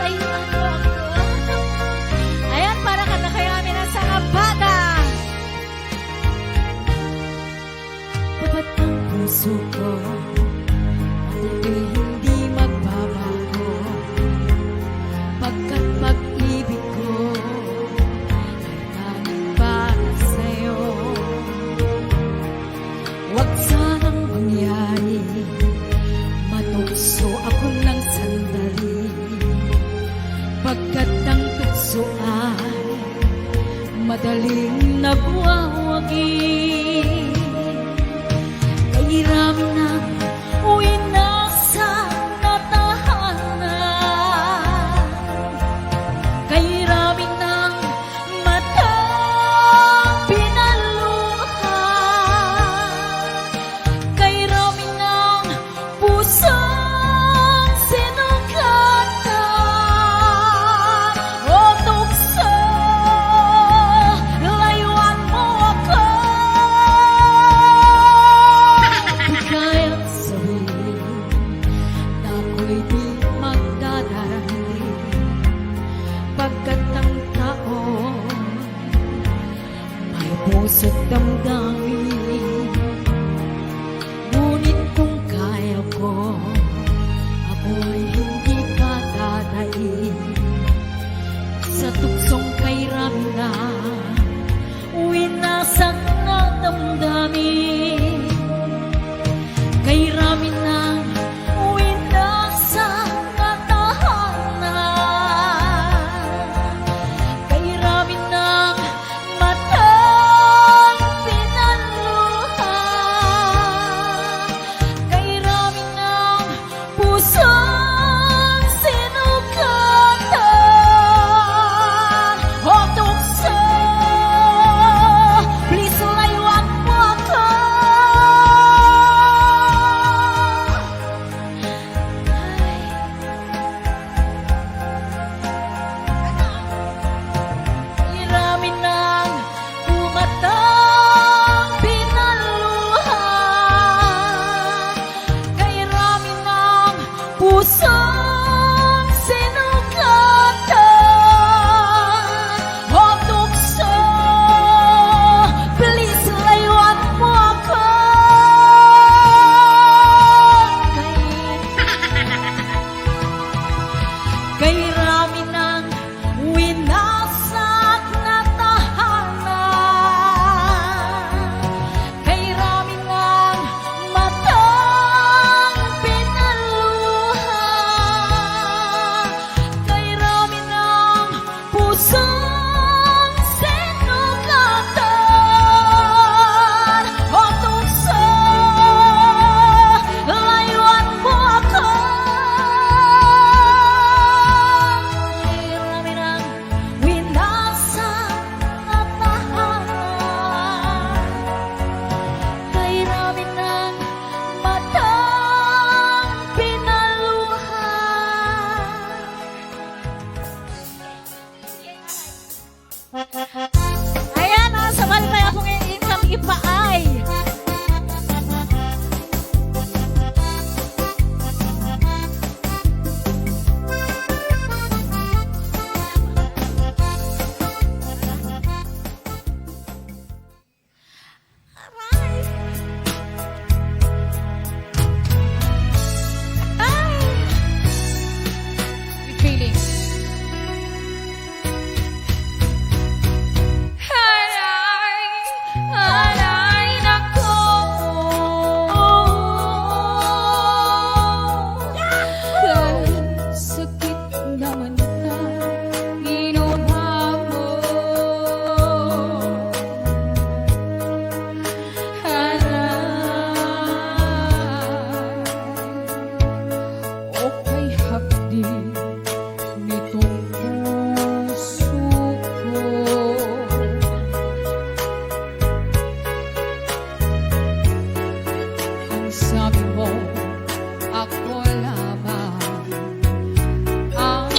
layuan mo ako. Ayan, para kadakayo amin a sangabada. Tapat ang puso ko, ako'y hindi magbabago. Pagkat pag-ibig ko ay tanging para sa'yo. Huwag sanang mangyari, matukso ako ng sandali. Pagkat ang tukso ay madaling nagwawagi. Kairam na uwi na sa Sang sinugatan, o tukso, laywanmo ako. Kaya sabihin, ako'y di magdadarahin, pagkat ang tao may puso't damdamin. Ngunit kung kaya ko, ako'y hindi patatain. Sa tuksong kairaminan, winasak nga damdamin. Kairaminan, winasak nga tahanan. Kairaminan, matang pinanluha. Kairaminan, pusong sinugatan. O tukso, please, laywanmo ako. Ay. Kairaminan, umatang pinanluha. Kairaminan, pusong sinugatan. O tukso, please, laywanmo ako. Kay Kairaminan, winasak nga tahanan. Kairaminan, matang pinanluha. Kairaminan, pusong sinugatan. O tukso, laywanmo ako. Kairaminan, winasak nga tahanan. Kairaminan, matang pinanluha. Ayan, oh, sabay tayo kung iinkang ipaay. Aray! Ay! With feelings. Aray! Aray, nako! Sakit naman na ginawa mo. Aray, okay, hapdi nitong puso ko. Ang sabi mo, ako lamang ang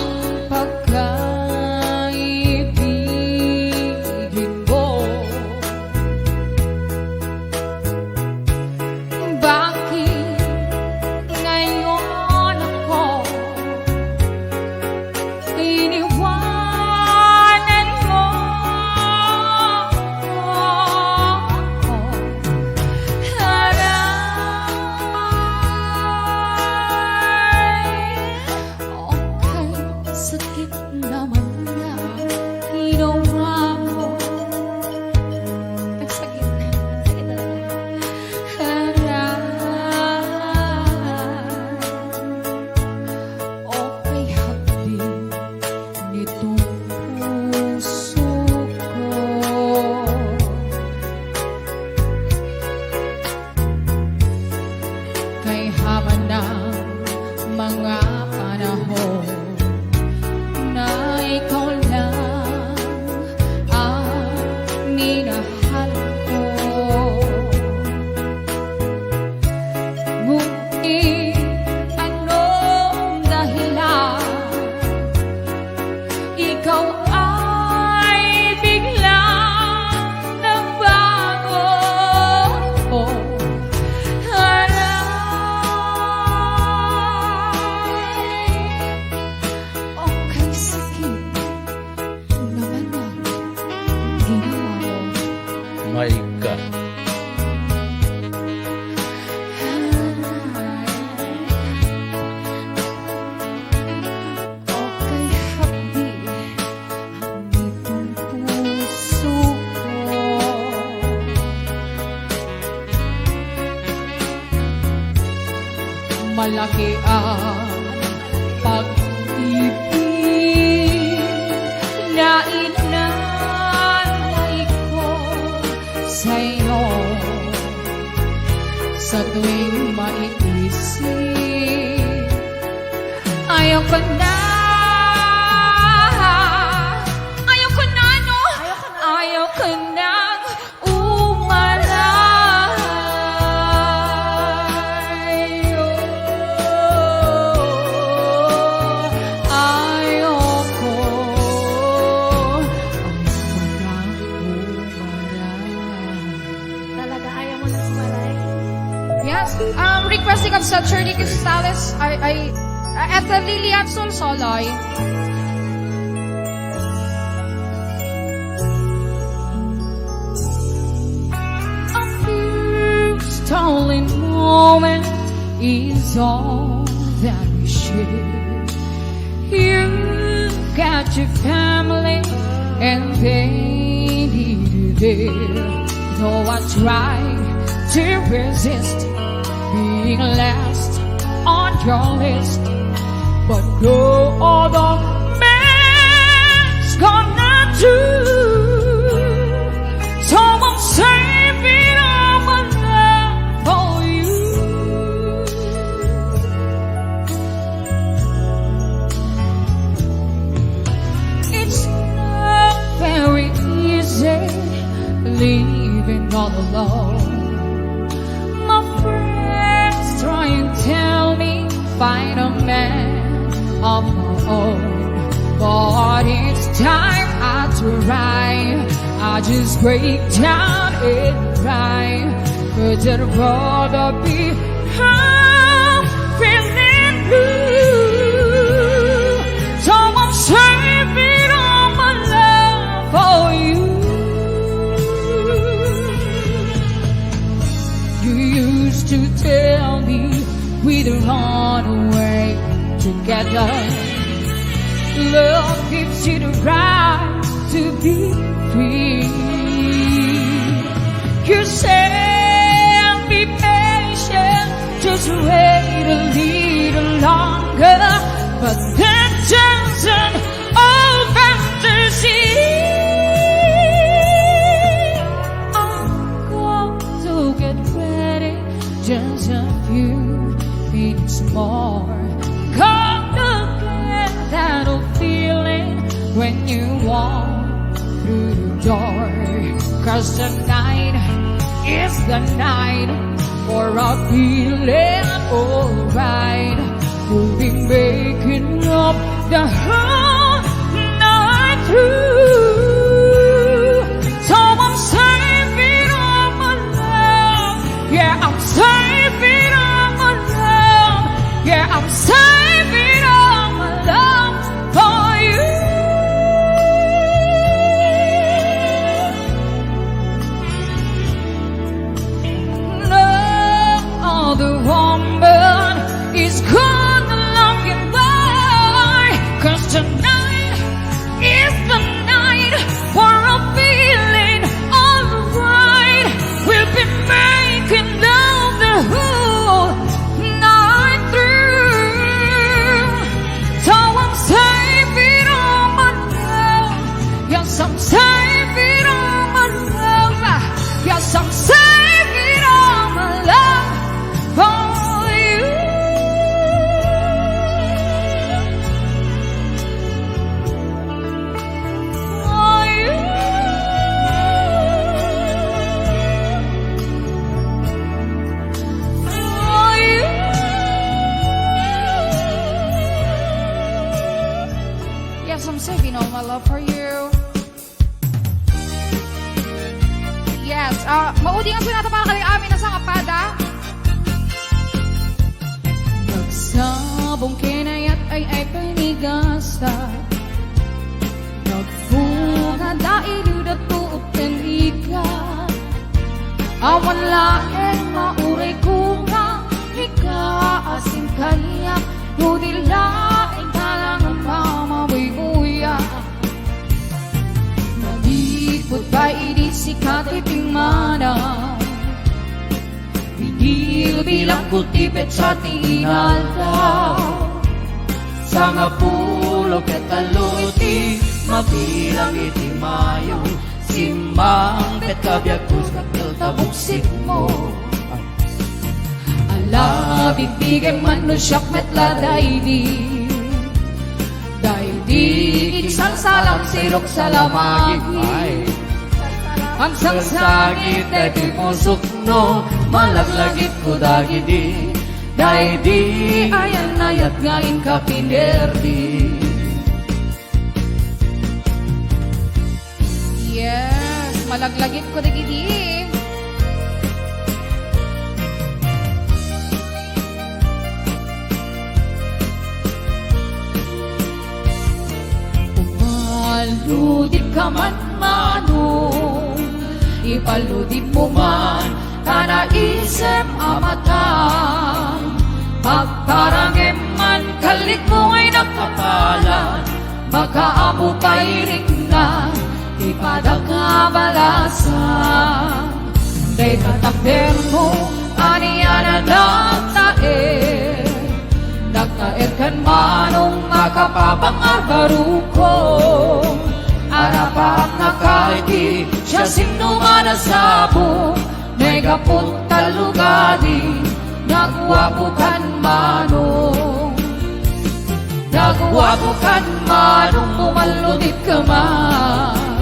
pagkaibigin mo. Bakit ngayon ako iniwanan mo? Aray, okay, sakit naman na ginawa mo. Nagsakit. Sakit talaga. Aray, okay, hapdi nitong puso ko. Kay habang ng mga panahon na ikaw lang ang minahal ko. Ngunit Malaki ang pag-ibig na inanay ko sa'yo. Sa tuwing maiisip, ayoko na, ayoko na, no? Ayoko na. Ayoko nang umalay. Ayoko, ayoko nang umalay. Talaga, ayaw mo nang umalay? Yes. Um, requesting of Saturday Cristales, ay, ay, uh, Ethel Lilian Solsoloy. A few stolen moments is all that we share. You got your family and they need you there. Though I try to resist being last on your list, but no other man's gonna do. So I'm saving all my love for you. It's not very easy living all alone. My friends try and tell me, "Find a man of my own." But each time I try, I just break down and cry. But I'd rather be I'm feeling blue, so I'm saving all my love for you. You used to tell me we'd run away together. Love gives you the right to be free. You said, "Be patient, just wait a little longer." But that turns an old fantasy. I'm going to get ready, just a few minutes more. Gonna get that old feeling when you walk through the door. 'Cause tonight is the night for a feeling alright. We'll be making up the whole night through. So I'm saving all my love. Yeah, I'm saving all my love. Yeah, I'm saving all my love for you. No other woman is gonna love you, boy. 'Cause tonight is the night for a feeling alright. We'll be making love the whole night through. So I'm saving all my love. Yes, I'm saving all my love. Yes, I'm saving all my love for you. For you. For you. Yes, I'm saving all my love for you. Yes, ah, maudi nga sonata para kadagiti amin a sangapada. Nagsabong ken ayat ay ay panigasat. Nagbunga da iluda tuop ken igat. Awan laeng mauray kunam, ika asin kaniak, no di laeng talaga pamabuybuya. Naliput pay idi sika ti pimmanaw. Bilbilangko ti petsa ti inaldaw. Sangapulo ket tallo ti mabilang iti Mayo. Simmang ket kabiagko, sakkel ta buksikmo. Ala, bigbigem man no siak met la daydi. Daydi, igsalsalang sirok salamagi. Ay. Agsangsangit daytoy pusok no malaglagipko dagidi. Daydi, ayan-ayat nga inka pinerdi. Yes, malaglagipko dagidi. Umaludipka man, Manong, ipaludipmo man, ta naisem a matang. Pagparangem man, kallikmo ngay nakapalan, makaammo pay rikna ti padak a balasan. Dayta takdermo, ania a nagtaer, nagtaerkan, Manong, makapapangarbaruko. Arapaak nga kaiti siasinoman a sabong, maigapu ta lugadi, naguapokan, Manong. Naguapokan, Manong, umaludipka man.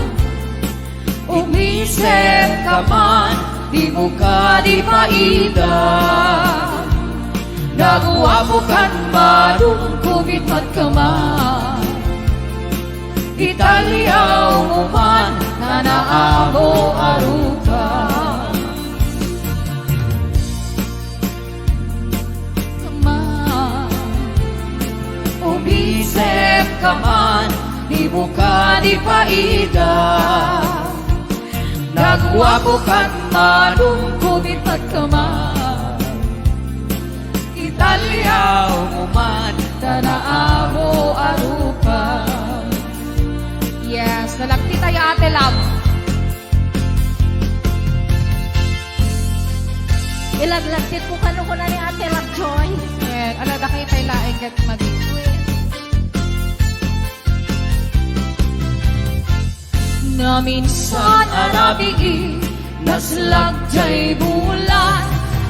Umisemka man, dimo kadi paida. Naguapokan, Manong, kumitmatka man. Italiawmo man, ta naammo a rupa. Kama, umisemka man, dimo kadi paida. Naguapokan, Manong, kumitmatka man. Italiawmo man, ta naammo a rupa. Yes, nalagti tayo, Ate Love. Ilaglagtitko kano kuna ni Ate Love Joy. Yes, ala, dakay pay laeng ket madi. Naminsan a rabii, naslag jay bulan,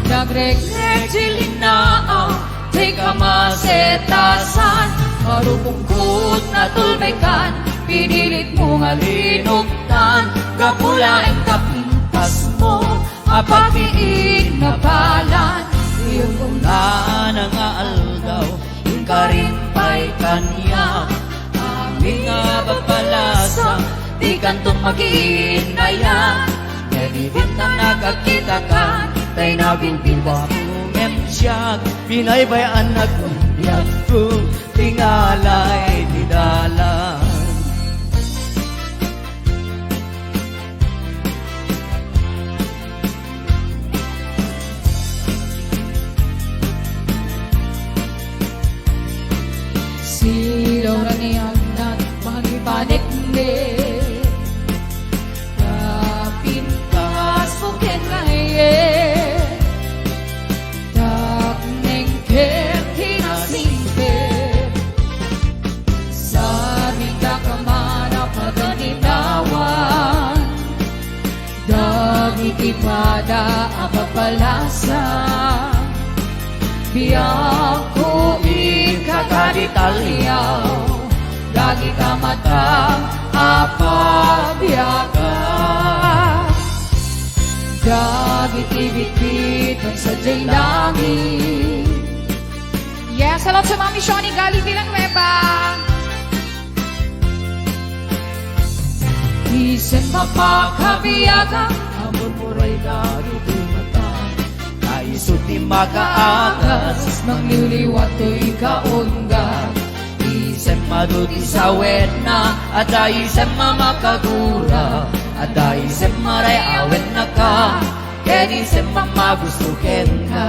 nagregreg ti linnaak, ti kamasetasan, marupongkot natulbekkan, pinilitmo nga linuktan, gapu laeng ta pintasmo a pakiinnapalan. Ti umuna nga aldaw, inkarimpay kaniak. Amin nga babalasa, dikanto makiinnayan. Ngem idin ta nakakitakan, tay nabibiwak ngem siak, binaybay-an nagbiagko, tingalay ti dalan. Silaw ra ni Agnat, pangipaneknek, kapintas mo ken ngayen. Dakneng ket kinasingpet, sarmidak a manapaganinawan, dagiti pada a pabalasa. Biagko, ika kadi taliaw, dagita mata a pabiagan. Dagiti bitbiton sadiay langit. Yes, hello to Mami Shoni Gali Villanueva. Isem a pakabiagan, a murmuray dagiti mata. Ta isu ti makaagas, mangliwliwa toy kaunggat. Isem adu ti sawenna, adda isem a makagura, adda isem a ray-awenna ka, ken isem a magusto kenka.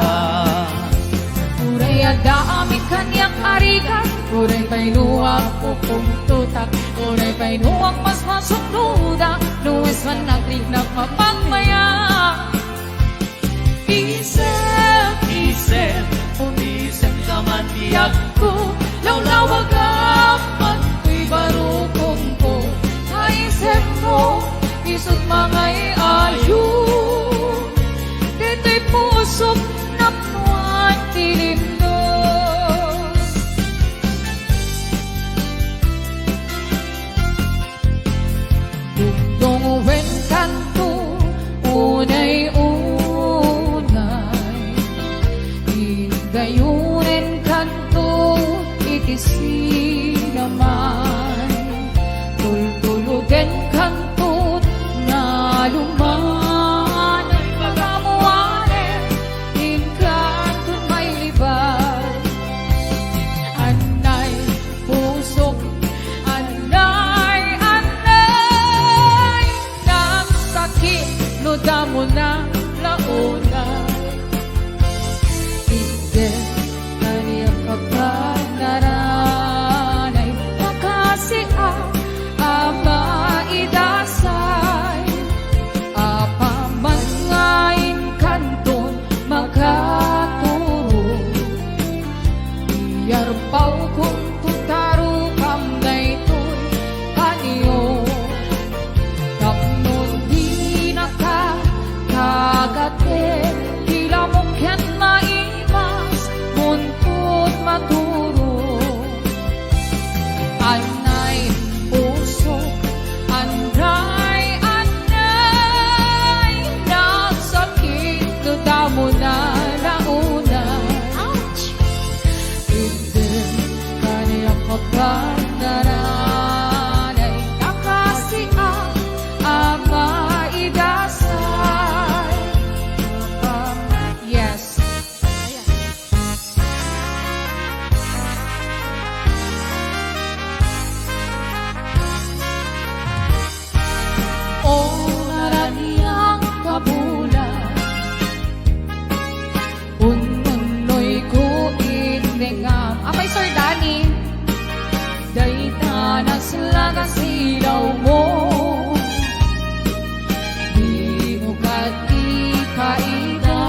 Uray adda amin kaniak a rigat, uray pay no agpupungtotak, uray pay no agmasmasuknodak, no wisman nagriknak mapagmaya. Isem Umisem ka man ti agko, lawlawagam man toy barukongko. Naisem mo, isut' mangay-ayo. Ditoy pusok, napnuan ti limno. Dungdungen kanto, unay-unay. Idayunen kanto iti sinamay. Tultulogen kanto naluman. Pagamuanen, inkanto mailibad. Anay, pusok, anay, anay, nagsakit no damo na launa. Iddem kaniak a pagnaranay, nakasiak a maidasay. Apaman nga inkanton makaturo. Iyarpawkon ti tarukam daytoy kaniak. Tapno dinaka kagaten ti lamok ken maimas, muntot maturo. Anay, pusok, anay, anay, nagsakit no damo na launa. Ouch! Iddem kaniak a pagnaranay, nakasiak a maidasay. Yes. O naraniang kabulan, ununnoyko iti ngam. Apay, Sir Danny? Dayta naslagas ilawmo, dimo kadi kaida.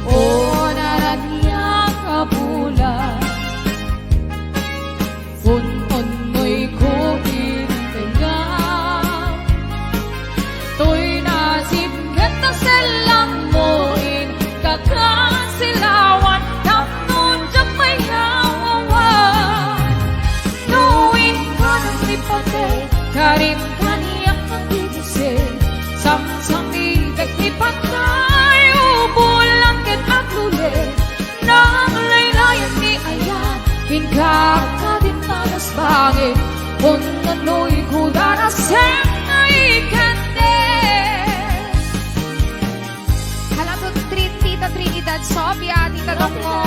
O naraniang kabulan, ununnoyko iti ngam. Toy nasip ket nasellammo, inkakasilawan tapno diak mayawawan. No inka nang ni patay, karim kaniak a ti Jose. Samsamitek ni patay, ubulan ket aglule. Nanglaylayen ni ayat, inkakadin manas bangin, ununnoyko darasem nga ikande. Hello to Trin-, Tita Trinidad Sofia, Tita Dongko.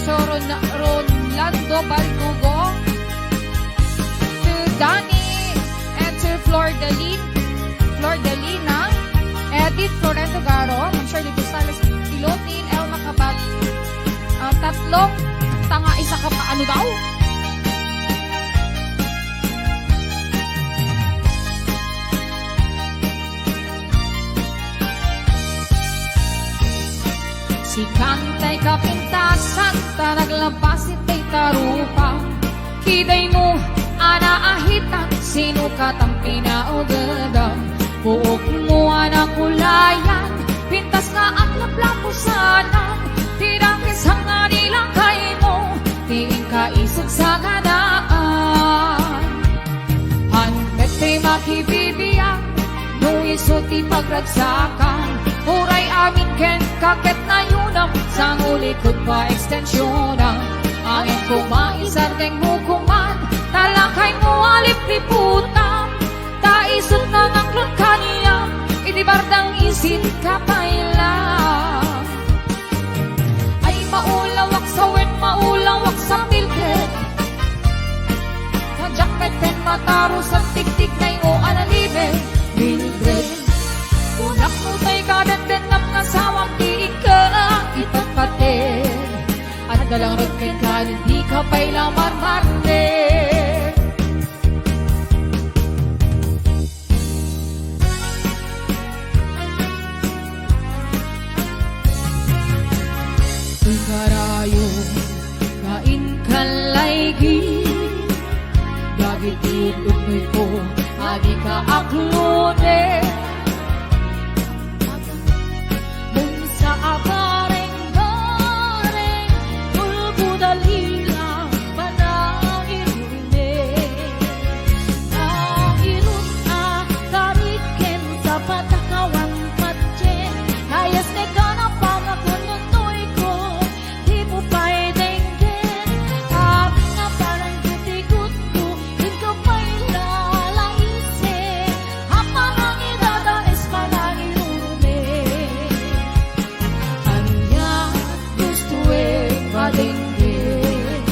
So, Ron-, Rolando Baldugo. To Danny and to Flor Delin-, Flor Delina, Edith Florento Garo, Ma'am Shirley Gonzalez, Pilotin, Elma Kabat, ah, tatlong tanga, isa ka pa, ano daw? Sikan tay kapintasan ta naglabas itay tarupa. Kidaymo a naahitan, sino ka tan pinaugedam? Buokmo a nakulayan, pintas nga aglaplapusanan. Ti dakes nga nilakaymo, ti inka isut' saganaan. Antek ti makibibiag, no isu ti pagragsakan. Uray amin kenka ket nayunam, sangulikut pa ekstensionam. Amin koma isardengmo koman, ta lakaymo a lipliputam. Ta isut' nga nanglon kaniam, iti bardang isin ka pay la. Ay, maulawak sa wen, maulawak sa Mildred. Kadiak met ken matarus a tigtignay o analiben. Mildred, kunak no tay kadendennam nga asawam ti ikka ipatpateg. Adda laeng kenka, dika pay la marmarnek. Iti utnoyko, agika a klone. Maysa a gareng-gareng, ulbod a lila, panangirume. Nangirum a karit ken sapatakawan patien, kayas ne kana pangakon utnoyko. Dimo pay denggen, amin a pananggutigot ko, inka pay lalaisen, a panangidadaes, panangirume. Ania gustoek a denggen?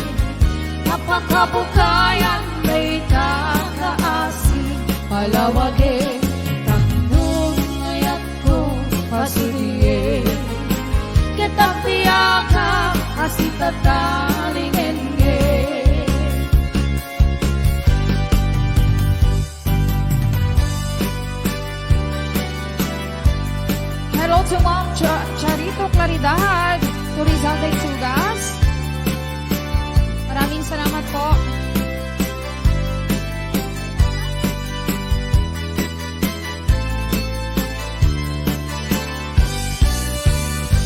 Napakabukayan dayta nga asi, palawagen, tapno ayat ko pasudien, ket agbiagak a sitatalingengen. Hello to Ma'am Cha-, Charito Claridad, to Rizal de Tugas. Maraming salamat po.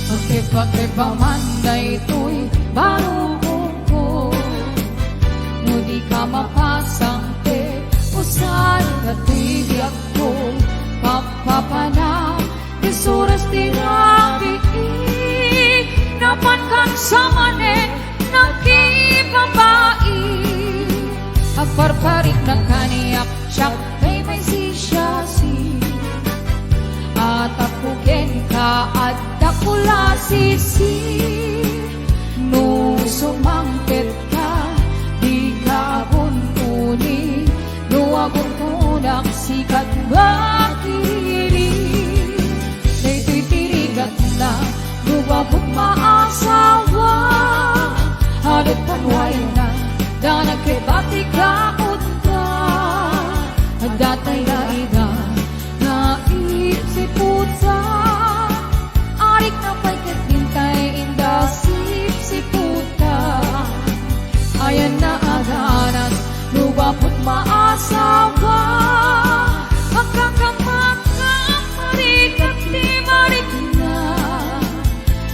Pakipakipamanda itoy barukongko, no di ka mapasangpet, usar ka ti biagko, papapana, isuras ti rabii, napan kan sa manen, nakibabai, agparpariknak kaniak, siak pay maisisiasi. Atappugenka, adda ko lasisi. No sumangpet ka, dika agunpuni. No agunpunak, sika ti makiri. Daytoy ti rigatna, no baput maasawa. Adet panuayna, da nagkebati ka unta. Adda tay naida, naipsiputa. Arik na pay ket dintay inda sipsiputa. Ayanna a danas, no baput maasawa. Agkakamakam, marigat ti marikna.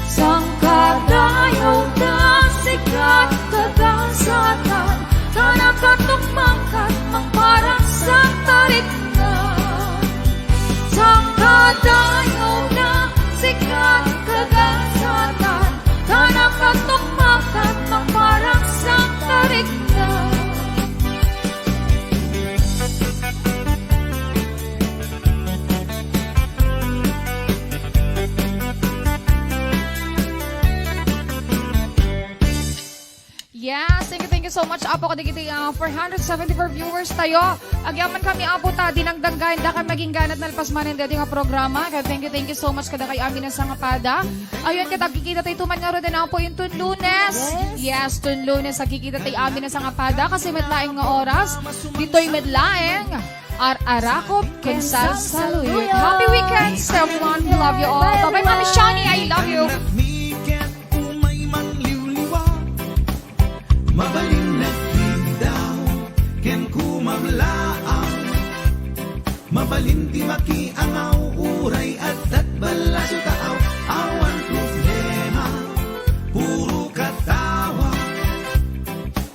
Sangkadayawda, sikat kagasakan, kanakatukmangkat, mangparang sangtarikna. Sangkadayawda, sikat kagasakan, kanakatukmangkat, mangparang sangtarikna. Yes, thank you, thank you so much, Apo, kadagiti, ah, four hundred seventy-four viewers tayo. Agyamankami, Apo, ta dinangdanggan, dakami agingga nalpas manen daytoy nga programa. Kaya thank you, thank you so much kadakayo amin a sangapada. Ayun, ket agkikita tayo tuman ngaruden, Apo, inton Lunes. Yes. Yes, ton Lunes, agkikita tayo amin a sangapada. Kasi met laeng nga oras, ditoy met laeng Ar-arakop ken salsaluyot. Happy weekend, everyone. We love you all. Bye-bye, Mami Shani. I love you. Umay man liwliwa, mabalin nagkiddaw, ken kumablaang. Mabalin ti makiangaw, uray adda't ballaso taaw. Awan problema, puro katawa.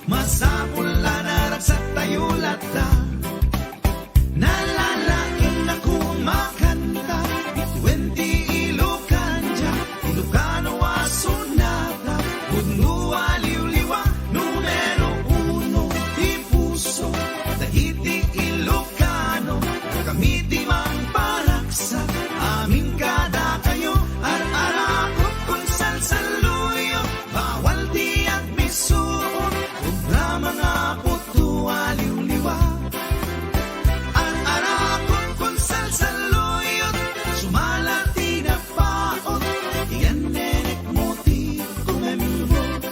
Masapul a naragsattayo latta. Nalalaing a kumakanta, bituen ti Ilocandia, Ilocano a sonata, pudno a liwliwa, numero uno ti puso, dagiti Ilocano, kami ti mangparagsak, amin kadakayo, ar-arakop kon salsaluyot, bawal ti agmisuot, programa nga pudno a liwliwa. Ar-arakop kon salsaluyot, sumala ti napaot, iyan nenekmo ti tumembot.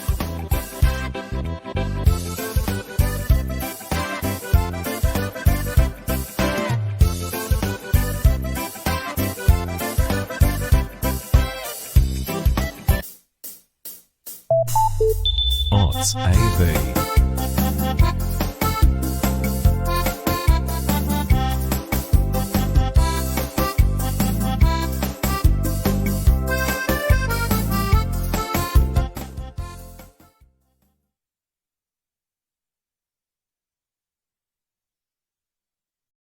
Arts A V.